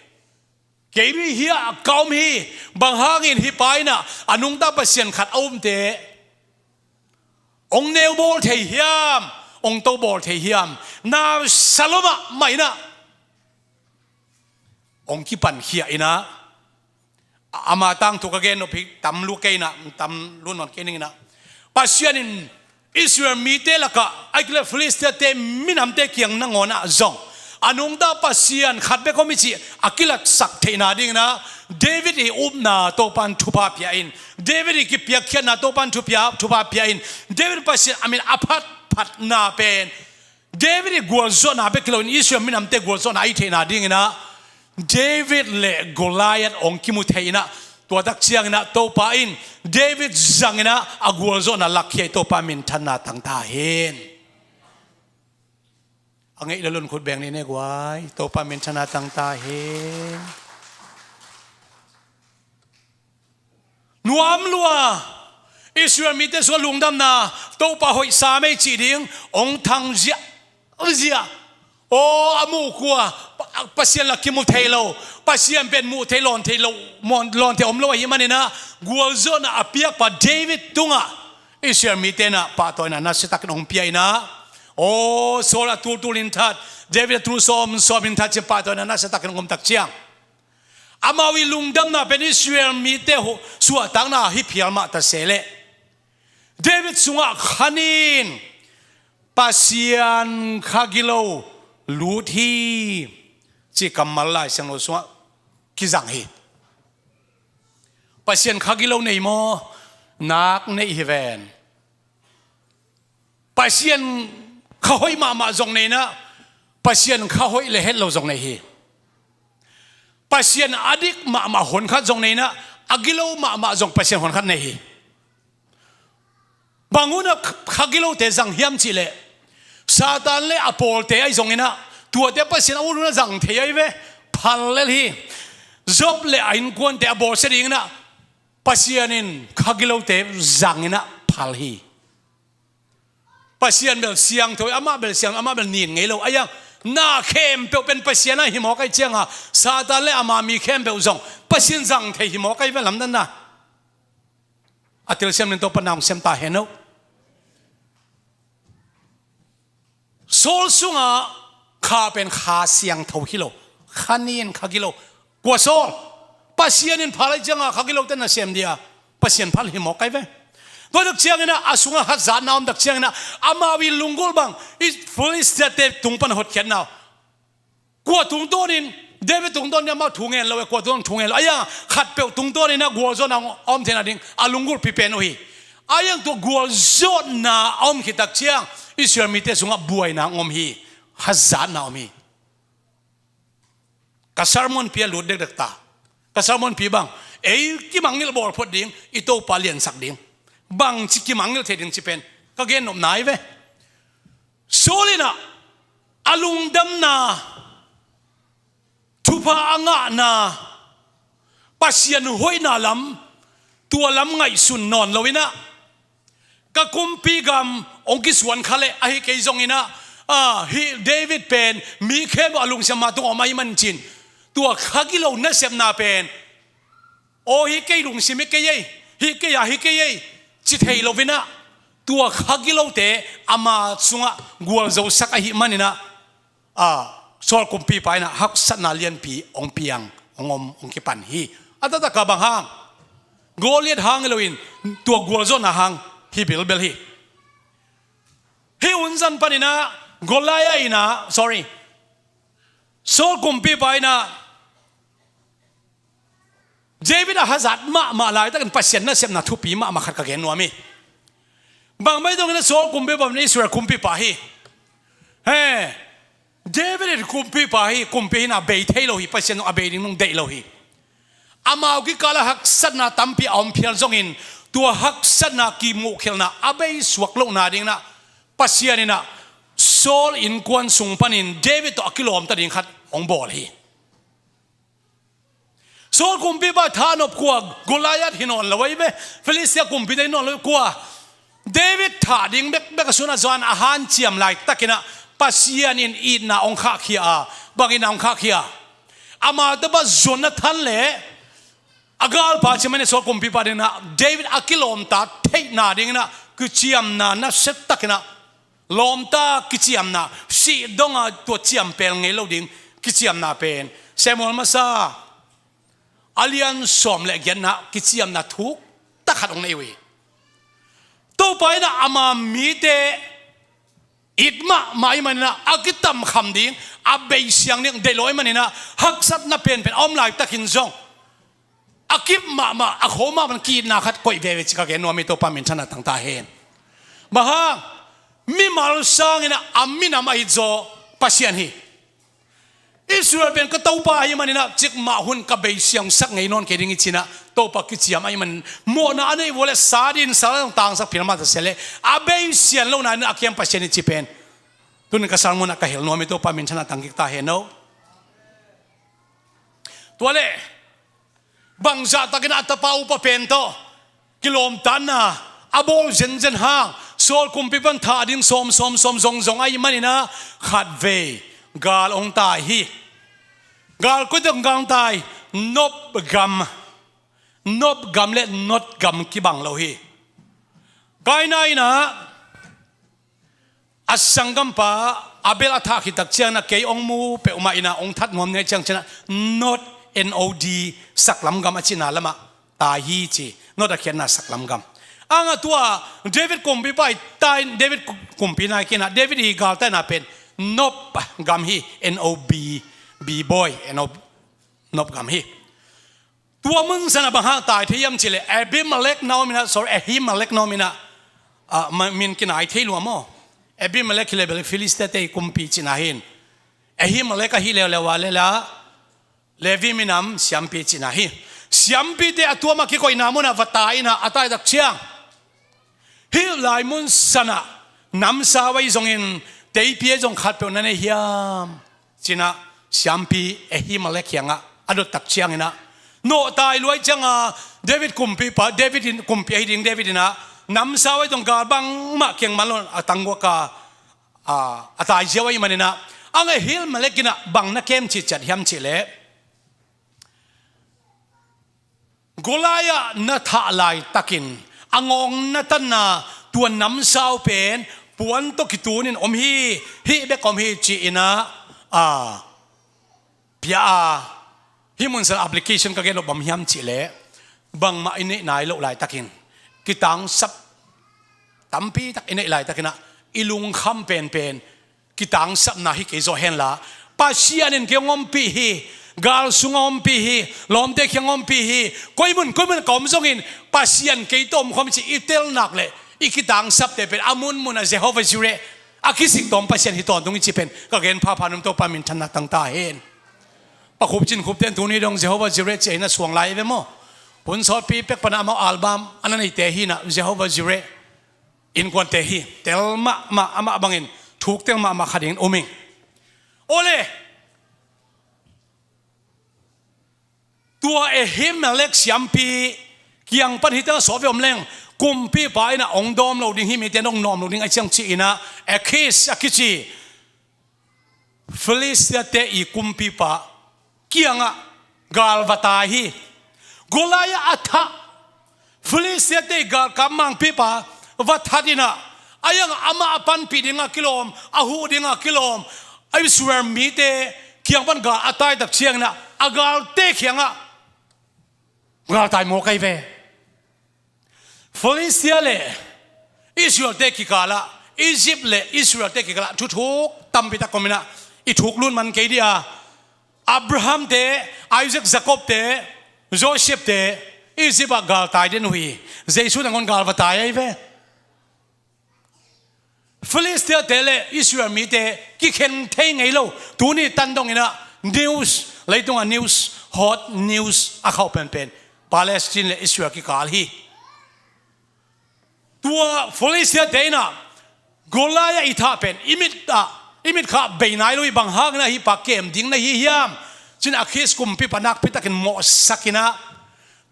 kei bek hi a ka om hi. Bang hangin hih pa in ah a nungta Pasian khat a umte hong neu bawl thei hiam, hong to bawl thei hiam? Na sa lo mahmah in ah hong kipankhia in ah, ama tangthu ka gen nop hi, tam lua kei in ah, tam lua nawn kei ning in ah, Pasian in Israel mite lakah, ahih kei leh Filistia-te minamte kiang nangawn ah zong a nungta Pasian khat bek om hi cih a kilaksak theihna dingin ah David i upna Topa'n thupha pia in, David i kipiakkhiatna Topa'n thupha, thupha pia in, David Pasian a min a phatphatna pen David i gualzawhna bek hi loin Israel minamte gualzawhna a hih theihna dingin ah David le Goliath hong kimu thei in ah, tua tak ciangin ah Topa in David zangin ah a gualzawhna lakkhia hi. Topa minthanna tang ta hen. A ngeih le lunkhut beng ni ne guai, Topa minthanna tang ta hen. Nuam lua, Israel mite sungah lungdamna, Topa hoih sam ei cih ding hong thang ziahziah. Aw, a muh khua, Pa-, Pasian la kimu thei lo, Pasian pen muh thei, lawn thei lo, lawn thei om lo ahih manin ah gualzawhna a piakpa David tungah Israel mite in ah pahtawina nasiatakin hong pia in ah, aw, Saul a tultul in that, David a tul sawmsawm in that ci-in pahtawina nasiatakin hong om tak ciang, amau i lungdamna pen Israel mite suahtakna hi phial mah ta se leh, David sungah khan in Pasian kha gilo lut hi, ci kammal Lai Siangtho sungah kizang hi. Pasian kha gilo nei maw? Nak neih hi ven. Pasian kha hoih mahmah zong nei in ah, Pasian kha hoih le het lo zong nei hi. Pasian a dik mahmah hun khat zong nei in ah, a gilo mahmah zong Pasian hun khat nei hi. Bang hun ah kha gilote zang hiam cih leh, Satan le a pawlte ahi zongin ah, tuate Pasian a ut hun ah zang thei ahi ve, phal lel hi. Job le a innkuante a bawlsia dingin ah Pasian in kha gilote zangin ah phal hi. Pasian bel siangtho, amah bel siang, amah bel nin ngei lo. Ahi hang, na khempeuh pen Pasian a hi mawk ahih ciangin, Satan le ama mi khempeuh zong Pasian zang thei hi mawk ahi ve, lamdanna. A telsiam ning Topa na hong siam ta hen o. Saul sungah kha pen Kha Siangtho hi lo. Kha nin kha gilo. Kua Saul? Pasian in pha lai ciangah kha gilote nasem dia Pasian phal hi mawk ai ve. Tua tak ciangin ah a sungah hazatna om tak ciangin ah amau i lunggulh bang i Filistiate tung pan hotkhiatna uh. Kua tungtawnin, David tungtawnin amau thu ngen lo e, kua tungtawn thu ngen lo. Aia, khatpeuh tungtawnin a gualzawhna a om theihna ding a lunggulhpi pen uh hi. Aia, tua gualzawhna a om khit tak ciang Israel mite sungah buaina a om hi. Hazatna a om hi. Ka sermonpi a lut dekdek ta. Ka sermonpi bang, ei kimangngilh bawl phot ding, i Topa liansak ding. Bangci kimangngilh thei ding ci pen ka gen nopna hi ve. Saul in ah a lungdamna, thupha a ngahna, Pasian hoihna lam, tua lam ngaihsun nawn lo in ah, ka kumpi gam hong kisuan kha leh ahi kei zongin ah, ah, hih David pen mi khempeuh a lungsim a tungah om ahih manin cin, tua kha gilo nasepna pen, aw, hih kei lungsim hi kei ei, hih kei a hi kei ei, ci thei lo in ah, tua kha gilote ama sungah gualzosak ahih manin ah, ah, Saul kumpipa in ah haksatna lianpi hong piang, hong om, hong kipan hi. A taktak ah bang hang? Goliath hang hi loin tua gualzawhna hang hi bilbel hi. Hih hun zan panin ah Goliath in ah, sorry, Saul kumpipa in ah David a hazat mahmah laitakin Pasian nasepna thupi mahmah khat ka gen nuam hi. Bang mah dongin ah Saul kumpipa in Israel kumpipa hi. He, David in kumpipa hi, kumpi hi in a bei thei lo hi, Pasian zong a bei ding nung deih lo hi. Amau kikal ah haksatna tampi a om phial zongin, tua haksatna kimuhkhialhna a bei suak lohna dingin ah Pasian in ah Saul innkuan sung panin David tawh a kilawmta ding khat hong bawl hi. Saul kumpipa thahnop kua? Goliath hi nawn lo ahi ve. Filistia kumpite hi nawn lo, kua? David thah ding bekbek a sun a zuan a hanciam laitakin ah Pasian in itna hong khahkhia a, bang itna hong khahkhia? Ama tapa Jonathan le a galpa ci mah in ah Saul kumpipa dingin ah David a kilawmta theihna dingin ah kiciamna nasiatakin ah, lawmta kiciamna, sih dong a tua ciam pel ngei lo ding kiciamna pen Samuel masa a lian sawm le giatna kiciamna thuk takhat hong nei uh hi. Topa in ah ama mite it mahmah ahih manin ah a kitamkham ding, a beisiang ding deih lo ahih manin ah haksatna penpen a om laitakin zong a kip mahmah, a kho mahmah, ki-itna khat koih veve ci ka gen nuam hi. Topa minthanna tang ta hen. Bang hang? Mimal sangin ah a minam a it zaw Pasian hi. Israel pen ka Topa ahih manin ah cikmah hun ka beisiangsak ngei nawn kei ding hi ci-in ah Topa kiciam ahih manin, mawhna a neih uh leh sa din sa zong tangsak phial mah ta se leh, a beisiang lohna in a kiam Pasian hi ci pen tuni ka sermon ah ka hilh nuam hi. Topa minthanna tang kik ta hen o. Tua leh bangzah takin a tapa upa pen tawh kilawmtatna a bawl zenzen hang, Saul kumpipan thah ding sawm sawm sawm zongzong ahih manin ah khatvei gal hong tai hi. Gal koi tawh gal hong tai? Nob gam. Nob gam le Nod gam kibang lo hi. Kaina in ah a sanggampa Abel a thah khit tak ciangin ah kei hong mu peuhmah in ah hong that nuam ni ahih ciang ci-in ah Nod, N O D, saklam gam a cihna lamah tai hi ci. Nod a khiatna saklam gam. Ang a tua David kumpipa i tai, David kumpi nai kei in ah David i galtaina pen Nob gam hi, N O B, B boy, N O B, Nob gam hi. Tua mun sanah bang hang tai thei hiam cih leh, Abimelek na om in ah, sorry, Ahimelek na om in ah, ah, ma-, min kinai thei lua maw? Abimelek hi leh bel Filistia-te kumpi cihna hi. Ahimelek ahi leuleu a leh la, Levi minam siampi cihna hi. Siampite a tuam a kikoihna munah va tai in ah, a tai tak ciang, hih lai mun sanah namsau ahi zongin, teipi ahi zong khatpeuh na nei hiam? Ci-in ah siampi Ahimelek kiangah a dot tak ciangin ah, nawh tai lua ahih ciangin ah David kumpipa, David in, kumpi ahi ding David in ah namsau ahi zong gal bangmah kiang man lo a tangguak a, a, a tai ziau ahih manin ah, ang Ahimelek in ah bang na kem citciat hiam cih leh, Goliath na thah laitakin a ngawngna tanna tua namsau pen puan tawh kitunin om hi, hih bek om hi ci-in ah, a, pia a, hih mun san application ka gen loh bang hiam cihleh, bangmah i neih nai loh laitakin, kitangsap tampi tak i neih laitakin ah, i lungkham penpen kitangsapna hi kei zaw henla, Pasian in kei hong ompih hi, gal sungah ompih hi, lawmte kiang ompih hi, koi mun koi mun ka om zongin Pasian kei tawh om khawm ci i tel nak leh, i kitangsapte pen a munmun ah Jehovah Jireh, a kisik tawm Pasian hi tawntung i ci pen ka gen phapha nuam, Topa minthanna tang ta hen. Pa Khup Cin Khup ten tuni dong Jehovah Jireh ci a hi na suang lai ve maw? Hun sawtpi pek pana amau album a na neite hi na Jehovah Jireh. Innkuante hi tel mahmah, amah bangin thuk tel mahmah kha dingin um ing. Awle, tua Ahimelek siampi kiang pan hih teng a sawt ve om leng, kumpipa in ah hong dawm lo ding, hih mite in hong nawm lo ding a ciang ci-in ah, Akhis a kici Filistia-te i kumpipa kiangah gal va tai hi. Goliath a thah Filistia-te i galkap mangpipa va that in ah, a iang amah a panpih dingah kilawm, a huh dingah kilawm, a Israel mite kiang pan gal a tai tak ciangin ah, a galte kiangah galtai mawk ahi ve. Filistia le Israel-te kikalah, Egypt le Israel-te kikalah thuthuk tampi tak om in ah, i thuk lut man kei dih a, Abraham-te, Isaac, Jacob-te, Joseph-te Egypt ah galtai den uh hi. Jesu nangawn gal va tai ahi ve. Filistia-te le Israel mite kikhen thei ngei lo. Tuni tan dongin ah news, leitungah news, hot news a khauh penpen Palestine le Israel kikal hi. Tua Filistia-te in ah Goliath i thah pen i mit ah, i mit khah bei nai lo hi, bang hangin ah hih pa kem ding na hi hiam ci-in Akhis kumpipa nakpi takin mawhsak in ah,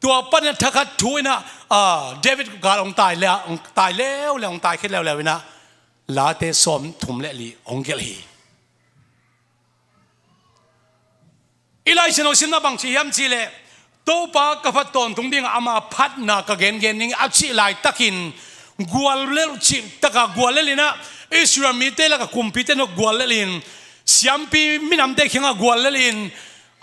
tua panin thakhat thu in ah, a, David gal hong tai le, hong tai leuleu, hong tai khit leuleu in ah, Late sawmthum le li hong gelh hi. I Lai Siangtho simna bang ci hiam cihleh, Topa ka phat tawntung dingah ama phatna ka gengen ding a cih laitakin, guallel cih takah guallel in ah, Israel mite lakah kumpite in ah guallel in, siampi minamte kiangah guallel in,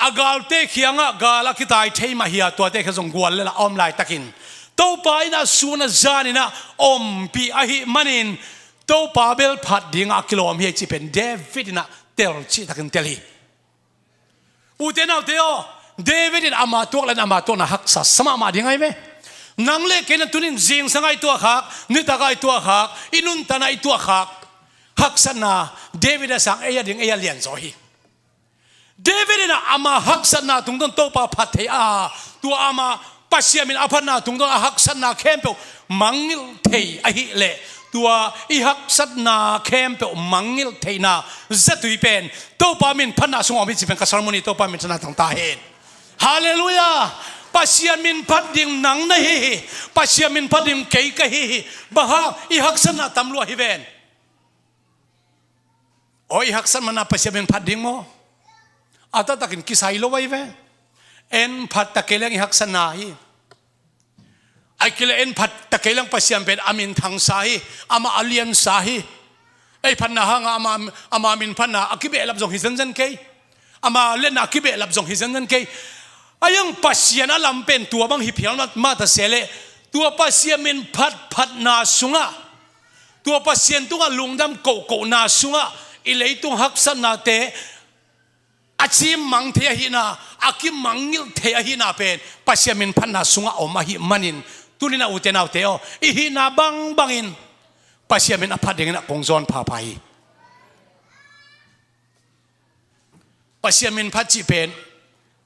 a galte kiangah gal a kitai thei mah hi a, tuate kiang zong guallel a om laitakin, Topa in a sun a zan in ah ompih ahih manin, Topa bel phat dingah a kilawm hi a cih pen David in ah tel cih takin tel hi. Ute naute aw, David in ama tuak le ama tuakna haksa sa mahmah ding ahi ve. Nang le kei na tunin zingsang ah i tuahkhak, nitak ah i tuahkhak, i nuntan ah i tuahkhak haksatna David a sang ei a ding, ei a lianzaw hi. David in ah ama haksatna tungtawn Topa phat thei a, tua ama Pasian min a phatna tungtawn a haksatna khempeuh mangngilh thei ahih leh, tua i haksatna khempeuh mangngilh theihna zatui pen Topa min phatna sungah om hi cih pen ka sermon hi. Topa min thanna tang ta hen. Halleluiah. Pasian min phat ding nang na hi hi. Pasian min phat ding kei ka hi hi. Bang hang? I haksatna tam lua hi ven. Aw, i haksat mana Pasian min phat ding maw? A taktakin kisai lo ahi ve. En phat ta kei leng i haksatna hi. Ahih kei leh en phat ta kei leng Pasian pen a minthangsa hi, amah a liansa hi. Ei phatna hangah ama, ama min phatna a kibehlap zong hi zenzen kei. Ama lianna a kibehlap zong hi zenzen kei. A iang Pasian a lam pen tua bang hi phial mah, mah ta se leh, tua Pasian min phatphatna sungah, tua Pasian tungah lungdam kohkohna sungah i leitung haksatnate a cimmang thei ahihna, a kimangngilh thei ahihna pen Pasian min phatna sungah om ahih manin, tuni-in a ute naute aw, i hihna bangbangin Pasian min a phat dingin a kong zawn phapha hi. Pasian min phat cih pen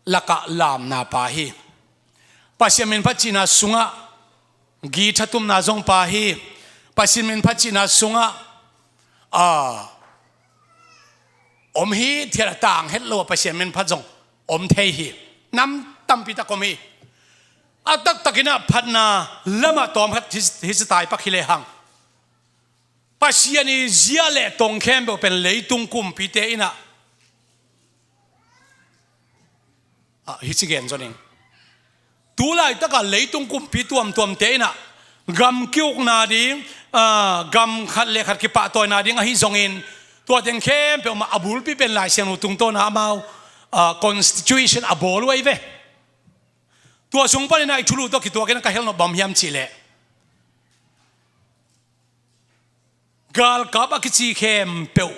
lakah lamna pa hi. Pasian min phat cihna sungah githatumna zong pa hi. Pasian min phat cihna sungah, a, om hi thiat a tang het lo a Pasian min phat zong om thei hi. Nam tampi tak om hi. A taktakin a phatna lamah tawm khat hi, hi ci tai pak hi lehang, Pasian i zia le tong khempeuh pen leitung kumpite in a, ah, hi ci gen zong ning. Tu laitaka leitung kumpi tuamtuamte in a Gam kiukna ding, ah, gam khat le khat kipahtawina ding ahi zongin, tua teng khempeuh mah a bulpi pen Lai Siangtho tungtawna amau, ah, constitution a bawl uh ahi ve. Tua sung panin a i thulu tawh kituakin a ka hel nop bang hiam cihleh, galkap a kici khempeuh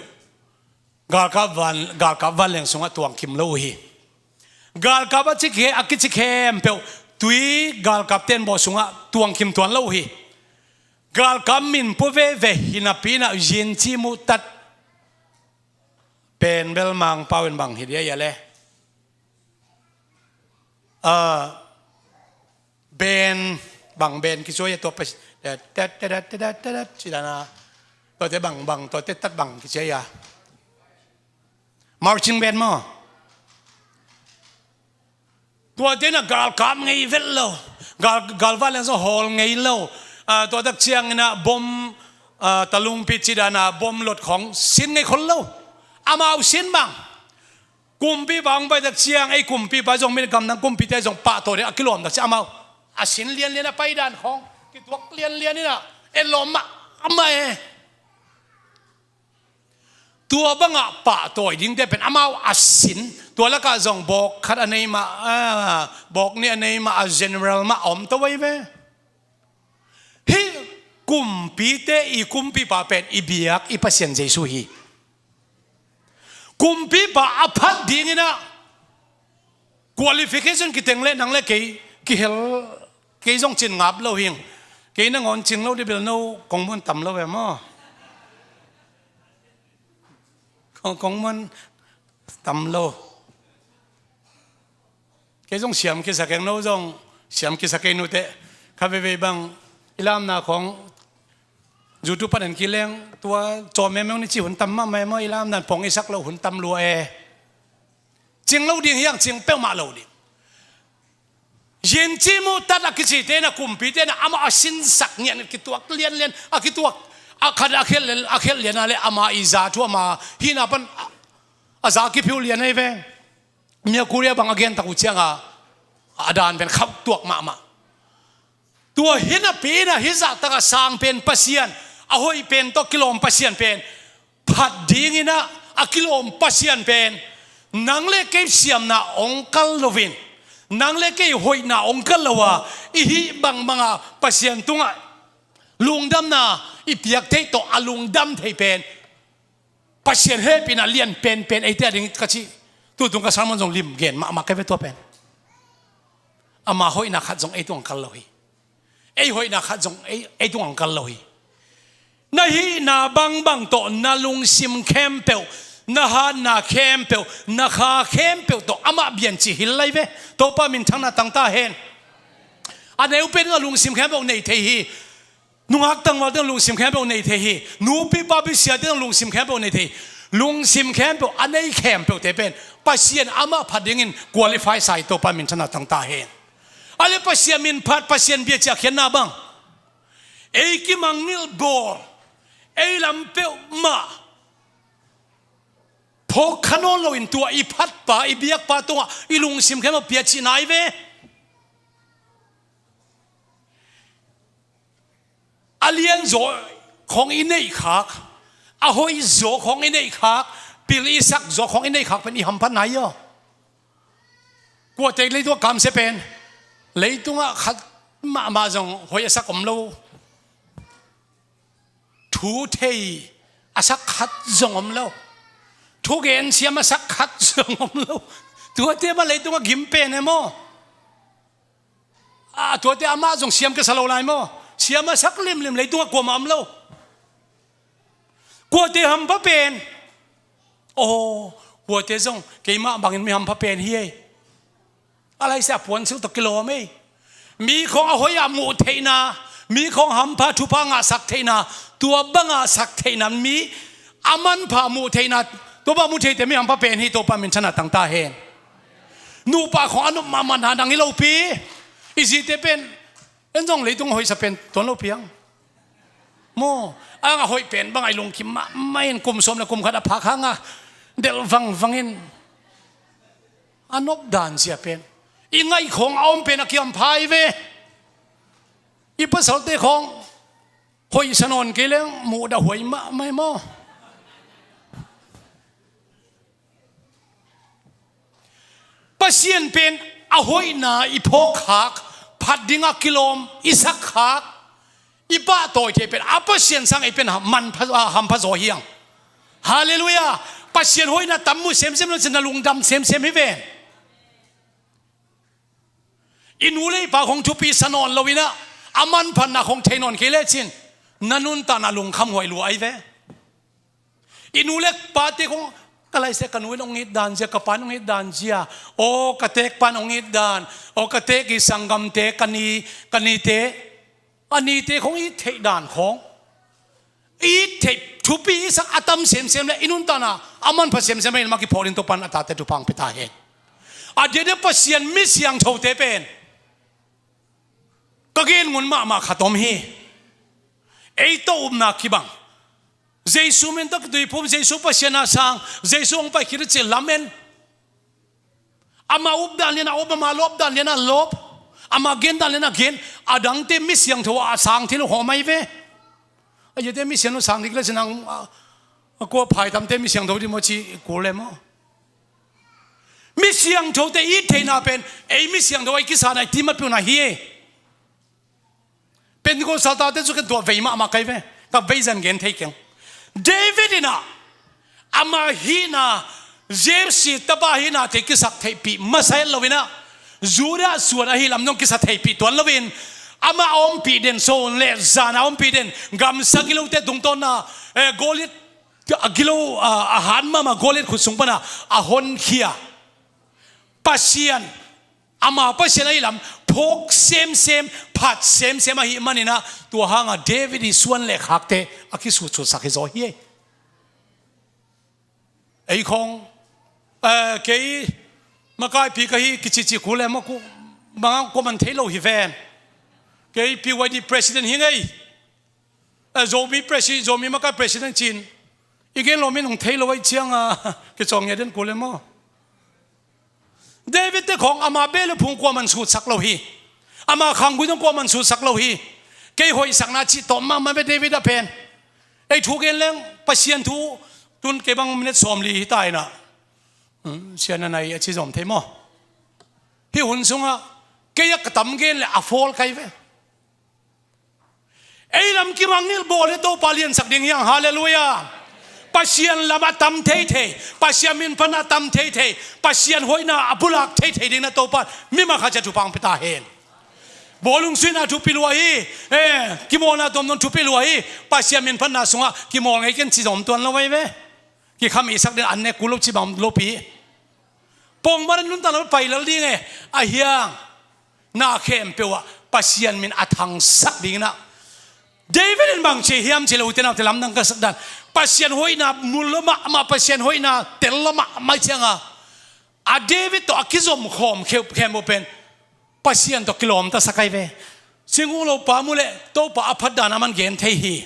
galkap van, galkap vanleng sungah tuangkim lo uh hi. Galkap a ci khe-, a kici khempeuh tui galkap tenbaw sungah tuangkim tuan lo uh hi. Galkap min pua veve hi napi-in ah yin ci muh tat pen bel Mangpau in bang hi dia ia le, ah, ben, bang ben kicuai a tua pa, tet, tet, tet, tet, tet, tet, cidana, tuate bang, bang, tuate tat bang kicuai a. Marching band maw. Tuate na galkap ngei vet lo. Gal, galvan leng zong hawl ngei lo. Ah, tua tak ciangin ah bom, ah, talungpi cidana bom lot khong sin ngei khol lo. Amau sin bang. Kumpipa hong pai tak ciang, ei kumpipa zong, mi gamdang kumpite zong pahtawi ding a kilawm tak ciang amau a sin lianlian a paidan khawng kituak lianlian in ah, en lawm mahmah e. Tua bangah pahtawi dingte pen amau a sin, tua lakah zong bawk khat a nei mah, ah, bawk nih a nei mah, a general mah a om to ahi ve. Hih kumpite i kumpipa pen i biak i Pasian Jesu hi. Kumpipa a phat dingin ah qualification kiteng leh nang le kei kihel, kei zong cin ngap lo hing. Kei nangawn cing lo dih bel no kongmuan tam lo ve maw. Kong, kongmuan tam lo. Kei zong siam kisa keng, no zong siam kisa kei nute. Kha veivei bang i lamna khong YouTube pan en kileng tua cawm memeng ni ci hun tam mahmah e maw, i lamna pong i sak lo hun tam lua e. Cing lo ding hiang, cing peuhmah lo ding. Yin ci muh tat a kicite na kumpite na amah a sinsak ngian kituak lianlian a kituak a khat a khelh lian, a khelh lian a le ama i za thu ama hihna pan a, a za kiphiu lian ahi ve. Mia Korea bang a gen tak uh cianga a dan pen khauh tuak mahmah. Tua hi napi-in ah hih zahtak a sang pen Pasian, a hoih pen tawh kilawm Pasian pen phat dingin ah a kilawm Pasian pen nang le kei siamna hong kal loin, nang le kei hoihna hong kal lo a, i hih bangbang a Pasian tungah lungdamna i piak theih tawh a lungdam thei pen Pasian hehpihna lian penpen eite a ding ka cih. Tutung ka sermon zong lim gen mahmah ka ve tua pen. Ama hoihna khat zong ei tung a kal lo hi. Ei hoihna khat zong ei, ei tung a kal lo hi. Na hihna bangbang tawh, na lungsim khempeuh, na hatna khempeuh, na kha khempeuh tawh amah bian cih hil lai ve. Topa minthangna tang ta hen. A neu pen a lungsim khempeuh nei thei hi. Nungak tangvalte lungsim khempeuh nei thei hi. Nupi papi siate lungsim khempeuh nei thei hi. Lungsim khempeuh a nei khempeuhte pen Pasian amah phat dingin qualify sa hi. Topa minthangna tang ta hen. A le Pasian min phat, Pasian bia ciah khiatna bang, ei kimangngilh bawl, ei lam peuhmah phawk kha nawn loin tua i phatpa, i biakpa tungah i lungsim khempeuh pia cihna ahi ve. A lianzaw khawng i neihkhak, a hoihzaw khawng i neihkhak, pil i sakzaw khawng i neihkhak pen i hamphatna hi aw. Kuate leitungah kamsia pen, leitungah khat mahmah zong hoih a sak om lo. Thu thei a sak khat zong om lo. Thugen siam a sak khat zong om lo. Tuate mah leitungah gim pen e maw. A, tuate amah zong siam kisa lo lai maw? Siam a sak limlim leitungah kuamah om lo. Kuate hampha pen? Aw, kuate zong keimah bangin mi hampha pen hi ei. A laisia puansilh tawh kilawm ei. Mi khawng a hoih a muh theihna, mi khawng hampha thupha ngahsak theihna, tua bangah sak theihna mi a manpha muh theihna, tua bang muh theite mi hampha pen hi. Topa minthangna tang ta hen. Nupa khawng a nop mahmah na dang hi lopi. I zite pen en zong leitung hoihsa pen tuan lopi ang. Maw, ang a hoih pen bang a i lungkim mahmah in kum sawm le kum khat a phak hanga delh vangvang in a nop dan zia pen i ngaih khawng a om pen a kihampha hi ve. I pasalte khawng hoihsa nawn kei leng muhdah huai mahmah hi maw? Pasian pen a hoihna i phawkkhak, phat dingah kilawm i sakkhak, i pahtawi thei pen a Pasian sang ei pen manpha, ah, hampha zaw hi hang. Halleluiah. Pasian hoihna tam mu semsem lo cin na lungdam semsem hi ven. I nu le i pa khong thupi sa nawn lo inah a manphatna khong thei nawn kei lecin na nuntakna lungkham huai lua ahi ve. I nu le pate khong ka laise ka nu in hong it dan zia, ka pa in hong it dan zia, aw ka teek pa in hong it dan, aw ka teek i sanggamte, ka ni, ka nite, a nite khong i theih dan khong i theih thupi i sak a tam semsem le i nuntakna a manpha semsem le i lam a kiphawk ding Topa'n a tate thupha hong pia ta hen. A diakdiak Pasian mi siangthote pen ka gen ngun mahmah khat om hi. Ei tawh upna kibang. Jesu min tawh kituiphum, Jesu Pasian a sang, Jesu hong pai khit a cih lamen. Ama up dan lian a up, ama lawp dan lian a lawp, ama gen dan lian a gen. A dangte mi siangtho a sang thei lo khawm ahi ve. A yate mi siangtho sang dik le sinang, a, a kua phaitamte mi siangtho dih maw ci kul le maw? Mi siangthote i theihna pen ei mi siangtho a i kisana i timat piuna hi e. Pentecost saltate cu kan tuah vei mahmah kai ve. Ka vei zan gen thei keng. David in ah ama hihna, Jesse tapa hihna te kisak theihpih masa het lo in ah Judah suan ahi lam dong kisa theihpih tuan lo in amah a ompih den, so le zan a ompih den, gamsa gilote tungtawnna, eh, Goliath a gilo, a, a han mahmah Goliath khut sung pana a honkhia Pasian, ama Pasian ahi lam phawk semsem, phat semsem ahi maninah tua hanga David i suan le khakte a kisutsutsak hi zaw hi. Ei khawng, eh, kei makaipi ka hi kicici kul le maw, bangah kuaman thei lo hi ven. Kei P Y D president hi ngei. Eh, Zomi presi-, Zomi makai president cin i gen lo min hong thei lo ahi cianga kicawng ngia den kul le maw? David te khawng ama beh le phung kuaman sutsak lo hi. Ama khanggui dong kuaman sutsak lo hi. Kei hoihsakna cih tawm mahmah ve David a pen. Ei thu gen leng Pasian thu tun kei bang minute sawmli hi ta inah, hmm, sian a nai a ci zawm thei maw? Hih hun sungah kei a ka tam gen le a fawl kai ve. Ei lam kimangngilh bawl hi Topa liansak ding hiang. Halleluiah. Pasian lam a tam theithei, Pasian min pan a tam theithei, Pasian hoihna a pulak theithei ding na Topa mi makha cia thupha hong pia ta hen. Bawlung suihna thupi lua hi. Eh, kimawlna tuamtuam thupi lua hi. Pasian min panna sungah kimawl ngei ken ci zawm tuan lo vai ve. Kikham i sak ding an nek kul lo ci bang lopi. Pongman a nuntak lo pai lal ding e. A hiang na khempeuh ah Pasian min a thangsak dingin ah David in bang ci hiam ci lo ute naute lamdang ka sak dan Pasian hoihna mul lo mahmah, Pasian hoihna tel lo mahmah cianga a David tawh a kizom khawm kheuh khempeuh pen Pasian tawh kilawmta sak ai ve. Singuk lo pa mu le Topa a phat dan a man gen thei hi.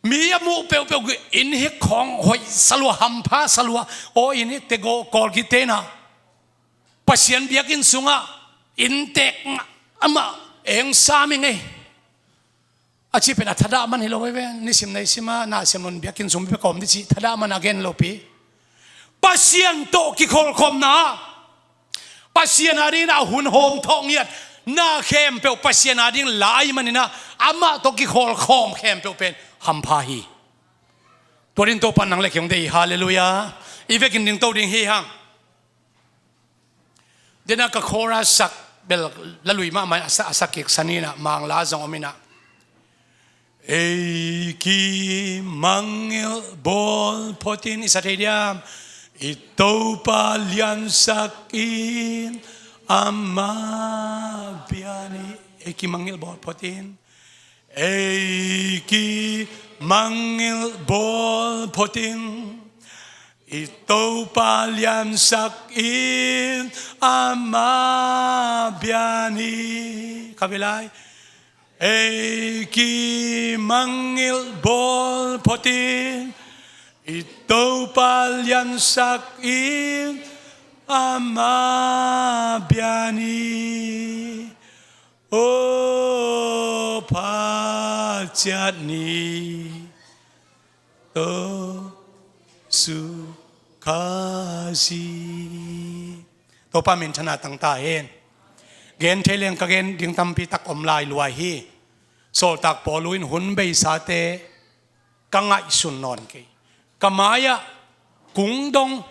Mi a muh peuhpeuh in hi khawng hoih salua, hampha salua, aw in hi te go kawl kite na Pasian biakinn sungah inntek amah eng sam i ngei. A ci pen a thadah man hi lo veve, nisim neisim a na sem nun biakinn sung bia kawm di ci thadah man a gen lopi. Pasian tawh kikholhkhawmna Pasian a dingin a hun hawm thawh ngiat na khempeuh Pasian a ding lai maninah amah tawh kikholhkhawm khempeuh pen hampha hi. Tua din Topa nang le kei hong dei hi. Halleluiah. I vekin ding to ding hi hang. Dena ka khora sak bel la lui mahmah a sa, a sak kik saninah mangla zong ominah. Ei kimangngilh bawl photin i sa thei diam? I Topa liansak in ama biani. Ei kimangngilh bawl photin. Ei kimangngilh bawl photin. I Topa liansak in ama biani. Ka vilai. Ei kimangngilh bawl photin. I Topa liansak in ama biani. Topa ciat ni, to su Khazih. Topa minthanna tangta hen. Gen thei leng ka gen ding tampi tak om lai luai hi. Sawltak Paulu in hun beisate ka ngaihsun nawn kei. Ka mai-ah kungdong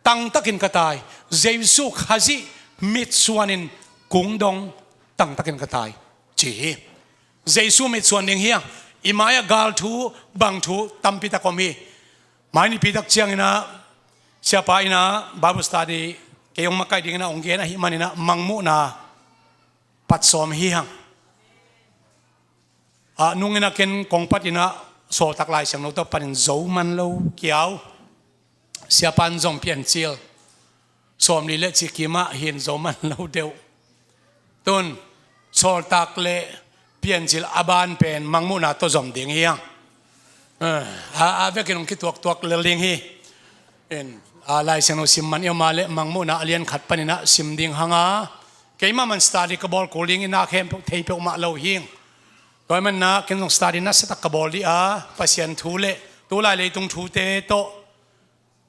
tangtakin ka tai. Jesu Khazih mitsuanin kungdong tangtakin ka tai, ci hi. Jesu mitsuan ding hi a, i mai-ah gal thu, bang thu tampi tak om hi. Mai nipi tak cianginah siapa inah Bible study kei hong makaih dinginah hong gen ahih maninah Mangmuhna pat sawm hi hang. A nungin a ken kong patinah Sawltak Lai Siangtho tawh panin zo man lo kiau. Siapan zong piancil sawmli le cikim ah hin zo man lo deuh. Tun Sawltak le piancil a ban pen Mangmuhna tawh zom ding hi hang. A, a vekin hong kituaktuak lel ding hi. In, a, Lai Siangtho sim man i om a le Mangmuhna a lian khat paninah sim ding hanga. Keimah man study ka bawl kul ding i na khempeuh thei peuhmah lo hing. Tua hi manah ken zong study nasatak ka bawl dih a, Pasian thu le tulai leitung thute tawh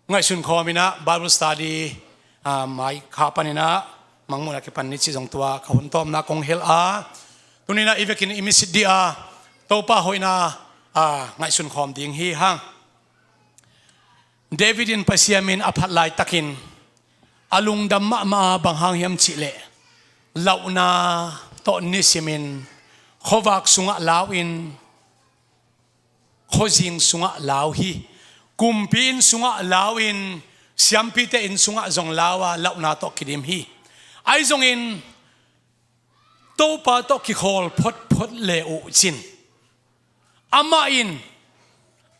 ngaihsun khawminah Bible study, a, mai kha paninah Mangmuhna kipan ni cih zong tua ka hun tawpna kong hilh a. Tuninah i vekin i misit dih a, Topa hoihna, a, ngaihsun khawm ding hi hang. David in Pasian min a phat laitakin a lungdam mahmah a, bang hang hiam cihleh lauhna tawh nisimin khuavak sungah lau-in, khuazing sungah lau hi. Kumpi inn sungah lau-in, siampite inn sungah zong lau a, lauhna tawh kidim hi. Ahi zongin Topa tawh kikhawl photphot le uh cin, amah in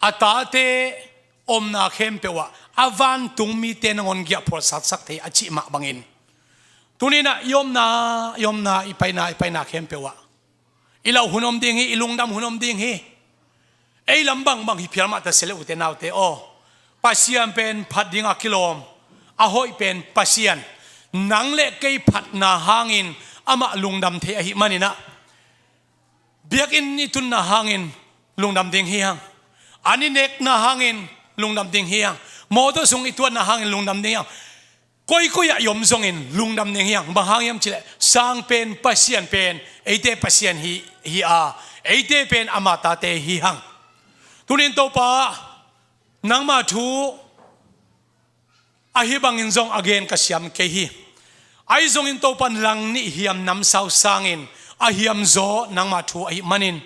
a tate omna khempeuh ah a vantung mite nangawn giahphual satsak thei a cih mah bangin, tuninah i omna, i omna, i paina, i paina khempeuh ah i lauh hun om ding hi, i lungdam hun om ding hi. Ei lam bangbang hi phial mah ta se le ute naute aw, Pasian pen phat dinga kilawm, a hoih pen Pasian. Nang le kei phatna hangin amah lungdam thei ahih maninah, biakinn i tunna hangin lungdam ding hi hang. An i nekna hangin lungdam ding hi hang. Mawtaw sung i tuatna hangin lungdam ding hi hang. Koikoi ah i om zongin lungdam ding hi hang. Bang hang hiam cihleh sang pen Pasian pen eite Pasian hi, hi a, eite pen ama tate hi hang. Tunin Topa, nangma thu ahi bangin zong a gen ka siam kei hi. Ahi zongin Topa, langnih hiam namsau sangin a hiamzaw nangma thu ahih manin,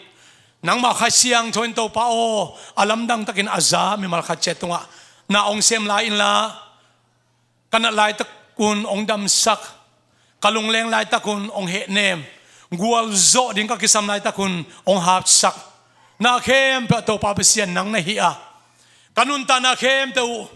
nangma Kha Siangtho in Topa aw, a lamdang takin a za mimal khat ciat tungah na hong sem lai inla, ka nat laitak un hong damsak, ka lungleng laitak un hong hehnem, gualzawh ding ka kisam laitak un hong hapsak. Na khempeuh Topa Pasian nang na hi a, ka nuntakna khempeuh uh,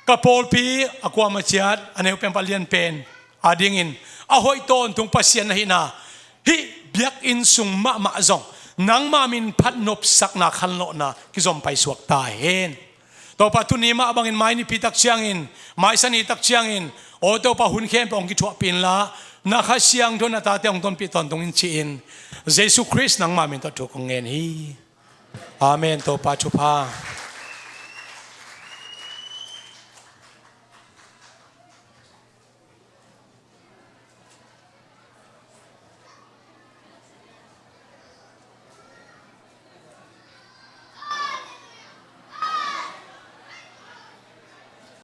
ka pawlpi a kuama ciat a neupen palian pen adingin a hoih tawntung Pasian na hihna, hih biakinn sung mahmah zong nangma min phat nopsakna khanlawhna kizom paisuak ta hen. Topa, tuni mah bangin mai nipi tak ciangin, mai sani tak ciangin, aw Topa, hun khempeuh hong kithuahpih inla, na Kha Siangtho na tate hong tonpih tawntung in ci-in, Jesu Khrist nangma min tawh thu kong ngen hi. Amen. Topa thupha.